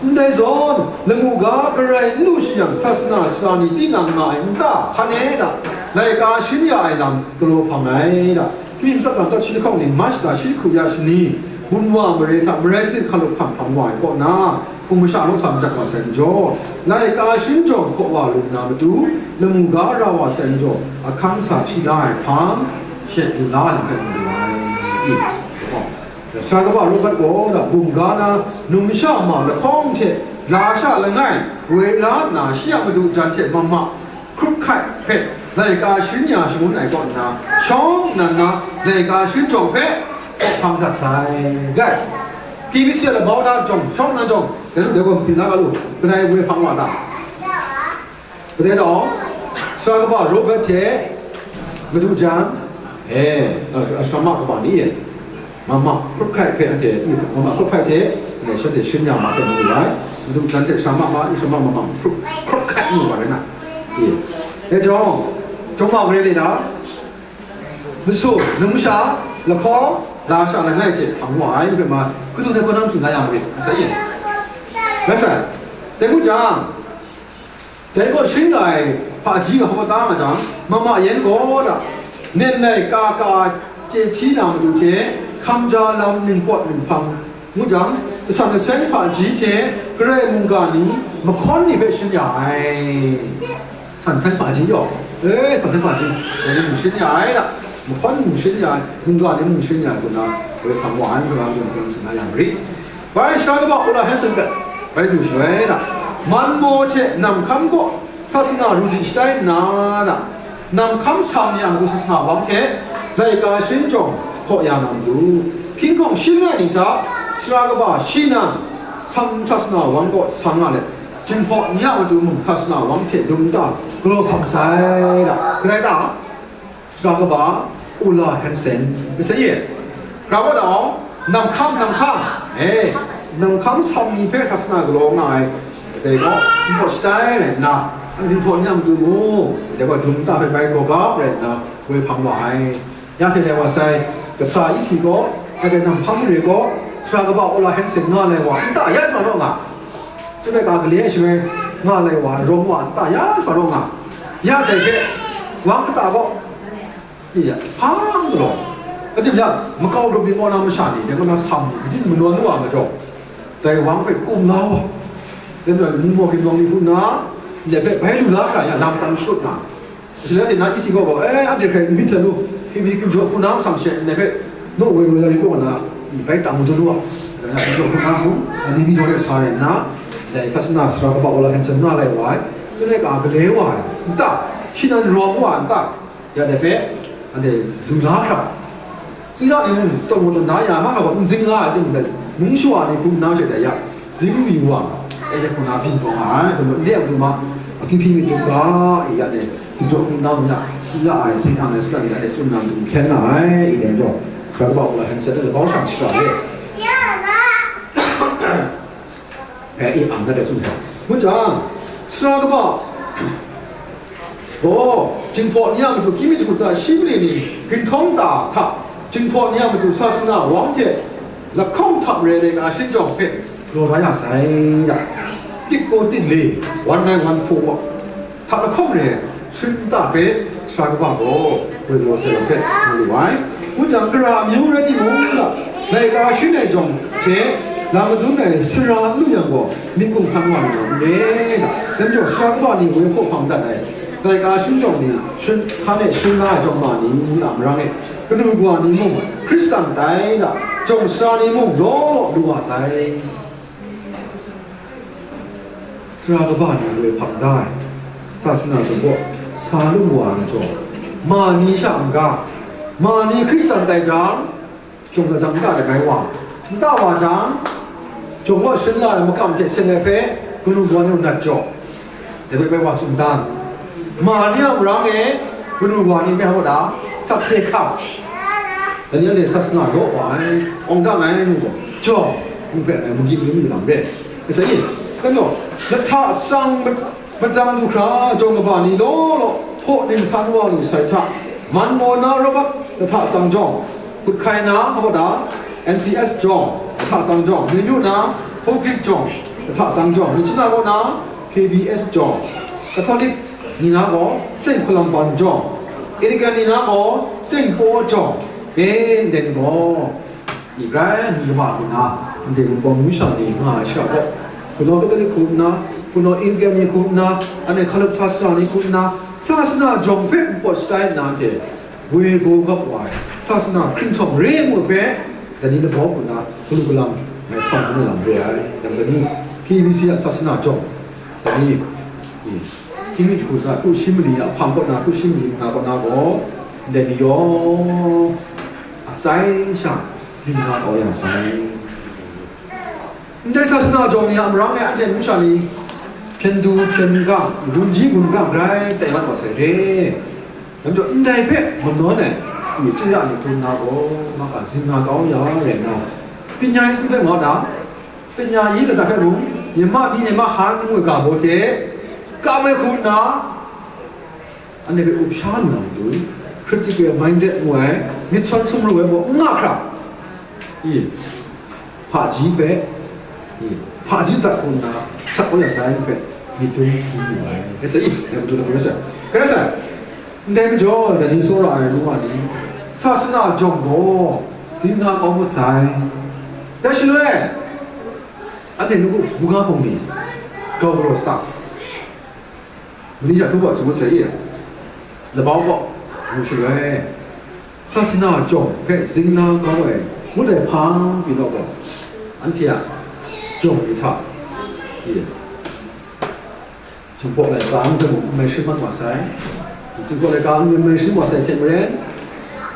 Ndai zawn, lamu ga garai n lu shi yang, sasana sara ni tinang nga ai nta, hkan e da, laika shin ya ai lam, galaw hpang ai da. Pyi matsat tsang tawt shi lahkawng ni, March da shi hku ya shani, bum wa mare hta marai sit hkalup hkam hpang wa ai kaw na, hpung masha law hta majat wa sai majaw, laika shin jawng hkaw wa lu na matu, lamu ga ra wa sai majaw, ahkang sa hpyi la ai hpang, shet lu la ai lam hpe mu lu ai. I, sara kaba Robert gaw, bum ga na, numsha ma lahkawng hte, lasha langai, woi la nna, shi a madu jan hte mahmah, hkrup hkai hpe laika shin ya shangun ai kaw nna, shawng nnan na laika shin jawng hpe hpang dat sai. Gai, K B C a labau na jawng, shawng nnan jawng, dai lu dai gaw matin na ga lu, kadai woi hpang wa ta? Kadai tau, sara kaba Robert hte madu jan, e, a, ashrama kaba ni e. Mama hkrup hkai hpe anhte, i, mama hkrup hkai hte, ne, shanhte shin ya ma hpe mu yu ai. Madu jan hte sara mama, i, sara mama hkrup, hkrup hkai mu wa rai na. I, e jawng, jawng ma gare ni na, masu, numsha, lahkawng, lasha langai hte hpang wa ai, hpe ma, kadu na kaw na matu na ya marit, asa i. Rai sai, dai ngu jang, Dai gaw shin ai hpaji ga hkawm da nga jang, mama yan gaw da, nen lai ka ka chye hti na matu hte, hkam ja lam ningpawt ninghpang ngu jang, jasan jaseng hpaji hte garai mungga ni mahkawn ni hpe shin ya ai. San san hpaji yaw, e, san san hpaji, dai ni mung shin ya ai da, mahkawn mung shin ya ai, mungga ni mung shin ya ai, kaw na, woi hpang wa ai, kaw na, kaw na, kaw na, kaw na, yang ri. Bai sara kaba Ola Hanson hpe bai du shaloi na, man maw hte namhkam gaw sasana ru di shatai nna na, namhkam sam yang gaw sasana wang hte laika shin jawng hkaw ya na matu, hkying hkawng shi langai ni hta sara kaba shi nan, sam sasana wang gaw sang nga let, Jinghpaw ni a matu mung sasana wang hte dum nta galaw hpang sai da. Kadai ta? Sara kaba, Ola Hanson, asa ye, grau wa dau, namhkam, namhkam, e, namhkam sam ni hpe sasana galaw nga ai, dai gaw, npawt shatai rai nna, Jinghpaw ni a matu mu, dai gaw, dum nta hpe bai gaw gap rai nna, woi hpang wa ai. Ya hte lai wa sai, kasa isi gaw, ya hte namhkam re gaw, sara kaba Ola Hanson nga lai wa, nta ya ma raw nga. Chyum ai ga gale ai shaloi nga lai wa, rawng wa nta ya hpa rawng nga, ya dai hpe, wang kata gaw, ni ya, hpa n galaw. Adim ya, makau grup ni kaw na masha ni, dai kaw na sam ni, kaji ni manawn lu ai majaw, dai wang hpe kum la wa. Dai majaw, mung maw, ginwang ni hku nna, ndai hpe bai lu la hkra ya, lam tam shut na, Shaloi tinang isi gaw gaw, e, anhte hkrai n byin hten u, hpyi mi kyu jaw hku na mahtang she, ndai hpe Naw woi woi la rai kaw na, i bai tam dun wa, dai na, jaw hkrum na hkrum, dai ni mi jaw de sa rai nna, dai sasana sara kaba wa la hkyen hkyen na lai wa ai, chun ai ka gale wa ai, nta, shi nan rawng wa ai, nta, ya dai hpe, anhte lu la hkra, tsila ni mung, taw mung taw na ya, ma nga gaw n zing la ai, timung dai, mung shawa ni hkrum na she dai ya, zing wi wa, e de hkrum na byin pawng nga ai, dum le, dum ma, akyu hpyi myit dum ga, i ya dai, Hkinjawng hkingnau ni a tsun ya ai, seng ang ai tsun ya ni a tsun nang dum hkyen nga ai, i dai majaw, sara kaba mung la hkyen hkyen de labau shang shara re. E, i ang na de tsun hkyen. Ngu jang, sara kaba gaw, Jinghpaw ni a matu, hkying mi jahku tsa shi mali ni, ginhtawng ta hta, Jinghpaw ni a matu, sasana wang hte lahkawng htap re ai na shinjawng hpe, galaw da ya sai da. Tit kaw tit le, one nine one four wa. Hta lahkawng re, shun nta hpe, sara kaba gaw, goi galaw sai lam hpe, mu lu ai. Ngu jang, gara amyu rai timung, laika shin ai jawng hte, la madun ai sara n lu yang gaw, myit gung hkan wa nna n re, da. Dai majaw, sara kaba ni woi hpaw hpang dat ai, laika shin jawng ni, shun, hkan e shun la ai jawng ma ni a marang e, kanu kawa ni mung, Hkristan tai, da. Jawng sara ni mung, law law lu wa sai. Sara kaba ni woi hpang da ai, sasana jawng gaw sa lu wa ai majaw, ma ni sha n-ga, ma ni Hkristan tai jang, jawng la jang n ta ai rai wa, n ta wa jang, jawng gaw shin la ai makam hte seng ai hpe, kanu kawa ni nat jaw, dai bai bai wa tsun dan, ma ni a marang e, kanu kawa ni me hkau da, sakse hkam, Daniel ni sasana raw wa ai, awng dang ai nu gaw, jawng, n hpe ai, magyi ni mu lam re. Asa i, kanu, lahta sang ma-, madang du hkra, jawng kaba ni law law, hpaw ning hkan wa lu sai hta, man maw na Robert lahta sang jawng, hkut hkai na, hpa da, N C S jawng, lahta sang jawng, ni lu na, Hogik jawng, lahta sang jawng, ni chuna kaw na, K B S jawng, Catholic ni na gaw, Saint Columban jawng, Anglican ni na gaw, Saint Paul jawng, e, ndai ni gaw, Myi rai, myi kaba hku nna, ndai Wunpawng Mungkan sha ni nga ai sha gaw, hpunau Katolik hku nna, hpunau Anglican ni hku nna, anhte Catholic Protestant ni hku nna, sasana jawng hpe npawt shatai nna, anhte woi gaw gap wa ai, sasana hkrinhtawng re ngu hpe, dai ni labau hku nna, galu galam ngai hpang ngu na lam re ai. Dai ni, K B C a sasana jawng, dai ni, i, Hkying mi jahku tsa, kru shi mali a hpang kaw na, kru shi mali manga kaw na gaw, ndai ni yawng a atsai sha zing nga kau ya sai. Ndai sasana jawng ni a marang e anhte mung sha ni hpyen du hpyen gang, gun ji gun gang rai tai mat wa sai re. Dai majaw, ndai hpe manawn ai, mi tsun ya ni hkrum na gaw, maka zing nga kau ya rai nna, panya yi sin hpe mau da, Panya yi lata hpe mung, Myanmar ni Myanmar han ngu ai ga baw hte, kam ai hku nna, anhte hpe up sha nna matu, critical minded ngu ai, myit sawn sumru ai baw n nga hkra, i, hpaji hpe, i, hpaji dat hku nna, sak kau ya sai hpe, myit dum hkrum lu ai. Rai sa i, dai matu na hkrum rai sa. Rai sa, ndai majaw, dai ni tsawra ai nu wa ni, sasana jawng gaw, zing nga kau ngut sai. Dai shaloi, Anhte nawku buga hpung ni, grau galaw sa ta? Mali hta hkrup wa tsun ngut sai i? Labau gaw, ngu shaloi, sasana jawng hpe zing na kau ai, ngut ai hpang pyi naw gaw, anhte a jawng ni hta, i, Jinghpaw laika n hte mung n mai sharin mat wa sai, Jinghpaw laika n mai sharin wa sai hte maren,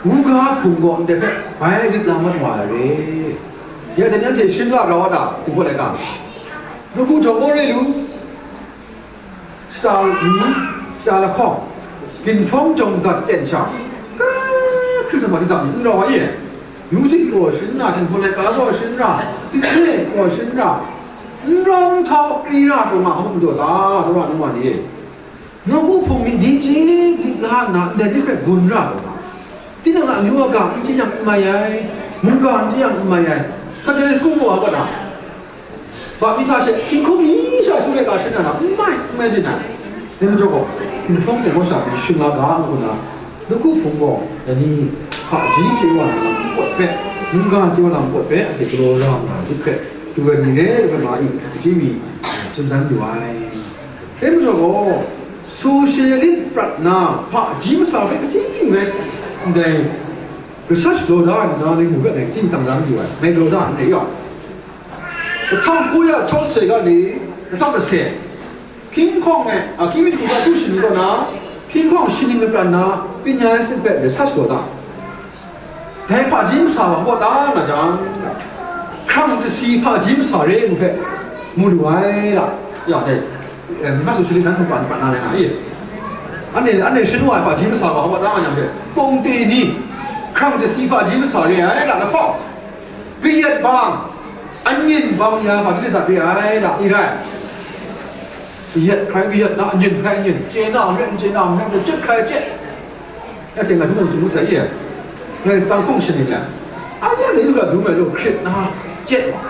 buga hpung gaw ndai hpe bai rit la mat wa ai re. Ya dai ni anhte sharin la grau a ta, Jinghpaw laika? Nawku jawng gaw re lu, shata ni, shata lahkawng, ginhtawng jawng gat ten sha, ka Hkristan ni tsap ni n rawng ai e. Music gaw sharin ra, Jinghpaw laika gaw sharin ra, dikse gaw sharin ra, n rawng htau kri ra taw nga hkawm daw ta, tsawra nu wa ni? Nawku hpung myit dingchye lit la nna ndai ni hpe gun ra taw nga. Tinang a amyu a ga n chye yang n mai ai, mungga n chye yang n mai ai, Sunday school gaw a kata? Baptist hta she hkying hkum mi sha su laika sharin na, n mai, n mai byin ai. Dai majaw gaw, hkinhtawng hte gaw sha pyi shing la ga, ngu na, nawku hpung gaw, dai ni, hpaji chye wa na lam npawt hpe, mungga chye wa na lam npawt hpe, anhte galaw ra nga ai hpe, du ai ni re, hpe ma i, hpaji mi, tsun dan lu ai. Dai majaw gaw, soshe lit prat na, hpaji masa hpe kaji rai, ndai, Research လောကဓာတ် နသားလေးကိုပဲနဲ့ ကျင့်တန်တာမျိုးပဲ မေလိုတာနဲ့ရောက် တစ်ထောင်ကိုးရာခြောက်ဆယ်ကနေ နှစ်ထောင်တစ်ဆယ် King Kong နဲ့ အ King ကသူ့ရှင်တော့နာ King Kong ရှင်နေပြနာ ပညာရေးစစ်ဘက် research လို့တာ ဒဲဖာကြီးမစာပါဟောတာနာကြောင့် ခရမ်တစီဖာကြီးမစာရဲကိုဖက်မူလူဝဲတာ ရောက်တယ် အဲမတ်ဆိုရှင်လန်းစပန်ပန်နာလည်းနာအေး အနေနဲ့ အနေရှင်းဝါပါကြီးမစာပါဟောတာနာကြောင့် ပုံတင်နီ ခရမ်တစီဖာကြီးမစာရဲအဲဒါတစ်ခေါက် ကရက်ပါအညင်ပေါင်းများပါတိတတ်ပြရဲဒါအီရန် ရက် ခိုင် ရက် နော် အညင် ခိုင် အညင် ကျေနပ်အောင် ကျေနပ်အောင် ကျက် ခိုင် ကျက် အဲ့ဒီမှာသူ့ကိုသူ့ဆိုင်ရဲ့ ငါစောင့်ခုံရှင်နေလား အဲ့ဒါလည်းသူကသူ့မဲ့လို့ ခရစ်နာကျက်ပါ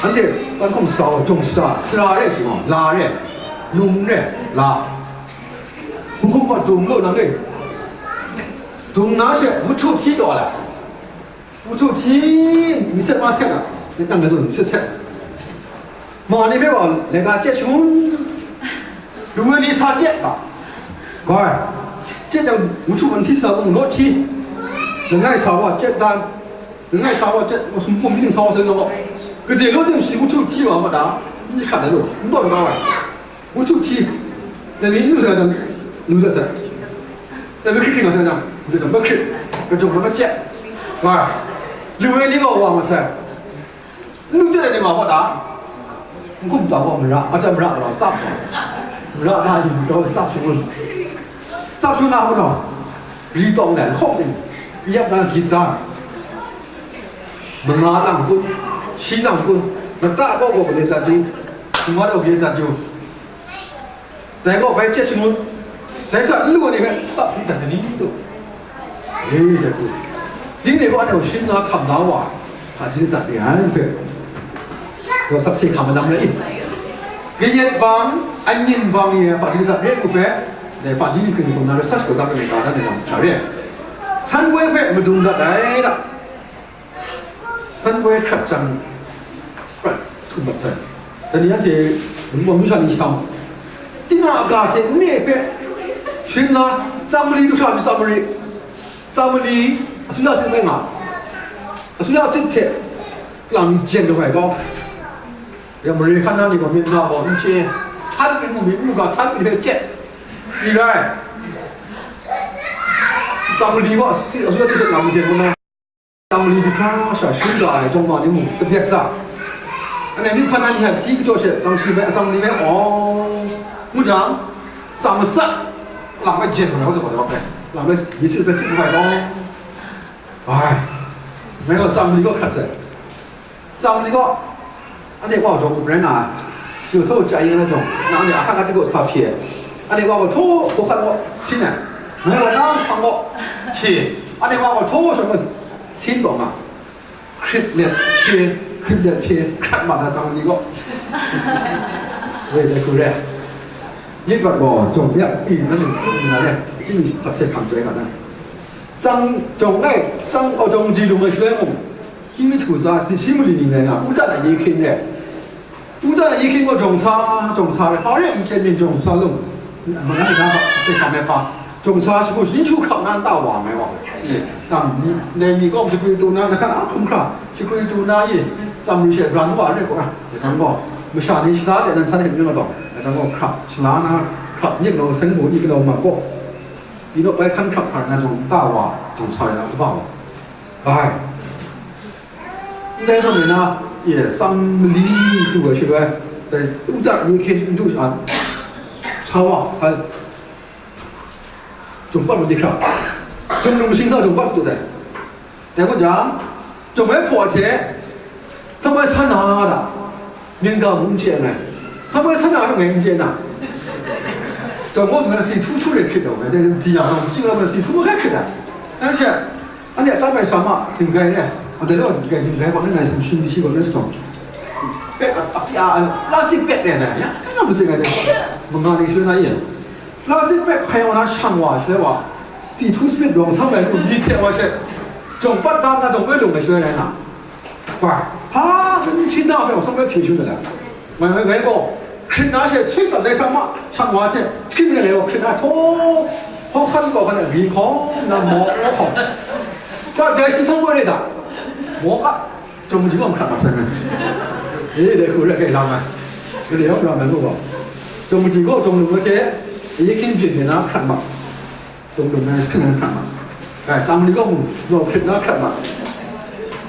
အဲ့ဒီစောင့်ခုံစာကို ဂျုံစာ စရာရဲဆိုတော့ လာရဲ နုံရဲ လာ ဘုခုံကဒုံလို့နော်လေ ဒုံနာရှက် ဝတ္ထုထီးတော်လာ ဝတ္ထုထီး မီးစက်မးစက်လာ တန်ကယ်ဆို မီးစက်စက် မောင်နေပဲပါ လက်ကကြက်ချွန်း လူဝဲနေစာကြက်ပါ ကွာ ကြက်တော့ ဝတ္ထုအန်ထီးစာပုံလို့ထီး ငါ့စာဝါကြက်တန်း ငါ့စာဝါကြက် မစမုံမင်းစာဝါစလို့ ကတဲ့လို့တင်ရှိ ဝတ္ထုထီးပါမတာ ဒီခါတယ်လို့ တော့တော့ ဝတ္ထုထီး တမီးယူဆရာတံလူဆရာဆရာ တမီးခရစ်တင်ဆရာတံလူတံဘခရစ်ကကြုံတော့မကျက် ဟာ လူဝဲလေးကဝါမဆရာလူကျက်တယ်နေမှာပေါ့တာခုမသာပေါ့မရအကြမရတော့စပ်ပေါ့မရလာယူတော့စပ်ချိုးစပ်ချိုးနာပေါ့တော့ရီတော့လည်းခုတ်တယ်ရပ်တာဂီတမငါးလမ်းကိုရှင်းလမ်းကိုမတတ်တော့ဘူးလေတတ်တယ်မတော်ကြီးတတ်တယ် แต่ก็ไปเจ็ดสมุนแต่ก็ลู่นี่แหละสับที่แต่นี้ตัวเฮ้ยแต่กูนี่เนี่ยว่าเราชิ้นละคำละว่าอาจจะตัดไปหาเพื่อเราสักสี่คำมันนำเลยอีกกระเย็ดบางอันยินบางเนี่ยปฏิบัติเรียกกูแปะแต่ปฏิบัติคือคนนั้นสักคนตั้งเป็นตาได้ในนามชาเรียกสันเว้ยแปะมาดูดัดได้ละ San woi hkrat jang prat htum mat sai. Dai ni anhte wunpawng myu sha ni shang, tinang a ga hte n re hpe, sharin la, tsam mali du hkra myit tsam mali, tsam mali, asuya sit bai nga, asuya sit hte lang jen lu ai gaw, ya mare hkan na ni gaw myit na gaw n chye, htan pyi mu myit, n mu ga htan pyi hpe chye, ni rai. Tsam mali gaw asuya sit hte lang jen lu na. Tam li hkra sha shu ga ai jawng ma ni mung kabyak sa. Anhte myu hkan na ni hpe hpyi kachyaw she, tsang shi hpe, atsam ni hpe, aw, ngu jang, tsam matsat, lam hpe jen hkra, lam hpe, lam hpe, mi sit hpe sit hkra ai, aw, ai, ngai gaw tsam li kaw hkrat sai. Tsam ni gaw, anhte wa jawng up rai nga ai, shi htaw chya yen ai jawng, nang anhte ahkang kati gaw sa hpye ai, anhte wa gaw htaw hkawhkam gaw sin ai, ngai gaw nang hpang gaw hpye, anhte wa gaw htaw shawng gaw sin taw nga, hkrit let hpye, hkrit let hpye, hkrat mat ai tsam ni gaw, re dai hku re ai. Myit rat gaw jawng yak pyi na ning hkrum nna re, chyeju sakse hkam chyoi nga dan. Tsang jawng lai, tsang gaw jawng ji lung ai shaloi mung, Hkying mi hku tsa, si shi mali ni rai nga, Udat a ye hkying re. Udat a ye hkying gaw jawng sa, jawng sa re, hpa re n chyen myit jawng sa lung, ma na na hpa, se hkam ai hpa, jawng sa shagu shanin shu hkap na nta wa ai wa. Tam, ndai mi kaw shakwi tu na, na hkan a hkrum hkra, shakwi tu na ye, tsam ri she bran wa re gaw, dai hkang gaw, masha ni shada hte nan san hte n ring ai taw, dai hkang gaw hkrap, shala na, hkrap myit law, seng bu myit galaw ma gaw, pyi naw bai hkan hkrap hkra na jawng nta wa, jawng sa re na kaba wa. Bai. Ndai zawn e na, ye, tsam mali du ai shaloi, dai, udat ye hkyen n du ai, sa wa, sa, jawng pat mat di hkra, jawng lung shing sa jawng pat du dai. Dai gaw jang, jawng bai hpaw ai hte, tsam bai san na da, myen ga mung n chye ai, tsam bai san na hpe ngai n chye na, jawng gaw ngai si htu htu rai hkrit ai, dai, di yang gaw, ching gaw si htu hkrit ai, nang she, Anhte a tam ai sa ma, dinggai re ai, anhte law dinggai, dinggai gaw, langai sumshin shi gaw, restaurant pet a, a, a, plastic pet re ai, ya, kailang masing ai, manga ni shaloi na ye, plastic pet hkai wa na shang wa shaloi wa, si htu spirit rawng sam ai, lu myit hte wa she, jawng pat da na jawng bai lung ai shaloi rai na, hpa, hpa, kan shin da hpe, wa sam bai hpye shu na la. Ngai, ngai, ngai gaw, hkrit na she, swi mat dai sa ma, shang wa hte, hkrit re ai gaw, hkrit na htaw, Hkawhkam gaw hkan a, gyi hkawm na maw, maw hkawm. Gaw, dai shi sawng gaw re da. Maw a, Chyawm Maji gaw hkrat mat sai ngai. E, dai hku re, kai lam ai. Gade yawng ram ai ngu gaw. Chyawm Maji gaw, Chyawm Lung na hte, Yehkyin byin na hkrat mat. Chyawm Lung na hkrat mat. Kai, Tsang Mali gaw mu, gaw hkrit na hkrat mat.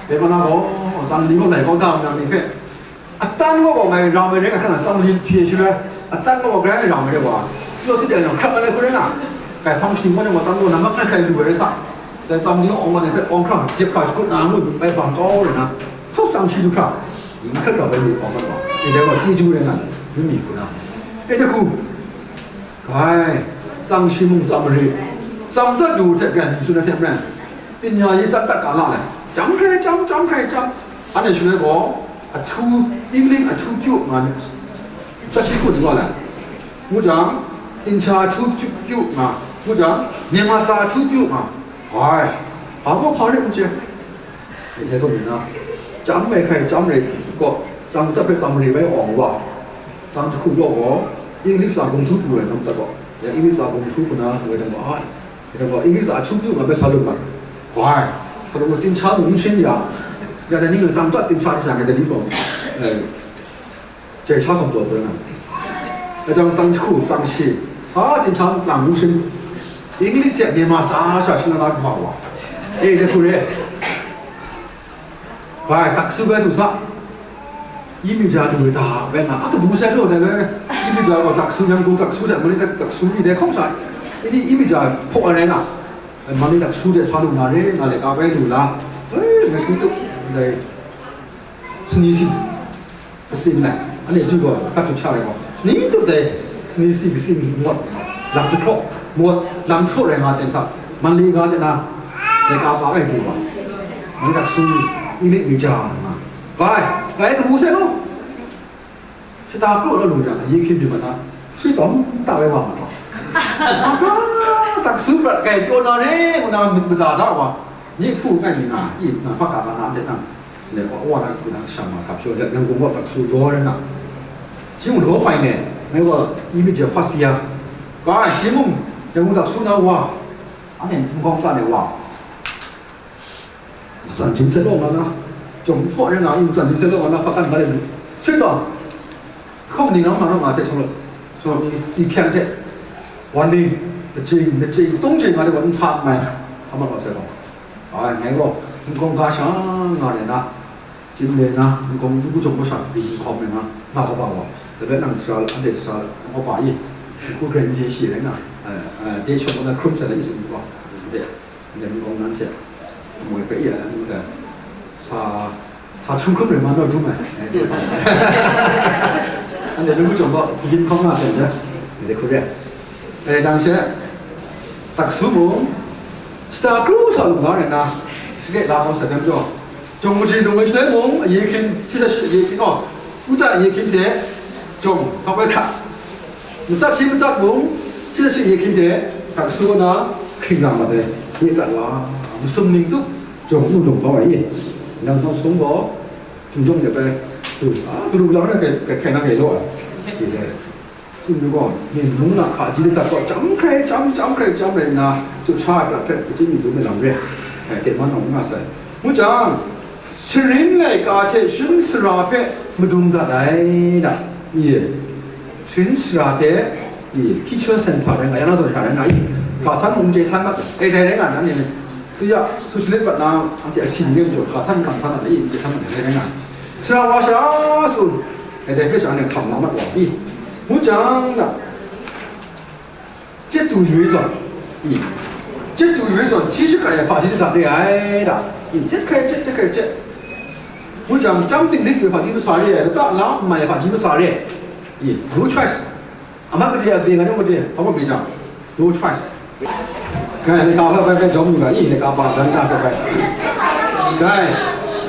Dai ma na gaw, Tsang Mali gaw lai kaw da na mi hpe. Atan gaw gaw ngai ram ai rai nga, hkra na Tsang Mali hpyi ai shaloi, atan gaw gaw grai ram ai rai wa, lo sit dai nang hkrat ai hku rai nga, kai hpang shing gaw, atan gaw nammak ngai hkrai lu ai rai sa, dai Tsang Mali awng gaw nang hpe awng hkra, jep hkra shakut na ngu, bai bang kau rai na, htaw tsang shi du hkra, yin hkrat rau bai lu awng gaw, e dai gaw, chyeju rai nga, yu mi hku na, e dai hku, kai, tsang shi mung tsang mare, tsang tsat du hte byan, tsun ai hte maren, Pinya yi tsat dat ga la le, chyam hkrai chyam, chyam hkrai chyam. Anhte shaloi gaw, ahtu, English ahtu pyu nga ni, tsat shi hku du wa le. Ngu jang, Incha ahtu pyu, pyu nga, ngu jang, Myanmar sa ahtu pyu nga. Ai, hpa gaw hpa re n chye. Dai zawn ni na, chyam ai hkrai chyam rai gaw, tsang tsat hpe tsang re bai awng wa. Tsang jahku gaw gaw, English sa gumhtu pru ai nam tsat gaw, ya English sa gumhtu hku na, woi dang gaw, ai, Rai gaw, English a ahtu pyu nga bai sa lu mat. Wai, sa lu mat, Incha mung n shin ya. Ya dai ni ngai tsang chyat Incha ni sha ngai dai ni gaw, eh, jai sha hkawm taw pru na. Dai jang tsang jahku, tsang shi, a, Incha mung lang n shin. English hte Myanmar sa sha shin na na hkau wa. Eh, dai hku re. Bai, taksu bai du sa. Yi mi ja lu ai ta bai nga, a kabu sai lu dai le. Yi mi ja gaw taksu, Yangon taksu dai, Mali taksu mi dai hkawng sa. Ini yi mi ja hpaw ai rai nga. Mali taksu dai sa lu na re, nga le ka bai lu la. Bai, nga sini tup dai. Sini si. Kasin lai. Ane du gaw, tak tu cha rai gaw. Sini tup dai. Sini si kasin ngot. Lam jahkraw. Ngot. Lam jahkraw rai nga ten sa. Mali nga ten na. Dai ka pa ai du gaw. Mali taksu. Ini mi ja nga. Bai, bai kabu sai lu. Shata kru na lu jang, yi hkying mi ma na, swi tawm ta ai wa ma taw. Ma ga, taksu prat kai pyaw na re, ngu na myit mada da wa, ni hpu ngai mi nga, i, na hpa ka na de nang, ne, wa, wa na ku na shang ma kap shaw, Yangon wa taksu law re na. Shi mung law fai ne, ngai wa, yi mi je fa si ya. Ga, shi mung, Yangon taksu na wa, a ne, ntungkawng ta ne wa. Matsan jin sai law nga na, jawng hpaw rai nga, i matsan jin sai law nga na, hpakan ga le lu. Sai taw, hkawm ni nang ma rawng nga hte shalawt, shalawt ni tsi hkyang hte, wan ni, kaching, kaching, tung ching nga le wan n sa mai, sa mat wa sai law. Ai, ngai gaw, nkawng ga sha nga rai na, jin le na, nkawng n ku jawng gaw sha, byi hkawm rai nga, nga kaba wa, dai bai nang sara, anhte sara, nkawpa i, jahku hkrai n de shi rai nga, eh, eh, de shawng na hkrum sai na i tsun gaw, de. Ndai nkawng nan hte moi hpe ya, ngu ta, sa, sa hkrum hkrum rai ma naw dum ai. Anhte nu jawng gaw, yin hkawng nga hte ndai, ndai hku re. E, dang she, taksu mung, shata kru sa lu nga rai na, shake la kau sa jang jaw, jawng kaji lung ai shaloi mung, aye hkyin, shi sa shi aye hkyin gaw, Uta Yehkyin hte jawng hkap ai hkra, matsat shi matsat mung, shi shi Yehkyin hte hkak su na hkring lam mat ai, ye prat wa, masum ning tup jawng nu lung kau ai, nang hkau sung gaw, hpingjawng de bai, tu, a, galu galang na kai, kai, kai na kai law ai, ti dai. Tsin gaw, nin mung na hkaji ladat gaw chyam hkrai chyam, chyam hkrai chyam rai nna, sut sha ai prat hpe, hpachin mi dum ai lam re ai, hte man awng n nga sai. Ngu jang, sharin laika hte sharin sara hpe madun dat ai da, i, sharin sara hte, i, teacher center rai nga, ya na zawn hta rai nga, i, ga san mung chye san mat, e, dai rai nga, nanhte, tsuya, Socialist pat na, anhte asin ngen jaw, ga san hkam san ai, i, chye san mat, dai rai nga. Sara wa sha tsun, e, dai hpe sha anhte hkam la mat wa, i, ngu jang da, Chyetu yoi zawn, i, chyetu yoi zawn, hti shakrai ai hpaji ladat re ai da, i, chye hkrai chye, chye hkrai chye. Ngu jang, chyam dinglik ai hpaji masa re ai, lata la n mai ai hpaji masa re, i, no choice. Amat gade a gade nga ni gade, hpa gaw bye jang, no choice. Gai, laika hpe bai bai jawm lu ga i, laika ba dan da hpe bai. Gai,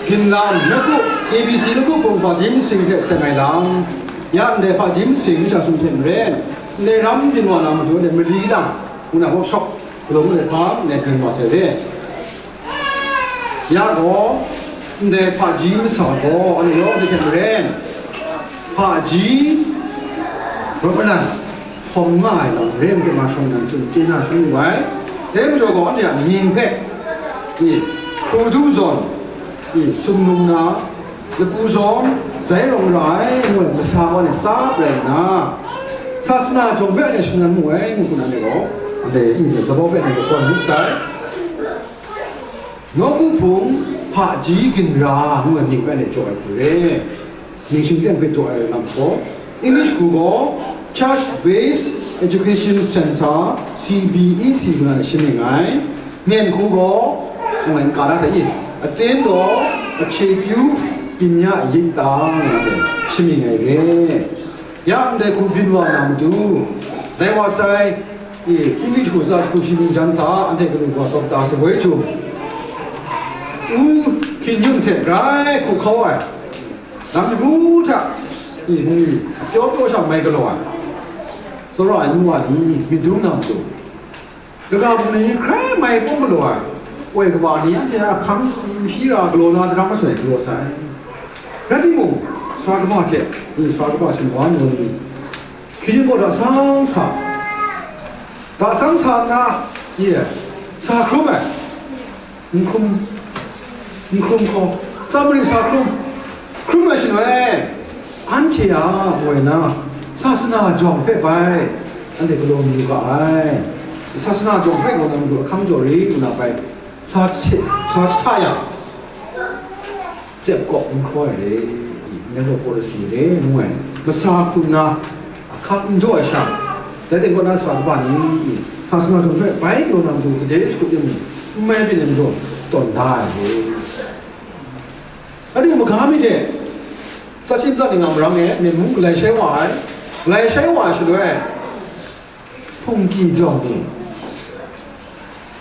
ginlam, lagu, A B C lagu hpung hpaji masing hte seng ai lam, ya ndai hpaji masing masha sung hte maren, ndai ram byin wa na matu, ndai mali lang, ngu na hkawk shawk, galum ndai hpa, ndai hkren wa sai re. Ya gaw, ndai hpaji masa gaw, anhte yawng hte hte maren, hpaji rawt manan, hkawm nga ai lam re ai hte ma shawng nnan tsun chye na shawng lu ai. Dai majaw gaw, anhte a mying hpe, i, Hkrudu zawn, i, sumnung na, lapu zawn, zai rawng ra ai, ngu ai masa wa ni tsap rai nna, sasana jawng hpe anhte shing nan mu ai, ngu hku na ni gaw, anhte i, labau hpe anhte kaw myit sai. Nawku hpung hpaji ginra ngu ai mying hpe anhte jaw ai hku re. Mying shingteng hpe jaw ai lam gaw, English hku gaw Church Based Education Centre, C B E C, ngu na shimying ai. Myen hku gaw, ngu ai, n ka da sai i, aten gaw, achepyu, pinya yik ta, ngu na shimying ai re. Ya ndai hku byin wa na matu, dai wa sai, i, hkying mi jahku tsa jahku shi ning jan hta anhte kanu kaw tawk ta sa woi jum, u hkying yung hte grai hku hkau ai, lam shagu hta, i, hpung li pyaw pyaw sha mai galaw ai, tsawra ai nu wa ni myit dum na matu, kaga hpung ni hkrai mai pawng galaw ai, koi kaba ni anhte a hkang mahpyi ra galaw na daram masai galaw sai. Rai timung, sa kaba hte, sa kaba singwa ngu ni, hkying kaw da sang sa, da sang sa nna, ye, sa hkrum ai, n hkrum, n hkrum hkaw, sa marin sa hkrum, hkrum ai shaloi, anhte a, woi na, sasana jawng hpe bai, anhte galaw mayu ga ai. Sasana jawng hpe gaw nang du ahkang jaw ri, ngu na bai, sa hte, sa hta yang, tsep kawp n hkraw ai re, nang gaw pawlasi re, ngu ai. Masa hku nna, ahkang n jaw ai sha, dai ten kaw na sa kaba ni, sasana jawng hpe bai galaw na matu gade shakut timung, n mai byin ai majaw, tawn da ai re. Rai timung, maga mi de, Sat shi matsat ning a marang e, myen hpung galai shai wa ai, galai shai wa ai shaloi, hpungki jawng ni,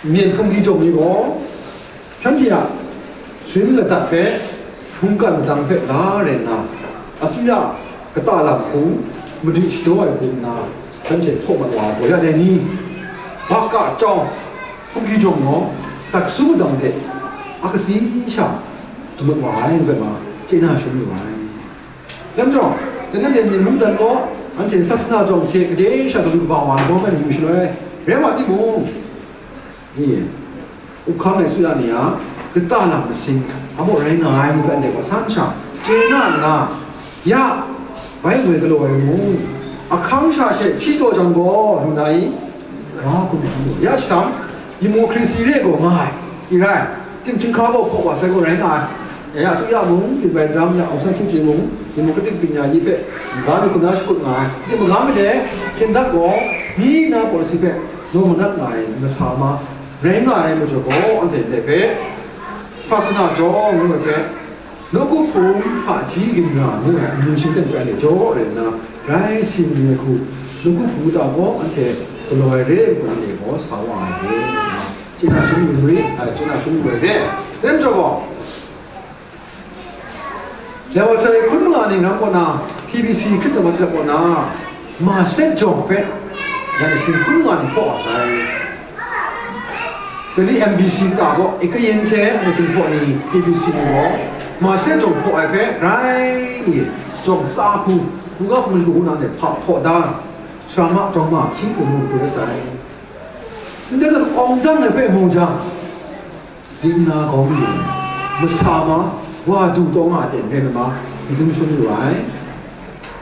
myen hpungki jawng ni gaw, shanhte a sharin ladat hpe, mungkan madang hpe la rai nna, asuya kata lam hku, madi shadaw ai hku nna, shanhte hpaw mat wa ai gaw, ya dai ni, baka chyawm, hpungki jawng gaw, taksu madang hte a katsi sha dum mat wa ai, ngu ai ma, chye na shangun lu ai. Dai majaw, dai nanhte myen hpung dan gaw, anhte sasana jawng hte gade sha dalu kaba wa ai gaw bai yu shaloi, rai wa timung, ni, up hkang ai suya ni a kata lam masing, a maw rai nga ai ngu hpe anhte gaw san sha chye na nna, ya, bai ngoi galaw ai mung, ahkang sha she hpyi taw jang gaw, lu na i? Ra hku myit n mu. Ya shadawn, democracy re gaw nga ai, i rai, tim chyinghka gaw hpaw wa sai gaw rai nga ai. Ya, ya, asuya mung, byin bai daram ya, Aung San Suu Kyi mung, democratic byin ya ni hpe, maga mi hku na shakut nga ai. Tim maga mi de, hpyen dat gaw, mi na pawlasi hpe, naw manat nga ai, masa ma, rai nga ai majaw gaw, anhte ndai hpe, sasana jawng ngu ai hpe, nawku hpung hpaji ginra ngu ai amying shingteng hpe anhte jaw rai nna, rai si ai hku, nawku hpung kata gaw anhte galaw ai re ai hku anhte gaw sa wa ai hte, chye na shangun lu ai, chye na shangun lu ai re. Dai majaw gaw, dai wa sai hkun manga ning ram kaw na, K B C Hkristu Mahtang kaw na, Maset jawng hpe, ya ni shi hkun manga ning hpaw wa sai. Dai ni M B C ta gaw, i kayin hte mating hpaw ni K B C ni gaw, Maset jawng hpaw ai hpe rai i, jawng tsa hku, hkungga hpung shagu na de hpa hpaw da, sara ma jawng ma hkying hku mu hku rai sai. Ndai zawn awng dang ai hpe mu jang, zing na kau mi, masa ma, wa du taw nga ai ten re ai ma, myit dum shum lu ai.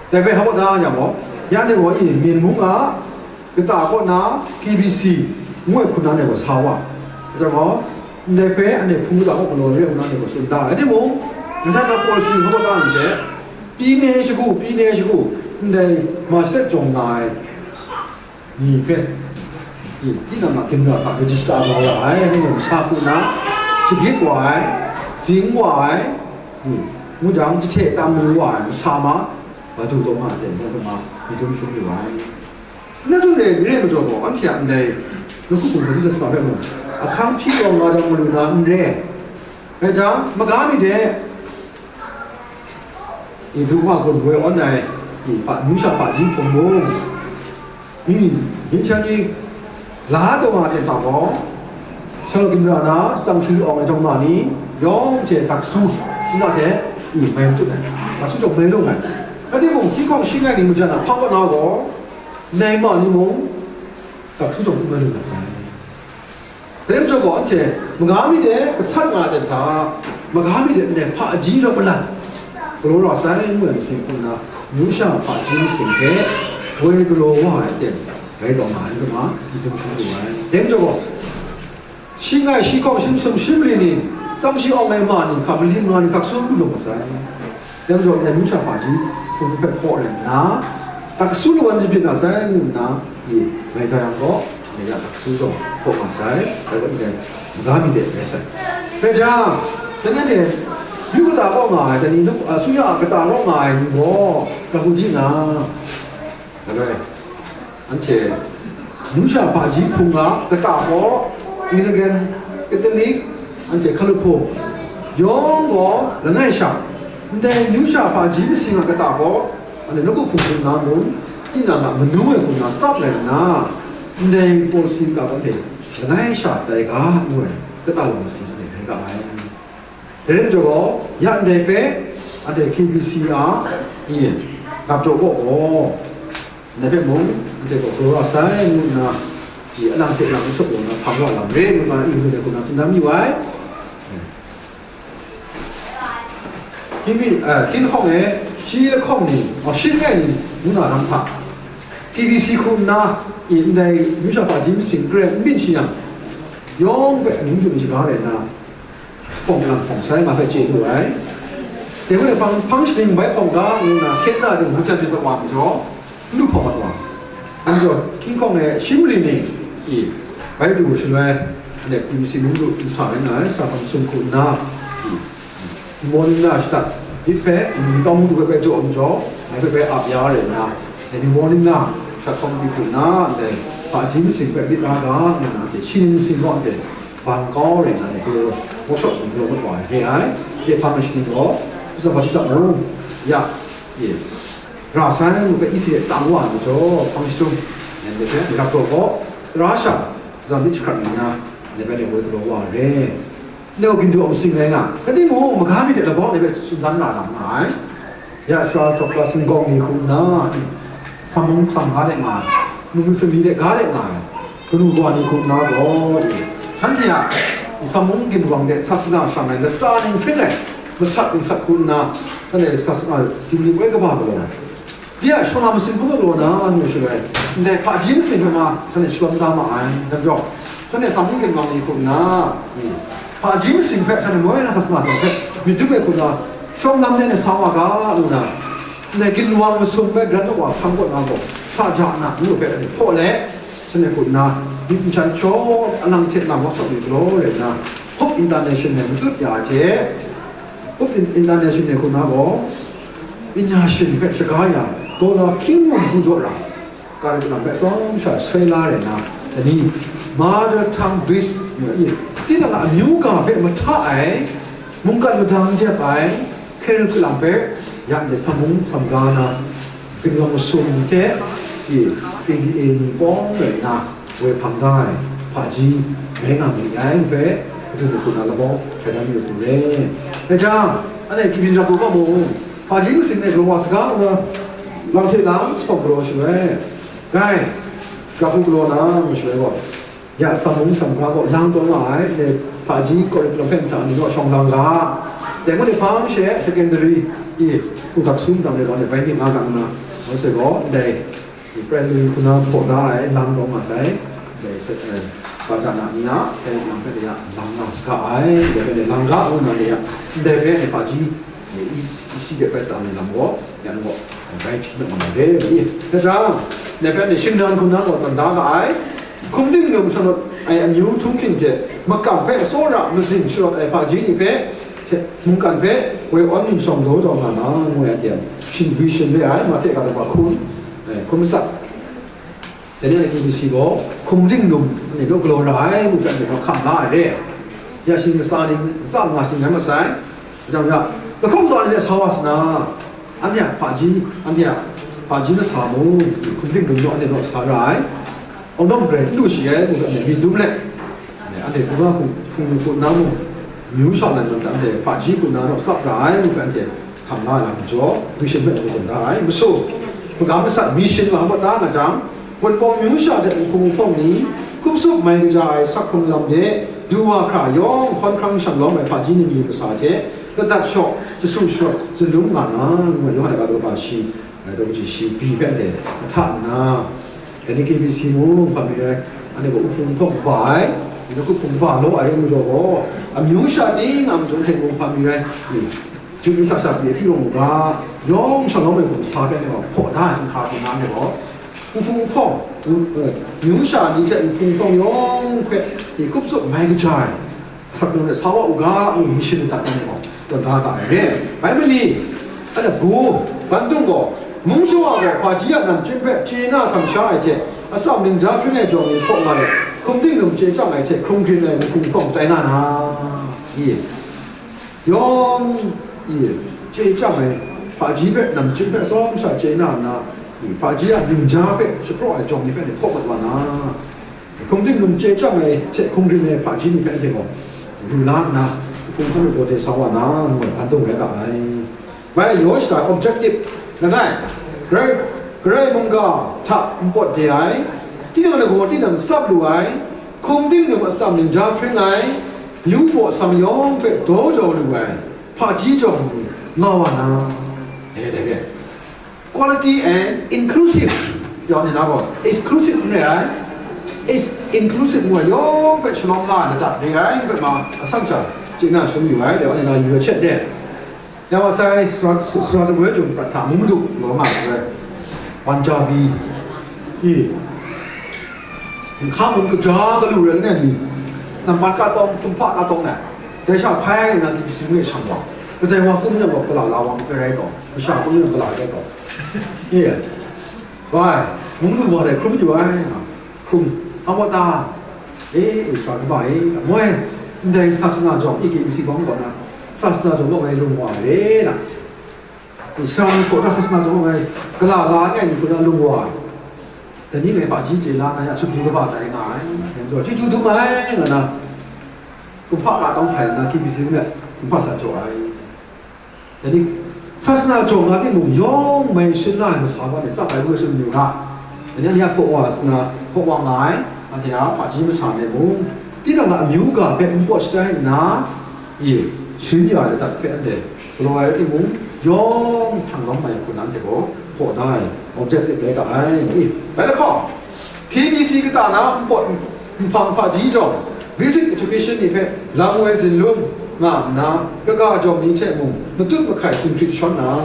Dai hpe hpa da yang gaw, ya ni gaw i, myen mung a, kata kaw na K B C ngu ai hku na ni gaw sa wa. Dai gaw, ndai hpe anhte hpung kata kaw galaw re ai hku na ni gaw tsun da ai. Rai timung, masai na pawlasi hpa da nse, pyi ne shagu, pyi ne shagu, ndai Maset jawng nga ai ni hpe, i, tinang a ginra hta register nga ra ai, ngu masa hku na, shagit wa ai, zing wa ai, i, ngu jang, jahte tam mayu wa ai, masa ma, wa du taw nga ai ten, ngu ma, myit dum shum lu ai. Nna tsun re, re majaw gaw, anhte a ndai, nawku hpung hpaji sasana hpe mung, ahkang hpyi taw nga jang malu na n re. Rai jang, maga mi de, i, du wa gun woi awn ai, i, pa, nu sha hpaji hpung mung, i, myichang ni la taw nga ai hta gaw, shalawt ginra na, tsang hkri awng ai jawng ma ni, yawng hte taksu, suna hte, i, mai tut ai, taksu jawng mai lung ai. Rai timung, hkying hkawng shing ai ni majan a hpa kaw na gaw, Ndai ma ni mung, dasu jawng n mat lu na sai. Dai majaw gaw, anhte maga mi de gasat nga ai hta, maga mi de ndai hpaji rawt malan, galaw ra sai ngu ai masing hku nna, amyu sha hpaji masing hpe woi galaw wa ai aten, rai taw nga ai, n dum a, n dum shangun lu ai. Dai majaw gaw, shi ngai, shi hkawng, shi masum, shi mali ni, tsam shi awng ai ma ni, hka malim nga ni, dasu hku lung masai. Dai majaw, dai amyu sha hpaji hpung hpe hpaw rai nna, dasu lawan jabyin na sai ngu nna, i, mai ja yang gaw, dai ya dasu jawng hpaw nga sai, dai gaw ndai maga mi de rai sai. Rai jang, dai ni de, yu kata kaw nga ai, dai ni, a, suya a kata kaw nga ai ni gaw, ga hku di na, dai rai. Anhte amyu sha hpaji hpung ga kata gaw, Anglican, Catholic, anhte hkalup hpung yawng gaw langai sha, ndai amyu sha hpaji masing a kata gaw, anhte nawku hpung hpung na mung, tinang a manu ai hpung na tsap rai nna, ndai policy ga gaw anhte langai sha tai ga ngu ai kata wa masing anhte rai ga ai. Dai rai majaw gaw, ya ndai hpe, anhte K B C a, i, rap taw kaw gaw, ndai hpe mung, anhte gaw galaw ra sai ngu nna, i, alang hte lang n shawk lu nna, hpang wa lam re ngu nna, i, ngu de hku nna tsun dan mayu ai. Hkying mi, eh, hkying lahkawng e, shi lahkawng ni, oh, shi langai ni, ngu na lam hta, K B C hku nna, i, ndai amyu sha hpaji masing karen n byin shi yang, yawng hpe amyu dum shaga rai nna, hpawng lang hpawng sai nga hpe chye lu ai. Dai hpang, hpang shaning bai hpawng ga ngu nna, hkyen na ding hku jan myit wa majaw, n lu hpawng mat wa. Anhte hkying hkawng e shi mali ni, i, bai du shaloi, anhte K B C mung du n sa rai nna, sa hkam sum hku nna, i, morning na shata, myit hpe, n tawng du hpe bai jaw majaw, ngai hpe bai ap ya rai nna, dai ni morning na shata hkawng myit hku nna, ndai hpaji masing hpe myit ra ga, ngu nna, anhte shi ning sing gaw anhte bang kau rai nna, anhte galaw, workshop ni galaw mat wa ai re ai. Dai hpang na shaning gaw, Usa Batista mung, ya, i, ra sai ngu hpe isi de tang wa ai majaw, hpang jahtum, ndai hpe, rap taw gaw, tara shang, zawn myit jahkrat nna, ndai hpe ndai woi galaw wa ai re. Ndai gaw gindu a masing rai nga, kaning mung, maga mi de labawng ndai hpe tsun dan ra na nga ai. Ya sa hkawk ga singkawng ni hku nna, samung sam ga de nga ai, mung sumri de ga de nga ai, kanu kawa ni hku nna gaw, shanhte a samung ginwang de sasana shang ai, latsa ning hpring ai, masat nsat hku nna, shanhte sasana, jumlik woi kaba galaw ai. Ya, shawng na masing hku galaw na, anu shaloi, ndai hpaji masing hpe ma, shanhte shalawm da ma ai, dai majaw, shanhte samung ginwang ni hku nna, hpaji masing hpe shanhte moi na sasana jawng hpe myit dum ai hku nna, shawng lam de sa wa ga, ngu na, ndai ginwang masum bai, Karai Kasang wa hpang kaw na gaw, sa ja na, ngu hpe hpaw let, shanhte hku nna, myit n shan shawng, alang hte lang wa shawng myit galaw rai nna, Hope International matut ya ai hte, Hope International hku nna gaw, International hpe shaga ya, dollar hkying wun hku jaw ra, curriculum hpe tsawm sha soi la rai nna, dai ni, mother tongue based, tinang a amyu ga hpe mahta ai, mungkan madang dep ai, curriculum hpe, ya ndai samung samga na, ginwang masum hte, i, K D A ni pawng rai nna, woi hpang da ai, hpaji, rai nga ma ai, hpe, madu ni hku na labawng, hkrai dan mayu hku re. Dai jang, anhte K B C rap lu ga mung, hpaji masing de galaw wa saga nna, lang hte lang sa hpawng galaw shaloi, gai, grau hku galaw na, ngu shaloi gaw, ya samung samga gaw lang taw nga ai, dai hpaji curriculum hpe nhtang ni gaw shawng lang ga, dai ngut ai hpang she secondary, i, hku dak sum dang de gaw, dai bai myit nga ga nna, ngu sai gaw, ndai, i, primary hku na hpaw da ai, lang taw nga sai, dai se, eh, sa ja na ni a, dai lang hpe de ya, lang nga saga ai, dai hpe de lang ga, ngu na de ya, ndai hpe, dai hpaji, i, isi de bai tam ai lam gaw, yan gaw, bai hpyi na ma re, ma i. Dai jang, dai hpe ni shingnan hku na gaw tawn da ga ai, hkum ning num shanut ai amyu htunghking hte makam hpe tsawra mazing sharawt ai hpaji ni hpe, hte, mungkan hpe woi awn ning shawng daw jaw nga na, ngu ai aten, shingwi shin re ai, Mahte ga daw hkun, eh, hkun matsat. Dai ni a K B C gaw, hkum ning num, ni naw galaw ra ai, ngu hpe, ni naw hkam la ai re. Ya shi ntsa ning, ntsa nga shi rai masai. Jang ya, lahkawng zawn ni de sa wa sa na, anhte a hpaji, anhte a hpaji latsa mung, hkum ning num naw anhte naw sa ra ai. Aung dawng garai n lu shi ai, ngu hpe, myit dum let, anhte hkungga hpung, hpung lu hku nna mung, amyu sha lai lam hta anhte hpaji hku nna naw tsap ra ai, ngu hpe, anhte hkam la ai lam majaw, mission hpe tawn da ai. Masu, magam masat mission wa hpa ta nga jang, Wunpawng myu sha hte nhpung nhpawng ni, hkup sup mai kaja ai sak hkrung lam de, du wa hkra yawng hkawn hkrang shanglawm ai hpaji ningli kasa hte, ladat shaw, jasu shaw, zunlum nga na, ngu ai Yawhan a ga daw kaba shi, ai daw kaji shi, bi hpe anhte ahta nna, dai ni K B C mung hpa mi rai, anhte gaw nhpung nhpawng ba ai, ni hkup hpung ba law ai rai majaw gaw, amyu sha ting a matu hte mung hpa mi rai, ni, Ju mi hta sha pyi akyu rawng u ga, yawng shanglawm ai hkum sa hpe anhte gaw hpaw da ai htinghka hku na anhte gaw, nhpung hpawng, eh, myu sha ni hte nhpung hpawng yawng hpe hkup tsup mai kaja ai, asak nang hte sa wa u ga, ngu myit shing ladat ai gaw, tawn da ga ai re. Bai mali, anhte gu, ban dung gaw, mung shawa gaw hpaji a namchyum hpe chye na hkam sha ai hte, atsam ningja hpring ai jawng ni hpaw nga let, hkum dingnum chye chyam ai hte hkrung grin ai nhpung hpawng tai na na, i? Yawng, i, chye chyam ai, hpaji hpe namchyum hpe tsawm sha chye na nna, i, hpaji a ningja hpe shapraw ai jawng ni hpe anhte hpaw mat wa na, hkum dingnum chye chyam ai hte hkum rin ai hpaji ni hpe anhte gaw lu la nna, hkum hkan ai gaw de sa wa na, ngu ai, ban dung rai ga ai. Bai, yaw shada objective, langai, grai, grai mungga hta npawt de ai, tinang lagaw tinang tsap lu ai, hkum dingnum atsam ningja hpring ai, yu baw sang yawng hpe daw jau lu ai, hpaji jawng ni nga wa na, e, dai re. Quality and inclusive, yawng ni na gaw, exclusive n re ai, is inclusive ngu ai yawng hpe shalawm nga ai ladat re ai, hpe ma, atsam sha, chye na shum yu ai, dai wa ni na yu ai chet re. Yang wa sai, sura, sura sumwi jung prat hta mung madu, law nga ai, Punjabi, i, Nhka mun kaja galu rai langai mi, nambat ka tawng, tumhpa ka tawng na, dai sha hpai na T B C ngu e shang wa, kadai wa kum yang gaw gala la wa mape rai taw, masha kum yang gala rai taw. Ye, bai, mung lu wa dai hkrum yu ai, hkrum, a wa ta, e, e, sha kaba e, moi, ndai sasana jawng, i K B C bawng gaw na, sasana jawng gaw ngai lung wa ai re na. Sara ni hpaw na sasana jawng ai, gala la ai ni hpaw na lung wa ai. Dai ni ngai hpaji chye la na ya, sut du kaba tai nga ai. Yang jaw, chyeju dum ai, nga na, kumhpa ka tawng hpai nna, K B C hpe kumhpa sa jaw ai. Dai ni, sasana jawng nga timung, yawng mai shin la ai masa wa ni tsap ai ngu ai sum yu ga. Dai ni, anhte a hpaw wa sasana, hpaw wa nga ai, anhte a hpaji masa ni mung, tinang a amyu ga hpe npawt shatai nna, i, sharin ya ai ladat hpe anhte galaw ai rai timung, yawng hkrang lawm ai hku na anhte gaw hpaw da ai, objective rai ga ai, i, bai lahkawng, K B C kata na npawt nhpang hpaji jawng, basic education ni hpe lam woi zin lum nga nna, kaga jawng ni hte mung matut mahkai singhkrit shawn na,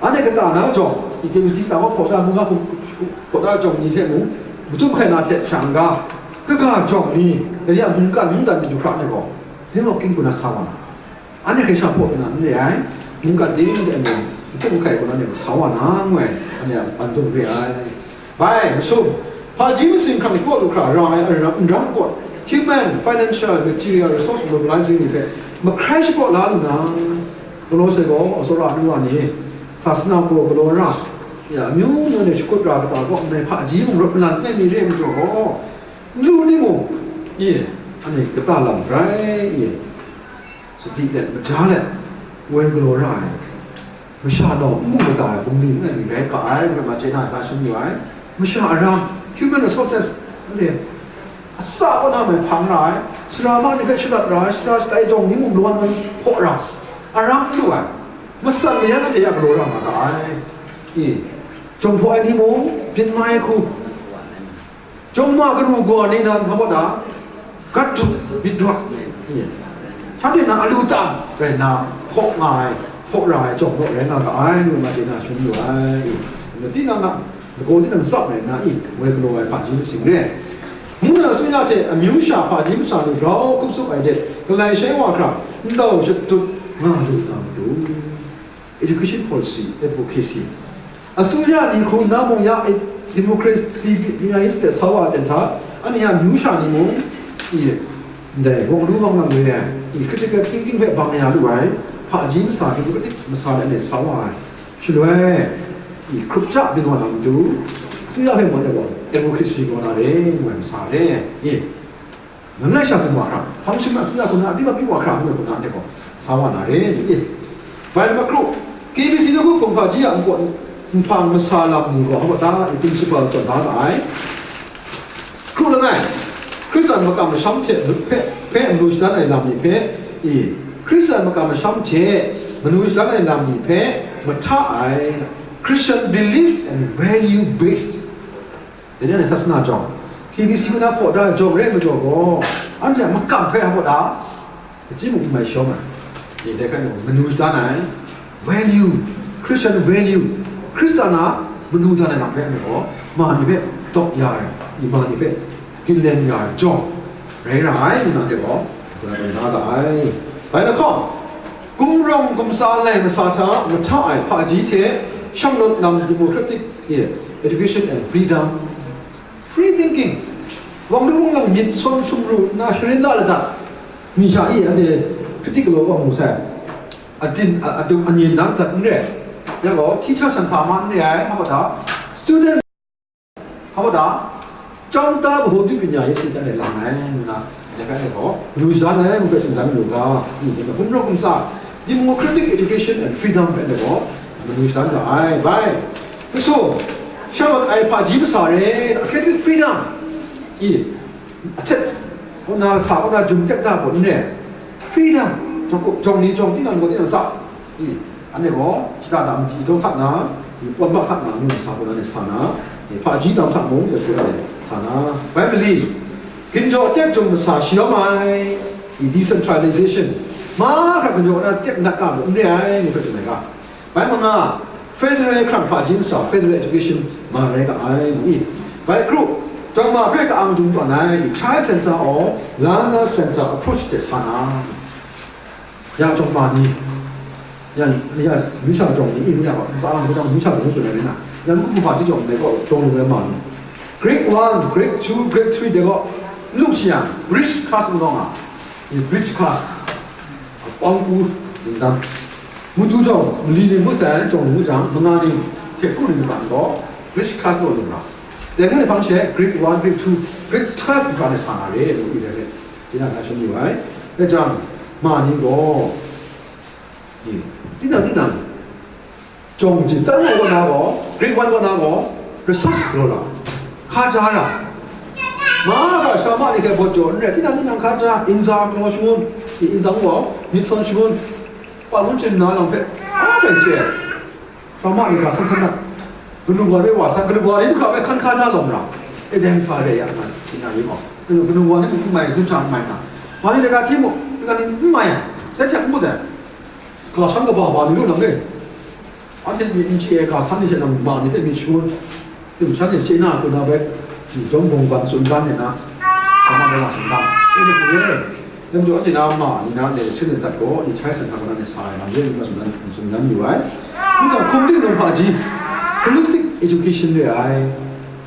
anhte kata na jawng, i, K B C kata gaw hpaw da, mungga hpaw da jawng ni hte mung matut mahkai na hte sha n-ga, kaga jawng ni, dai ni a mungkan mungdan ni du hkra ni gaw, Dai gaw king hku na sa wa na, anhte hkrai sha hpaw na n re ai, mungkan ding de ai majaw, n hkum n hkai hku na ni sa wa na, ngu ai, anhte a ban dung re ai. Bai, masum, hpaji masing hkrang shapraw lu hkra ra ai aram, n ram gaw, human, financial, material, resource mobilizing ni hpe mahkrai shapraw la lu na, galaw sai gaw, tsawra nu wa ni, sasana gaw galaw ra, ya, amyu myu ni shakut ra kata gaw, ndai hpaji mung rawt malan langai mi re ai majaw gaw, n lu ni mung, ye, anhte kata lam rai, ye. Sadi let, maja let, woi galaw ra ai, masha naw n mu mada ai bungli langai mi rai ga ai, ngu na ma chye na, ga shun yu ai. Masha aram, human resources, anhte, asa kaw na mai hpang ra ai, sara ma ni hpe shalat ra ai, sara shatai jawng ni mung lawan nnan hpaw ra, aram lu ai, masan mayan anhte ya galaw ra nga ga ai. I, jawng hpaw ai ni mung, byin mai hku, Jawng ma karu gaw ni nan hpa da, gat dut myit rawt, shanhte na alu ta rai nna, hpaw nga ai, hpaw ra ai jawng gaw rai nga ga ai, ngu na chye na shun yu ai. Mati nang a lagaw tinang tsap rai nna, i, woi galaw ai hpaji masing re. Mungdan asuya hte amyu sha hpaji masa ni grau hkup tsup ai de, galai shai wa hkra, ndau shatut nga lu na matu. Education policy, advocacy. Asuya ni hku na mung ya, democracy ni a yin sa sa wa ai hta, anhte a myu sha ni mung, i, ndai, wang lu wang lang re ai, i, critical thinking hpe bang ya lu ai, hpaji masa, democratic masa ni anhte sa wa ai. Shaloi, i, hkrup ja byin wa na matu, asuya hpe mung advocacy gaw na re, ngu ai masa re, i. Langai sha hkum wa hkra, hpang shing a asuya hku na, a di ma pyi wa hkra, ngu ai hku na, anhte gaw sa wa na re, i. Bai makru, K B C ni hku hpung hpaji a npawt, Nhpang masa lam ni gaw hpa ta i principle tawn da nga ai. Hkru langai, Hkristan makam masham hte hpe, hpe manu shadan ai lam ni hpe, i, Hkristan makam masham hte manu shadan ai lam ni hpe mahta ai, Christian belief and value based. Dai ni a sasana jawng, hkying hkying si na hpaw da jawng re majaw gaw, anhte a makam hpe a hpaw da, Kaji mung n mai shawng ai. Dai hpe manu shadan ai, value, Christian value, Hkristan a manu dan ai lam hpe anhte gaw, ma ni hpe dawk ya ai, ma ni hpe ginlen ya ai jawng rai ra ai, nna de gaw, na ga ai. Bai lahkawng, gumrawng gumtsa lai masa hta mahta ai hpaji hte shanglawt lam democratic education and freedom, free thinking, wang lu wang lang myit sawn sumru nna sharin la ladat, mi sha e anhte kritik galaw wa mu sai, adin, a- adum anyin na dat n re, ya gaw, hti hta san hta ma n re ai, hpa ta, student, hpa ta, chyam ta bahaw di pinya ye si dan e lang ai, nna, ya kai gaw, lu za na ai, mu pe sin dan lu ga, ni, ni, gumrawng gumtsa, democratic education and freedom pe gaw, manu shadan da ai, bai. Kaso, shanglawt ai hpaji masa re, academic freedom, i, a text, kaw na hta, kaw na jum tek da gaw n re, freedom, jawng, jawng ni jawng, tinang gaw tinang sa, i, anhte gaw, shada da madi daw hkat na, i, pawt ma hkat na, ngu sa gaw na sa na, i, hpaji dam hta mung, ya hkru ai sa na, bai mali, ginjaw tek jawng masa shayawm ai, i, decentralization, mahkra ginjaw na tek nat ga gaw n re ai, ngu hpe tsun ai ga. Bai manga, federal hkrang hpaji masa, federal education ma rai ga ai, ngu i. Bai kru, jawng ma hpe ka-ang dung tawn ai, child center or learner center approach hte sa na, ya jawng ma ni, ya, ya, masha jawng ni, i, ya, tsa lang hkudang masha jawng tsun ai rai na, ya, mung hpaji jawng ni gaw, jawng lu ai ma ni. Grade one, grade two, grade three de gaw, n lu shi yang, bridge class n gaw nga, i, bridge class, a pawng pu, dingdang. Matu jawng, mali ni ngut sai, jawng ni ngut jang, manga ni, hte kru ni ngut gaw, bridge class law lu ra. Dai ni hpang she, grade one, grade two, grade twelve hkra ni sa na re, lu i dai re. Tinang na shawng yu ai. Dai jang, ma ni gaw, i, tinang, tinang, jawng jin tan ai kaw na gaw, grade one kaw na gaw, research galaw ra. Hka ja ra. Ma ga sha ma ni hte bawt jaw n re, tinang, tinang hka ja, inza galaw shangun, i, inza gaw, myit sawn shangun, pa ngun chyen na lam hpe, a bai chye ai. Sa ma ni ga san san na, kanu ga re wa san, kanu ga re du ga bai hkan hka ja lawm ra. E deng sa re ya na, tina yi gaw. Kanu, kanu ga ni mung n mai, zim sha n mai na. Ma ni de ga hti mu, ga ni n mai, dai hte n mu dai. Ga san kaba wa ni lu lam re. Anhte myit n chye ai ga san ni hte nang ma ni hpe myit shangun. Tim shan e chye na, kuna bai, jawng bawng ban tsun dan e na, sa ma bai wa tsun dan. E ni hku re, nem jaw anhte na ma ni na, ne sin dan dat gaw, ni chai san hta kaw na ne sa ai, nang ye ni ma tsun dan, tsun dan yu ai. Ni gaw hkum ting num hpaji, holistic education re ai.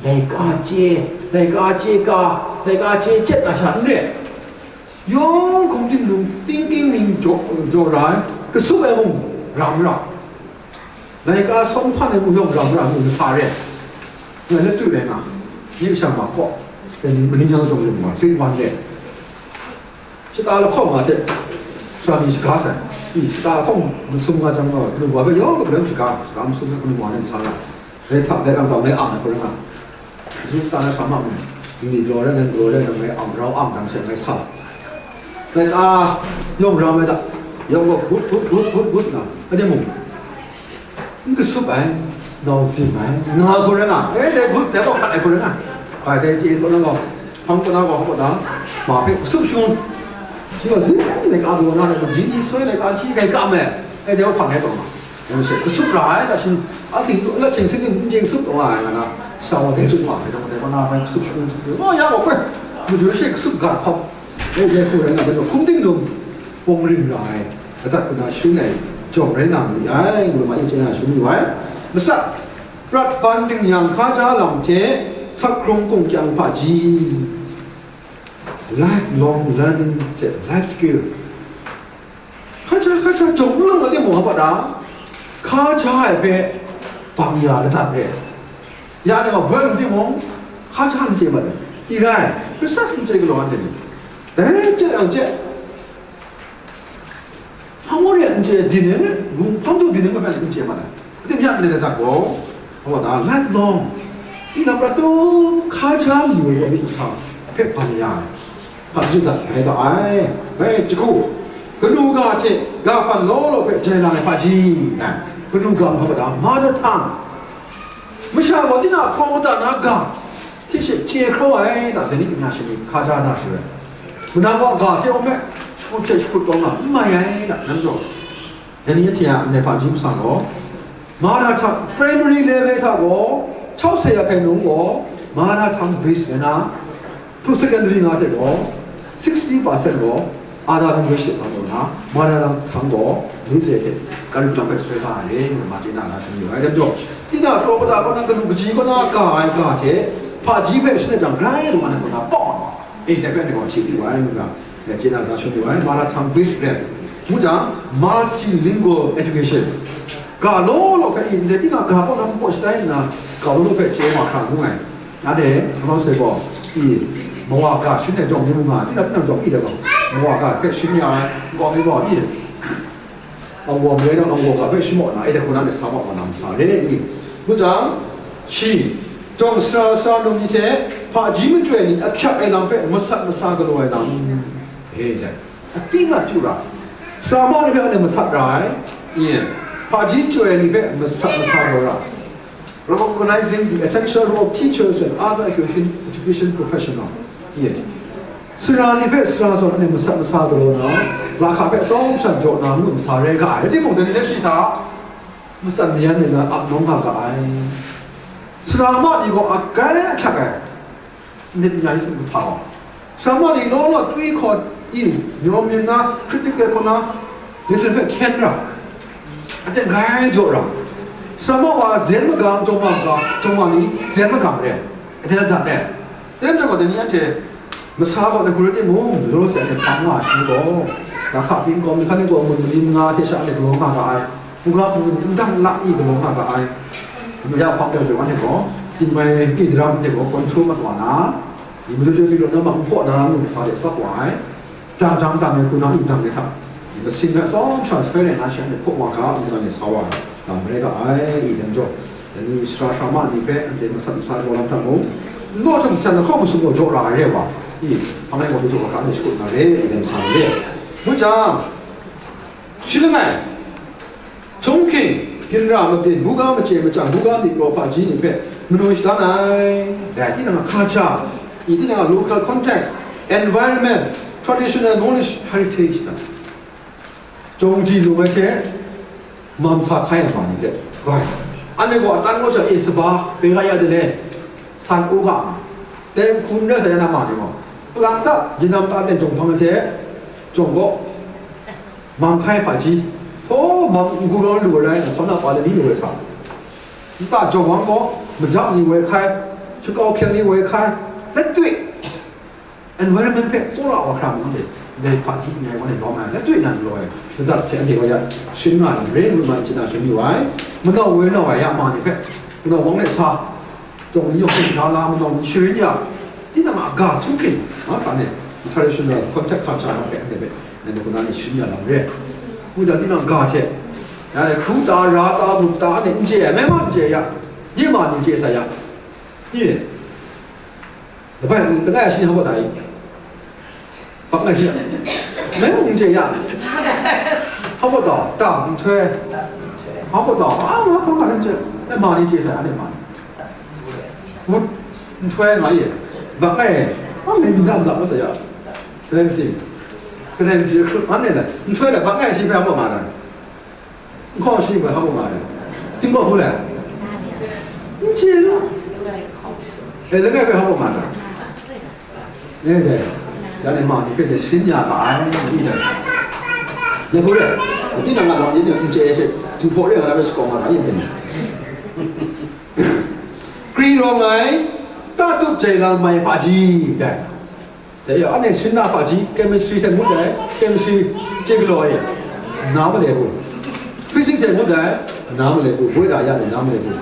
Laika chye, laika chye ka, laika chye chyet na sha n re. Yawng hkum ting num, thinking ning jaw, jaw ra ai, kasup ai mung, ram ra. Laika sawn hpan ai mung yawng ram ra mu masa re. Ngai latu rai nga, ning sha ma kaw, dai ni, mani jang jawng yawng ma, grade one re. Shata lahkawng nga hte, sha ni shaga sai. I, shata lahkawng masum nga jang nga, kanu wa bai yawng bai shaga, shaga masum na kanu wa ning sa ra. Dai hta, dai kang kau ngai ang ai hku rai nga. Ni shata na sha ma mu, ni galaw rai, ngai galaw rai, ngai ang, rau ang dang she ngai sa. Dai ta, yawng ram ai ta, yawng gaw gut, gut, gut, gut, gut nga, ade mung. N kasup ai, nau zim ai, nga gaw rai nga, e, dai gu, dai gaw hkat ai gaw rai nga. Bai dai chye gaw na gaw, hpang gaw na gaw, hpa gaw na, ma hpe kasup shangun. Shi gaw zim, dai ka gaw na, dai gaw ji ni soi, dai ka hti, dai ka me, e, dai gaw hpang ai gaw ma. Yang shi kasup ra ai, da shi, a ting, la ching sing ting, n chye kasup gaw nga ai, nga na, sa wa dai zut ma, dai gaw, dai gaw na, bai kasup shangun, kasup shangun, gaw ya gaw hkoi, maju shi kasup ga hkawm. E, dai hku rai nga, dai gaw hkum ting dum, pawng ring ra ai, adat kaw na shangun ai, jawng rai na ma ni ai, ngu ma ni chye na shangun yu ai. Matsat, prat ban dingyang hkaja lam hte, sak hkrung kungkyang hpaji, lifelong learning hte life skill. Hkaja, hkaja, jawng n lang ai timung, hpa ta, hkaja ai hpe bang ya ladat re. Ya ni gaw, boi lu timung, hkaja n chye mat ai. I rai, Hkristan n chye galaw anhte ni. Dai chye yang chye, hpang wa re n chye, byin ai, hpang du byin ai, hpe n chye mat ai. Tim ya ndai dat gaw, Kawa na lifelong, tinang prat tu hkaja mayu ai myit masang hpe ban ya ai, hpaji dat rai ga ai. Bai, jahku, kanu ga hte ga hpan law law hpe jai lang ai hpaji, ai, kanu ga hpa da, mother tongue. Masha gaw tinang hpawng mada na ga hte she chye hkraw ai, da, dai ni na shani hkaja na shi rai. Manang gaw ga hte awng hpe shakut hte shakut taw nga n mai ai, da, nan gaw. Dai ni anhte a ndai hpaji masang gaw, mother tongue, primary level hta gaw, chau se ya hkai nung gaw, mother tongue base rai na, to secondary nga hte gaw, sixty percent gaw, other language hte sa taw na, mother tongue gaw, mungze hte, curriculum hpe soi ga ai, ngu ma chye na, na shani yu ai. Dai majaw, tinang kraw kata kaw na, kanu kaji kaw na, ga ai ga hte, hpaji hpe shani jang, grai lu ai kaw na, pawng, eh, dai hpe anhte gaw, chye pyi wa ai, ngu ga, ya chye na, na shani yu ai, mother tongue base rai. Ngu jang, multilingual education. Ga law law hpe, i, ndai tinang ga kaw na npu kaw shatai nna, ga law law hpe chye wa hkra ngu ai. Nanhte, sa gaw, i, mawa ga shin ai jawng ni mu nga, tinang, tinang jawng i de gaw, mawa ga hpe shin ya ai, nkaw mi gaw, i, awawm rai nang, awawm ga hpe shin maw na, e de hku na myit sa maw na, masa re, i. Ngu jang, shi, jawng sara sara num ni hte, hpaji machyoi ni ahkyak ai lam hpe masat masa galaw ai lam, e jai. Akpyi mat pyu ra, sara ma ni hpe anhte masat ra ai, nye, hpaji chyoi ai ni hpe masat masa galaw ra, recognizing the essential role of teachers and other education, education professional, nye, sara ni hpe sara zawn anhte masat masa galaw na, lahka hpe tsawm shan jaw na ngu masa rai ga ai, rai timung, dai ni hte shi hta matsan mayan ai na ap nawng nga ga ai. Sara ma ni gaw agrai ahkyak ai. Myit nya ni sing hpa gaw, sara ma ni law law twi hkaw i, nyawm yin na, critical hkaw na, lesson hpe hkyen ra, aten grai jaw ra, sara ma wa zen magam, jawng ma magam, jawng ma ni zen magam re, aten adat re. Dai majaw gaw, dai ni anhte masa gaw dai hku rai timung, law sai hte hpang nga ai shi gaw, lahka pyi nkau mi hkan ni gaw, mun malim nga hte sha anhte galaw nga ga ai. Hpung la hpung n dang la i galaw nga ga ai. Anu ya hpa pyaw pyaw anhte gaw, tingmai, tingdaram hte gaw control mat wa na, i madu joi mi law na ma n hpaw na, nu masa de tsap wa ai. Dang jang dang ai hku na, i dang ai hta, i masin na tsawm sha sape rai na, shi anhte hpaw wa ga, ngu na myit sa wa ai, lam rai ga ai, i dang jaw. Dai ni sara sara ma ni hpe, anhte masat masa ai lam hta mung, n naw htum san lahkawng masum gaw jaw ra ai re wa, i, hpang ai gaw jaw ra hkra, anhte shakut na re, i dang sa na re. Ngu jang, shi langai, Htunghking, ginra mabyin, buga machye machyang, buga myit gaw hpaji ni hpe manu shadan ai. Dai tinang a culture, i tinang a local context, environment, traditional knowledge, heritage ta. Jawng di lung ai hte, mam sa hkai ai ma ni hpe, bai. Anhte gaw atan gaw sha, e, saba, peng ga ya de le, san u ga ma. Dai hku n rai sa ya na ma ni gaw, palang ta, jinam ta ten jawng hpang ai hte, jawng gaw, Mang hkai hpaji, htaw mang n-gu naw lu ai rai nna, htaw na pa lani ni woi sa, nta jawng wang gaw, majak ni woi hkai, shakau hkyeng ni woi hkai, lat tui, environment hpe tsawra wa hkra ngu de, dai hpaji n rai wa ni lawm ai, lat tui nan galaw ai, ladat hte anhte wa ya, shin nga ai, ren ngu na chye na shani wa ai, manau woi nau ai ya ma ni hpe, manau wang let sa, Jawng ni yawng hpe ga la manau ni sharin ya, tinang a ga htunghking, ma hpa ne, traditional contact culture na hpe, anhte hpe, anhte kuna ni sharin ya lam re. Ngu jang, tinang ga hte, ya, hkru ta, ra ta, gup ta, anhte n chye ai, mai ma n chye ya, nye ma ni chye sa ya, nye, langai, langai shi ni hpa ta i? Bak ngai hte, meng n chye ya, hpa baw taw, tam nhtoi, hpa baw taw, a, hpa hpa hpa n chye, e, ma ni chye sai, anhte ma ni. Wut, nhtoi nga ye, bak ngai, a, meng n dam lam masai ya, kaleng si, kaleng si hkrut, anhte le, nhtoi le, bak ngai shi hpe hpa ma na. N hkaw shi hpe hpa ma ai, chying gaw hku le, n chye lu. E, langai hpe hpa ma ai, e, dai, ya ni ma ni hpe dai sharin ya ga ai, ni dai. Ni hku le, tinang a lam ni n chye hte, Jinghpaw re nga na hpe shakawn nga ga, yin hte ni. Kri rawng ai, ta tup jai lang mai hpaji, dai. Dai yang, anhte sharin na hpaji, chemistry hte ngut ai, chemistry chye galaw ai, na ma le bu. Physics hte ngut ai, na ma le bu. Boi da ya ni na ma le bu.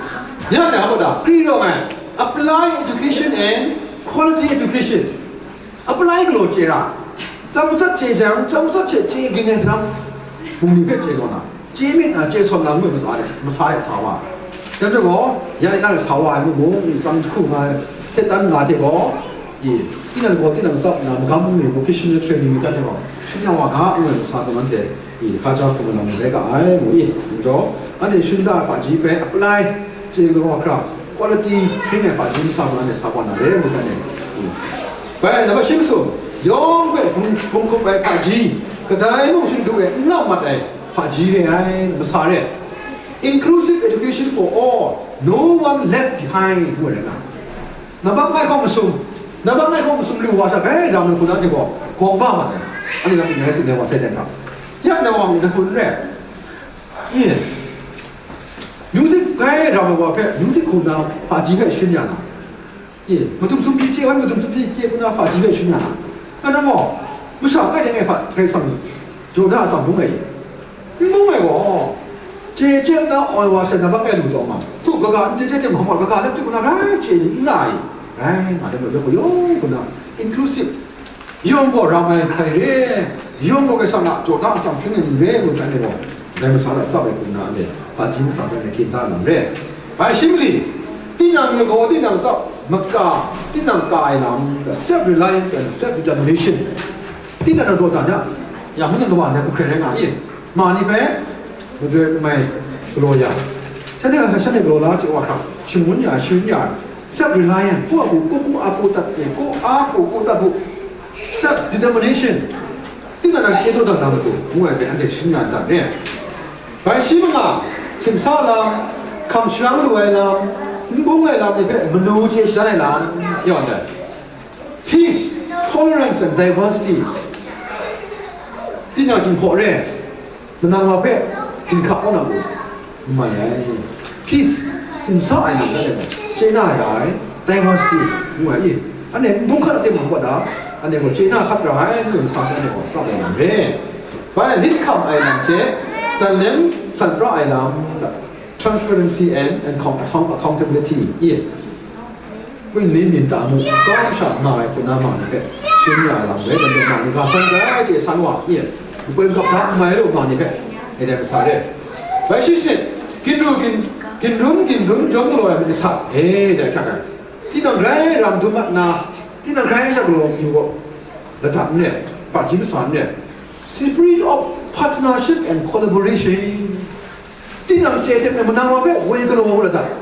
Ya na hpa da, kri rawng ai, apply education and quality education. Apply galaw chye ra, tsam tsat chye jang, tsam tsat hte chye ging ai htam, bungli hpe chye gaw na, chye myit na, chye sawn na ngu ai masa de, masa de sa wa. Yan gaw, ya ina sa wa ai mu mu, i tsam jahku nga, hte tan nga hte gaw, i, tinang gaw tinang tsap na, magam mi vocational training mi hte gaw, shing ya wa ga, ngu ai masa kaw anhte, i, hka ja hkum lam rai ga ai, mu i, njaw, anhte shun da ai hpaji hpe apply, chye gaw hkra, quality hpring ai hpaji masa kaw anhte sa wa na re, mu hte, i. Bai, namba shi masum, yawng hpe hkum, hkum hkup ai hpaji, kadai mung shingdu e n la mat ai hpaji re ai, masa re. Inclusive education for all, no one left behind, ngu ai rai nga. Nambat ngai hkawng masum, nambat ngai hkawng masum lu wa sha, bai ram lu hku na hte gaw, gawng ba mat ai. Anhte lam ning rai sin dai wa sai dan hta. Ya na wa na hku n rai. Ye. Music bai ram lu wa hpe, music hku na, hpaji hpe shun ya na. Ye. Madum sumhpyi chye wan, madum sumhpyi chye hku na, hpaji hpe shun ya na. Nga na gaw, masha kai dai ngai hpa, Karai Kasang, jaw da a tsam bung ai. N bung ai gaw, chye chye nna aw ai wa she nambat kai lu taw ma, htu kaga n chye chye de ma, hkawm kaga lep de hku na rai chye ni n nga ai, rai nga de majaw gaw, yawng hku na inclusive, yawng gaw ram ai hkai re, yawng gaw Karai Kasang a jaw da atsam hpring ai ni re ngu htan e gaw, dai masa hta tsap ai hku na, anhte hpaji masa hpe anhte hkyen da lam re. Bai shi mali, tinang lagaw, tinang tsap, maka, tinang ka ai lam, self reliance and self determination. Tinang na daw dan ya, ya, mung na wa na hkrai rai nga i, ma ni hpe, majoi mai galaw ya, shanhte a shanhte galaw la chye wa hkra, shangun ya, shangun ya, self reliant, ko a ku, ko ku a ku dat, ko a ku, ko dat bu, self determination, tinang na chye daw dan na matu, ngu ai hpe anhte shangun ya dat re. Bai shi manga, simsa lam, hkam sharang lu ai lam, n bung ai lam ni hpe manu chye shadan ai lam, yaw ndai. Peace, tolerance and diversity. Tinang jinghpaw re, manang wa hpe ginhka kaw na u, n mai ai. Peace, simsa ai lam rai ai, chye na ra ai, diversity, ngu ai i. Anhte n bung hkat a teng hpang kaw da, anhte gaw chye na hkat ra ai, ngu ai masa hpe anhte gaw tsap ai lam re. Bai, lit hkam ai lam hte, dan leng san pra ai lam, transparency and, and account-, accountability, i. Kun nin nin ta mu, tsawm sha nga ai hku na ma ni hpe, shin ya ai lam rai, dan ma ni ga san rai hte san wa, i, makoi makap da n mai lu ma ni hpe, e dai masa re. Bai shi sanit, ginru gin-, ginrun ginrun jawm galaw ai myit ni sat, e dai hkrat ai. Tinang grai ram dum mat nna, tinang grai sha galaw myu gaw, ladat n re, hpaji masa n re, spirit of partnership and collaboration. Tinang chye hte manang wa hpe woi galaw u la dat.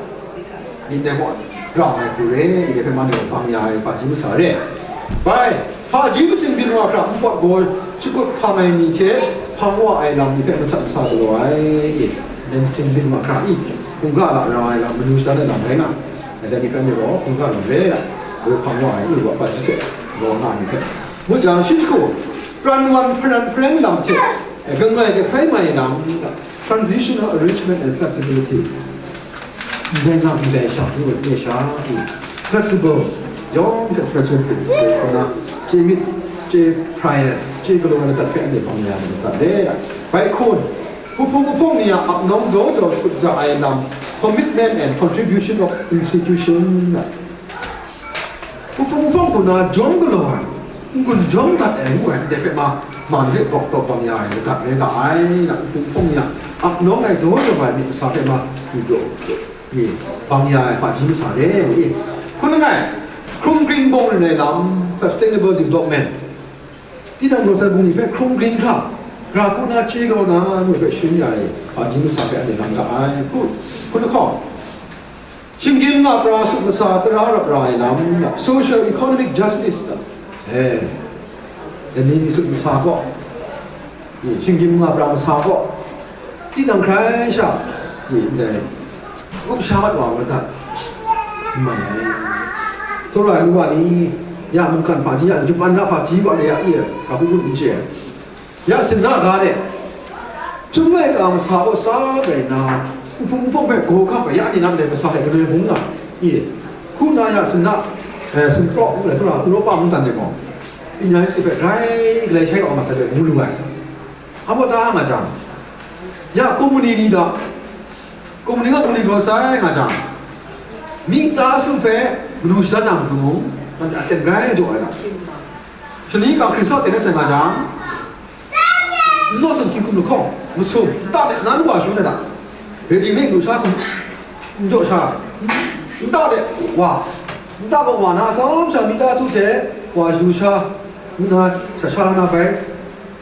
Myit dai gaw, grau ai hku re, ndai hpe man gaw bang ya ai hpaji masa re. Bai, hpaji masin byin wa hkra npawt gaw shakut hpang ai ni hte hpang wa ai lam ni hpe masat masa galaw ai, e, ndai masin byin wa hkra i, hkungga la ra ai lam, manu shadan ai lam rai nga, ndai ni hpe ni gaw hkungga lam re ai, woi hpang wa ai, i wa hpaji hte galaw nga ai ni hpe. Ngu jang, shi jahku, pran wan hparan hpareng lam hte, e, gangai kahpai mai lam, Transitional arrangement and flexibility. Ndai nga ndai sha, ngu ai sha, flexible, yawng hte flexible hte, hte hkuna, chye myit, chye hprai ai, chye galaw ai ladat hpe anhte bang ya ai ladat le, bai hkun, hpunghpung hpunghpung ni a ap nawng daw jaw shakut ja ai lam, commitment and contribution of institution, Hpunghpung hpunghpung hku na jawm galaw ai, n-gun jawm dat ai ngu ai, ndai hpe ma, man hpe bawk taw bang ya ai, ladat rai ga ai, na hpunghpung hpunghpung ya, ap nawng ai daw jaw ai myit masa hpe ma, yu daw, i, bang ya ai hpaji masa re, i. Hkun langai, hkrung grin bawng rin ai lam, sustainable development. Tinang galaw sai bungli hpe hkrung grin hkra, gara hku na chye kau na, ngu hpe sharin ya ai, hpaji masa hpe anhte lam ga ai, hku, hkun lahkawng. Shinggyim nga pra sut masa tara rap ra ai lam, social economic justice ta, eh, dai ni sut masa gaw, shinggyim nga pra masa gaw, tinang hkrai sha, ndai, up sha mat wa ai ta, n mai ai. Tsawra ai wa ni, ya mungkan hpaji, ya japan na hpaji wa ni, ya, ya, ka hku n chye ai. Ya sinna ga de, Chyum laika masa gaw sa rai nna, nhpung nhpung hpe gaw hkap ai ya ni lam de masa hte galoi bung nga, i, hku nna ya sinna, eh, Sumpraw ngu ai hkra Europa mungdan de gaw, nya si hpe grai galai shai kau masa de ngu lu ai. Abaw ta nga jang, ya kumuni ni da, kumuni ga kumuni gaw sai nga jang, myi ta su hpe manu shadan na matu, nanhte aten grai jaw ai da. Shani kang hkring sa ten ai sai nga jang, n naw teng hkying hkum lahkawng, masum, nta de, na lu wa shangun ai da. Ready made lu sha hkum, N jaw sha, nta de wa, nta kaw wa na atsam sha, mita htu hte wa shadu sha, nna sha sha na bai,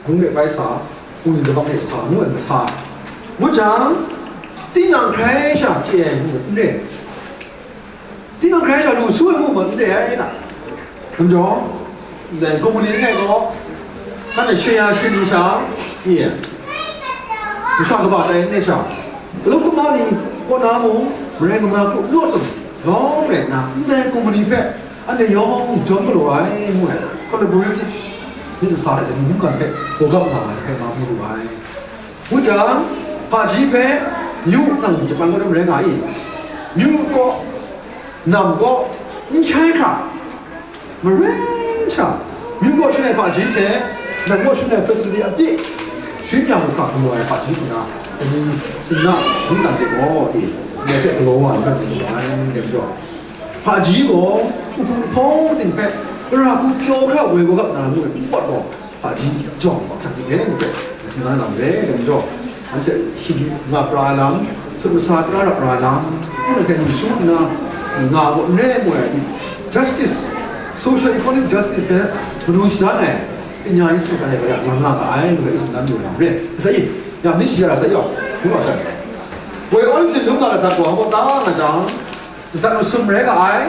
hpung de bai sa, hpung kabak de sa, ngu ai masa. Ngu jang, tinang hkrai sha chye ai ngu n re. Tinang hkrai sha lu su ai ngu ma n re ai na. Namjaw, ndai kumpani langai gaw, shan e shaya shani sha, i, masha kaba tai n re sha, galum kumhpa ni kaw na mung, marai manga kru naw tawn, yawng rai nna, ndai kumpani hpe, anhte yawng jawm galaw ai, ngu ai, collaborative myit masa hte mungkan hpe gawgap nga ai hpe ma mu lu ai. Ngu jang, hpaji hpe, myu nang japan kaw na marai nga i? Myu kaw, nam kaw, n shai hkra, maren sha, myu kaw shangai hpaji hte, nam kaw shangai hpe tadi a pyi, shin yang hkra galaw ai hpaji hku na, ani sinna, mungdan de gaw, i, ndai hpe galaw wa ai hpe galaw ai, ndai majaw, hpaji gaw, nhpung hpawng ting hpe, gara hku pyaw hkra woi wa gap na ngu ai, npawt gaw, hpaji jawng hkra hkrat ni e ngu hpe, nga lam re, ndai majaw, anhte hkying nga pra ai lam, sut masa pra rap ra ai lam, tinang hte lu su nna, nga gaw n re ai, justice, social economic justice hpe manu shadan ai, kanya yi sut ai, ya nga nga ga ai, ngu hpe, i tsun dan lu ai lam re. Sa i, ya, myit shi ya ra sa i, ngu wa sa. Woi awn hpyin lum nga ladat gaw, hpa ta nga jang, ladat masum rai ga ai,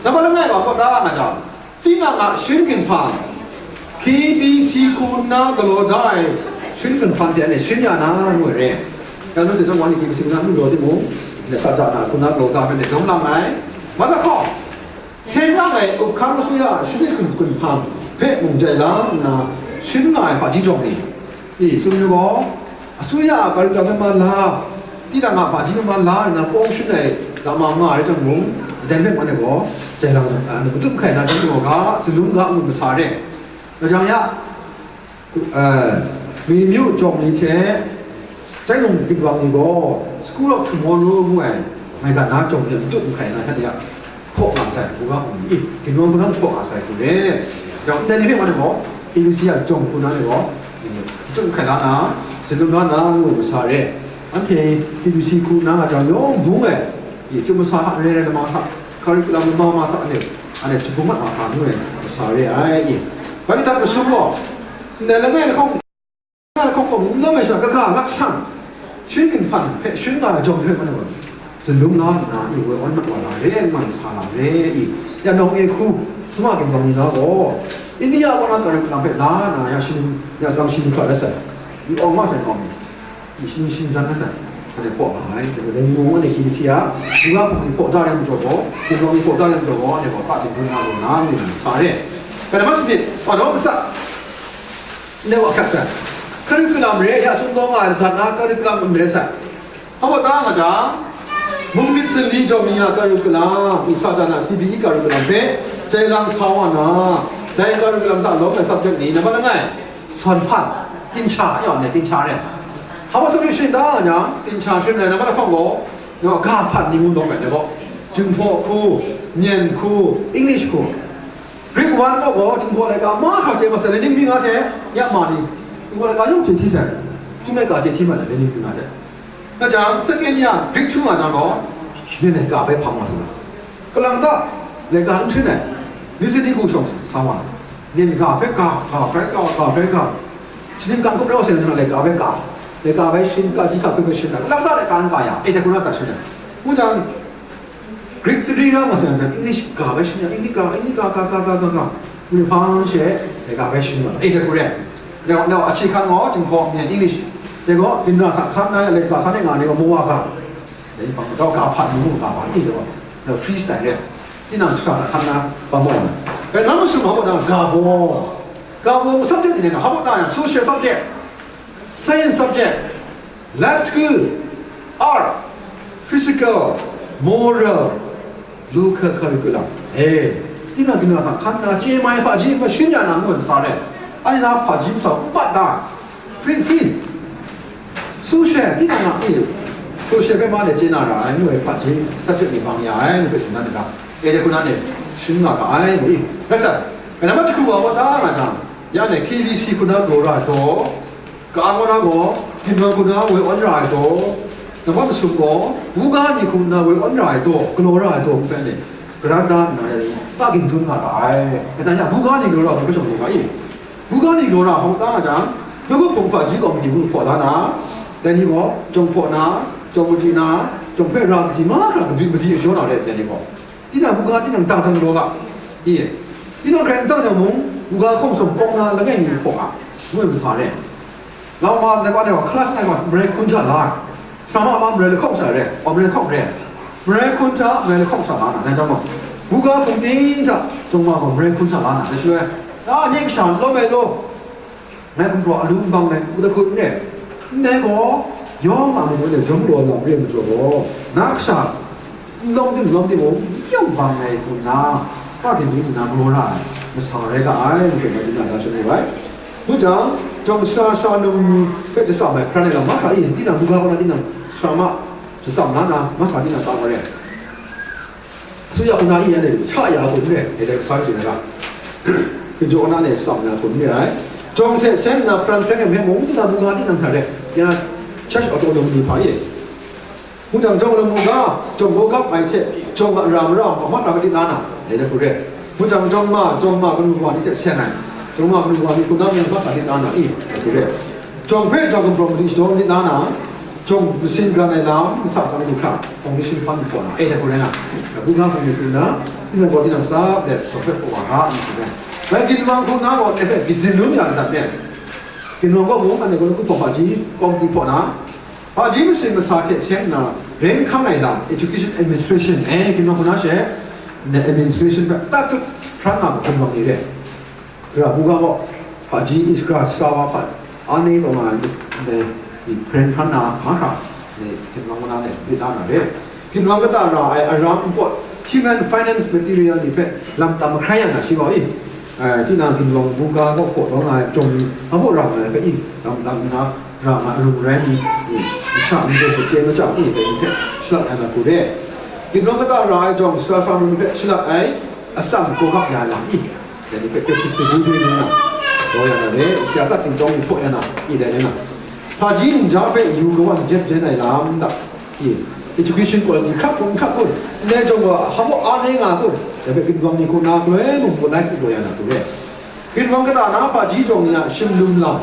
nambat langai gaw, hpa ta nga jang, tinang a sharin ginhpang, K B C hku nna galaw da ai sharin ginhpang de, anhte sharin ya na, ngu ai re. Ya nu se chyawm wa ni K B C hku nna n galaw timung, ne sa ja na hku nna galaw ga hpe ne dum lang ai. Mada hkaw, seng lang ai up hkang asuya a sharin ginhpang hpe mung jai lang nna sharin nga ai hpaji jawng ni, i, tsun yu gaw, asuya a curriculum hpe ma la, tinang a hpaji hpe ma la nna pawng shin ai lama nga ai rai jang mung, ndai hpe man ai gaw, jai lang, a, matup hkai na jang gaw ga, tsun lum ga, ngut masa re. Nga jang ya, eh, mi myu jawng ni hte, Chai nung ginwang ni gaw, School of Tomorrow ngu ai, maigan na jawng ni matup nhkai na sha ni a, hkaw nga sai, hku ga hku ni, ginwang hku nang hkaw nga sai hku re. Jawng ndai ni hpe wan ai gaw, K B C a jawng hku na ni gaw, matup nhkai la na, tsun lum la na, ngu masa re. Anhte K B C hku na nga jang yawng bung ai, i, chyum masa hta, re ai lama hta, curriculum lama ma hta, ane, ane, jabung mat ma hta, ngu ai, masa re ai, i. Bai ni hta masum gaw, ndai langai lahkawng, Nga lahkawng gaw, n lawm ai sha, kaga laksan, sharin ginhpang hpe sharin nga ai jawng hpe, man ai gaw, tsun lum la nna, i woi awn mat wa la re, n man sa la re, i, ya nawng e hku, sama ginwang ni na gaw, India kaw na tawn ai hpe la na, ya shaning, ya tsang shaning hkra rai sai, i awng wa sai, awng ni, i shaning shaning jan rai sai, anhte hpaw nga ai, dai mung anhte K B C a, Buga hpung ni hpaw da re majaw gaw, ginwang ni hpaw da re majaw gaw, anhte gaw pa ginwang na gaw na, ngu na sa re. Bai na ma sanit, wa na wa kasa, Ndai wa hkrat sai. Curriculum re, ya sumdaw nga ai, dat na curriculum n re sai. Hpa ta nga jang, mung myit sanli jawng ni a curriculum, i sa dan a C B E curriculum hpe, jai lang sa wa na, dai curriculum hta lawm ai subject ni, nambat langai, sawn hpan, tincha, ya, ne, tincha re. Hpa subject sharin da nga jang, tincha sharin ai, nambat lahkawng gaw, ya, ga hpan ni ngu lawm ai, dai gaw, Jinghpaw hku, Myen hku, English hku. Greek one kaw gaw, Jinghpaw laika mahkra chye ma sai, Lenin mying a hte, ya ma ni, Jinghpaw laika yawng chye hti sai, Chyum laika chye hti ma ai, Lenin mying a hte. Nga jang, second year, Greek two nga jang gaw, Myen laika bai hpang wa sai. Kalang ta, laika n hkrin ai, Mizit ni hku shawng sa wa, Myen ga hpe ga, ga hpe ga, ga hpe ga, shaning ga n kup rau sai, laika hpe ga, laika bai sharin, ga ji ga hpe bai sharin ai, kalang ta laika n ga ya, e, dai hku na hta sharin ai. Ngu jang, Greek three ra ma sai, English ga bai sharin ya, English ga, English ga, ga, ga, ga, ga, ga. Ni hpang she, dai ga bai sharin ya. E, dai hku re. Nau, nau, a hkye hkang gaw, Jinghpaw, Myen, English. Dai gaw, Bindra hta hkan na, Alexa hkan e nga ni gaw, Mawa ga. Dai hpang gaw, ga hpan mu ga hpan ni gaw. Nau, freestyle re. Tinang shara hta hkan na, ba maw na. Bai na masum hpa na, ga baw. Ga baw, subject ni na, hpa na, social subject. Science subject, life skill, art, physical, moral, local curriculum. E, tinang tinang hta hkan na, chye mai hpaji mashin ya na ngu ai masa re. Anhte na hpaji masau n bat da. Free, free. Social, tinang a, e, social hpe ma le chye na ra ai, ngu ai hpaji subject ni bang ya ai, ngu hpe tsun dan ga. E, de hku na ni, shin nga ga ai, ngu i. Rai sa, rai na ma jahku wa wa da nga jang, ya ne, K B C hku na gaw ra ai taw, Ka-ang kaw na gaw, Hkinghpang hku na woi awn ra ai gaw, Nambat masum gaw, buga ni hku nna woi awn ra ai daw, galaw ra ai daw hpe ni, garan da nna, ta ginhtum nga ra ai. Kaja ni a, buga ni galaw ra ai daw hpe shawng lu ga i? Buga ni galaw ra hkawng ta nga jang, nawku hpung hpaji gaw madi hku hpaw la na, dai ni gaw, jawng hpaw na, jawng madi na, jawng hpe ra madi mahkra kabyi madi shaw na re, dai ni gaw. Tinang buga tinang dang jang galaw ga, i? Tinang hkrai n dang jang mung, buga hkawng sawm kawng na langai mi hpaw ga, ngu ai masa re. Lau ma ndai gaw, ndai gaw, class ndai gaw, marai hkun sha la ai. Sa ma ma marai lahkawng sha re, aw, marai lahkawng re. Marai hkun hta, marai lahkawng sha la na, dai jang gaw, buga hpung ting hta, jawng ma gaw marai hkun sha la na, dai shaloi, a, nye kasha n lawm ai law, ngai gumhpraw alu n bang ai, u da hkut n re. Ndai gaw, yawng a mung anhte jawm galaw lam re ai majaw gaw, na kasha, n lawm tim, n lawm tim mung, n yawng bang ai hku nna, pa ginhtum nna galaw ra ai, masa rai ga ai, ngu hpe ngai tinang da shangun ai. Ngu jang, jawng sara sara num ni hpe jasam ai hparan ai lam mahkra i, tinang buga kaw na tinang sara ma jasam la na, mahkra tinang ta wa re. Su ya hku na i, anhte cha ya hku n re, dai dai kasa hte na ga. Hkinjaw na ne tsam na hku n re ai. Jawng hte seng nna pran hpreng ai hpe mung, tinang buga tinang hta re, ya na church a taw lung ni hpa i. Ngu jang, jawng lung buga, jawng gaw gap ai hte, jawng a ra mara hpa mahkra katit na na, dai dai hku re. Ngu jang, jawng ma, jawng ma kanu kawa ni hte seng ai, jawng ma kanu kawa ni hku na mung mahkra katit na na i, dai hku re. Jawng hpe jawng gumhpraw mali shadaw lit na na, jawng masin gan ai lam, masa tsang lu hkra, foundation fund hpaw na, e dai hku rai na, kabu nga hpung ni hku nna, tinang gaw tinang tsap let, jawng hpe hpaw wa ga, ngu hku rai. Bai ginwang hku na gaw, e hpe gizin lum ya ladat me. Ginwang gaw mung, anhte gaw nawku hpawng hpaji, kawmti hpaw na, hpaji masin masa hte seng nna, ren hkang ai lam, education administration, e, ginwang hku na she, ne administration hpe tatut hpran na ginwang ni re. Gara buga gaw, hpaji Israel sa wa hpat, ani taw nga ai, ndai, hpren hpran na, mahkra, ndai, ginwang mana ndai, bit la na re. Ginwang kata ra ai aram npawt, human finance material ni hpe lam tam mahkrai ya na shi gaw i, eh, tinang ginwang buga gaw hpaw taw nga ai jawng ni, a hpaw ra nga ai hpe i, lam tam nna, ra nga arung rai mi, i, masha n dai hpe chye machyang i, dai ni hpe shalat ai na hku re. Ginwang kata ra ai jawng, sara sara num hpe shalat ai, atsam hkawgap ya ai lam i, dai ni hpe hkrit hkrit si du du nna, gaw ya na re, isi a tat tingtawng ni hpaw ya na, i dai rai na. Hpaji nja hpe yu kawan jep jen ai lam da, i, education quality hkrap kun, hkrap kun, ndai jawng gaw hpa mung a ne nga kun, dai hpe ginwang ni hku na galoi mung gaw lai hkrit gaw ya na hku re. Ginwang kata na hpaji jawng ni a shimlum lam,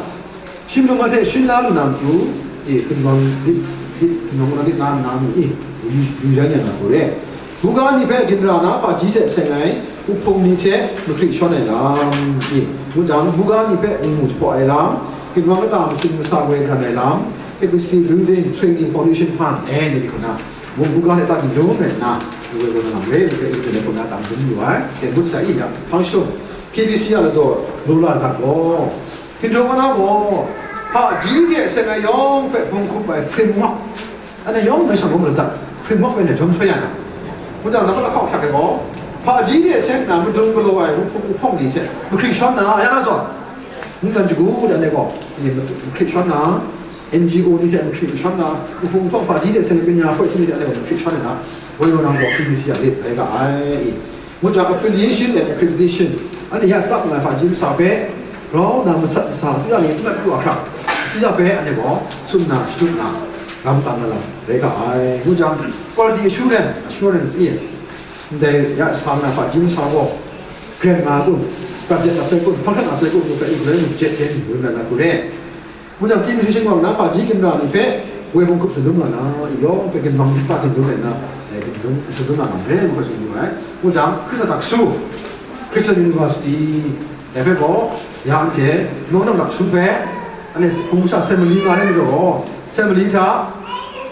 shimlum a hte shin la lu na matu, e, ginwang lit, lit, ginwang na lit na nna mu e, yu, yu jan ya na hku re. Buga ni hpe ginra na hpaji hte seng ai, uhpung ni hte mahkrit shawn ai lam, e, ngu jang, buga ni hpe ngu jahpaw ai lam, ginwang kata masin masa woi hkran ai lam, capacity building, training, foundation fund, e, ni hku na, mung buga hte ta ginlung rai nna, yu woi gaw na lam re, ni hpe yu hte hku na tam dum yu ai, ten but sa i ya, hpang shum, K B C a ladaw, lu la dat gaw, Hkinjawng na gaw, hpaji hte seng ai yawng hpe hpung hkup ai framework, anhte yawng mai shang rawng madat, framework e jawm shoi ya na. Ngu jang, nambat lahkawng hkyak ai gaw, hpaji hte seng nna madung galaw ai wuhpung wuhpawng ni hte mahkrit shawn na, ya na zawn, mungdan shagu dan e gaw, mahkrit shawn na, N G O ni hte mahkrit shawn na, wuhpung wuhpawng hpaji hte seng ai byin ya hpoi htum ni hte anhte gaw mahkrit shawn ai na, woi gaw nang gaw P B C a lit rai ga ai. Ngu jang, affiliation and accreditation, anhte ya tsap nga ai hpaji masa hpe, grau na masat masa, asuya ni n mat pru a hkra, asuya hpe anhte gaw tsun na, shadut na, ram tam na lam rai ga ai. Ngu jang, quality assurance, assurance e, ndai ya sa nga hpaji masa gaw, kren nga kun, prat jet na sai kun, hpang hkrat na sai kun, ngu hpe, i galoi mung jet hte n gun na na hku re. Ngu jang, K B C shingwang na hpaji ginra ni hpe woi hpung hkup tsun dum nga na, yawng hpe ginwang hpa ginwang rai nna, eh, ginwang tsun dum nga na, re ngu hpe tsun dum ai. Ngu jang, Hkristu Daksu, Christian University, dai hpe gaw, ya anhte, nawng nang daksu hpe, anhte hpung masha assembly nga re majaw gaw, assembly hta,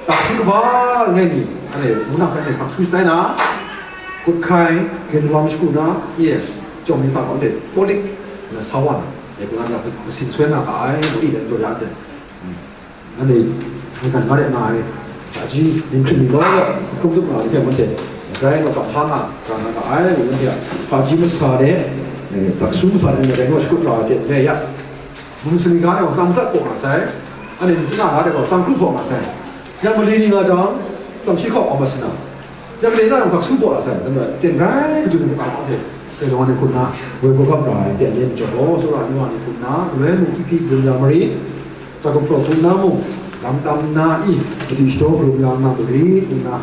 daksu kaba langai mi, anhte, mung nang hpe anhte daksu shatai na, kut hkai, ginwang shagu na, e, chyawm ni hta gaw anhte, polik, na sa wa na. E, kaw na, masin soi nga ga ai, ngu i dan jaw ya hte, anhte, mungkan nga re nga ai, hpaji, dinghpring ni gaw, hkrum tup nga ai hte, ngu hte, grai nga ga hpa nga, ga nga ga ai, ngu hte, hpaji masa de, e, daksu masa de, rai gaw shakut ra ai hte, rai ya, mung sani ga de gaw, tsam tsat paw nga sai, anhte, mung sani ga de gaw, tsam kru paw nga sai, yang mali ni nga jang, tsam shi hkaw awm mat sa na, Jang le na yang daksu baw la sai, dan rai, ten rai kadu ni kata hte, dai lawng ni hku nna, woi hkawhkam ra ai, ten le majaw gaw, tsawra ni wa ni hku nna, galoi mung hpyi hpyi dun ya marit, ta gumhpraw hku nna mung, Lam tam nna i, madu shadaw hkrum ya nga marit nna,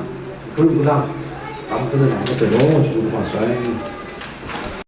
hkrum hkrum, lam hkrum na masai gaw, chyeju kaba sai.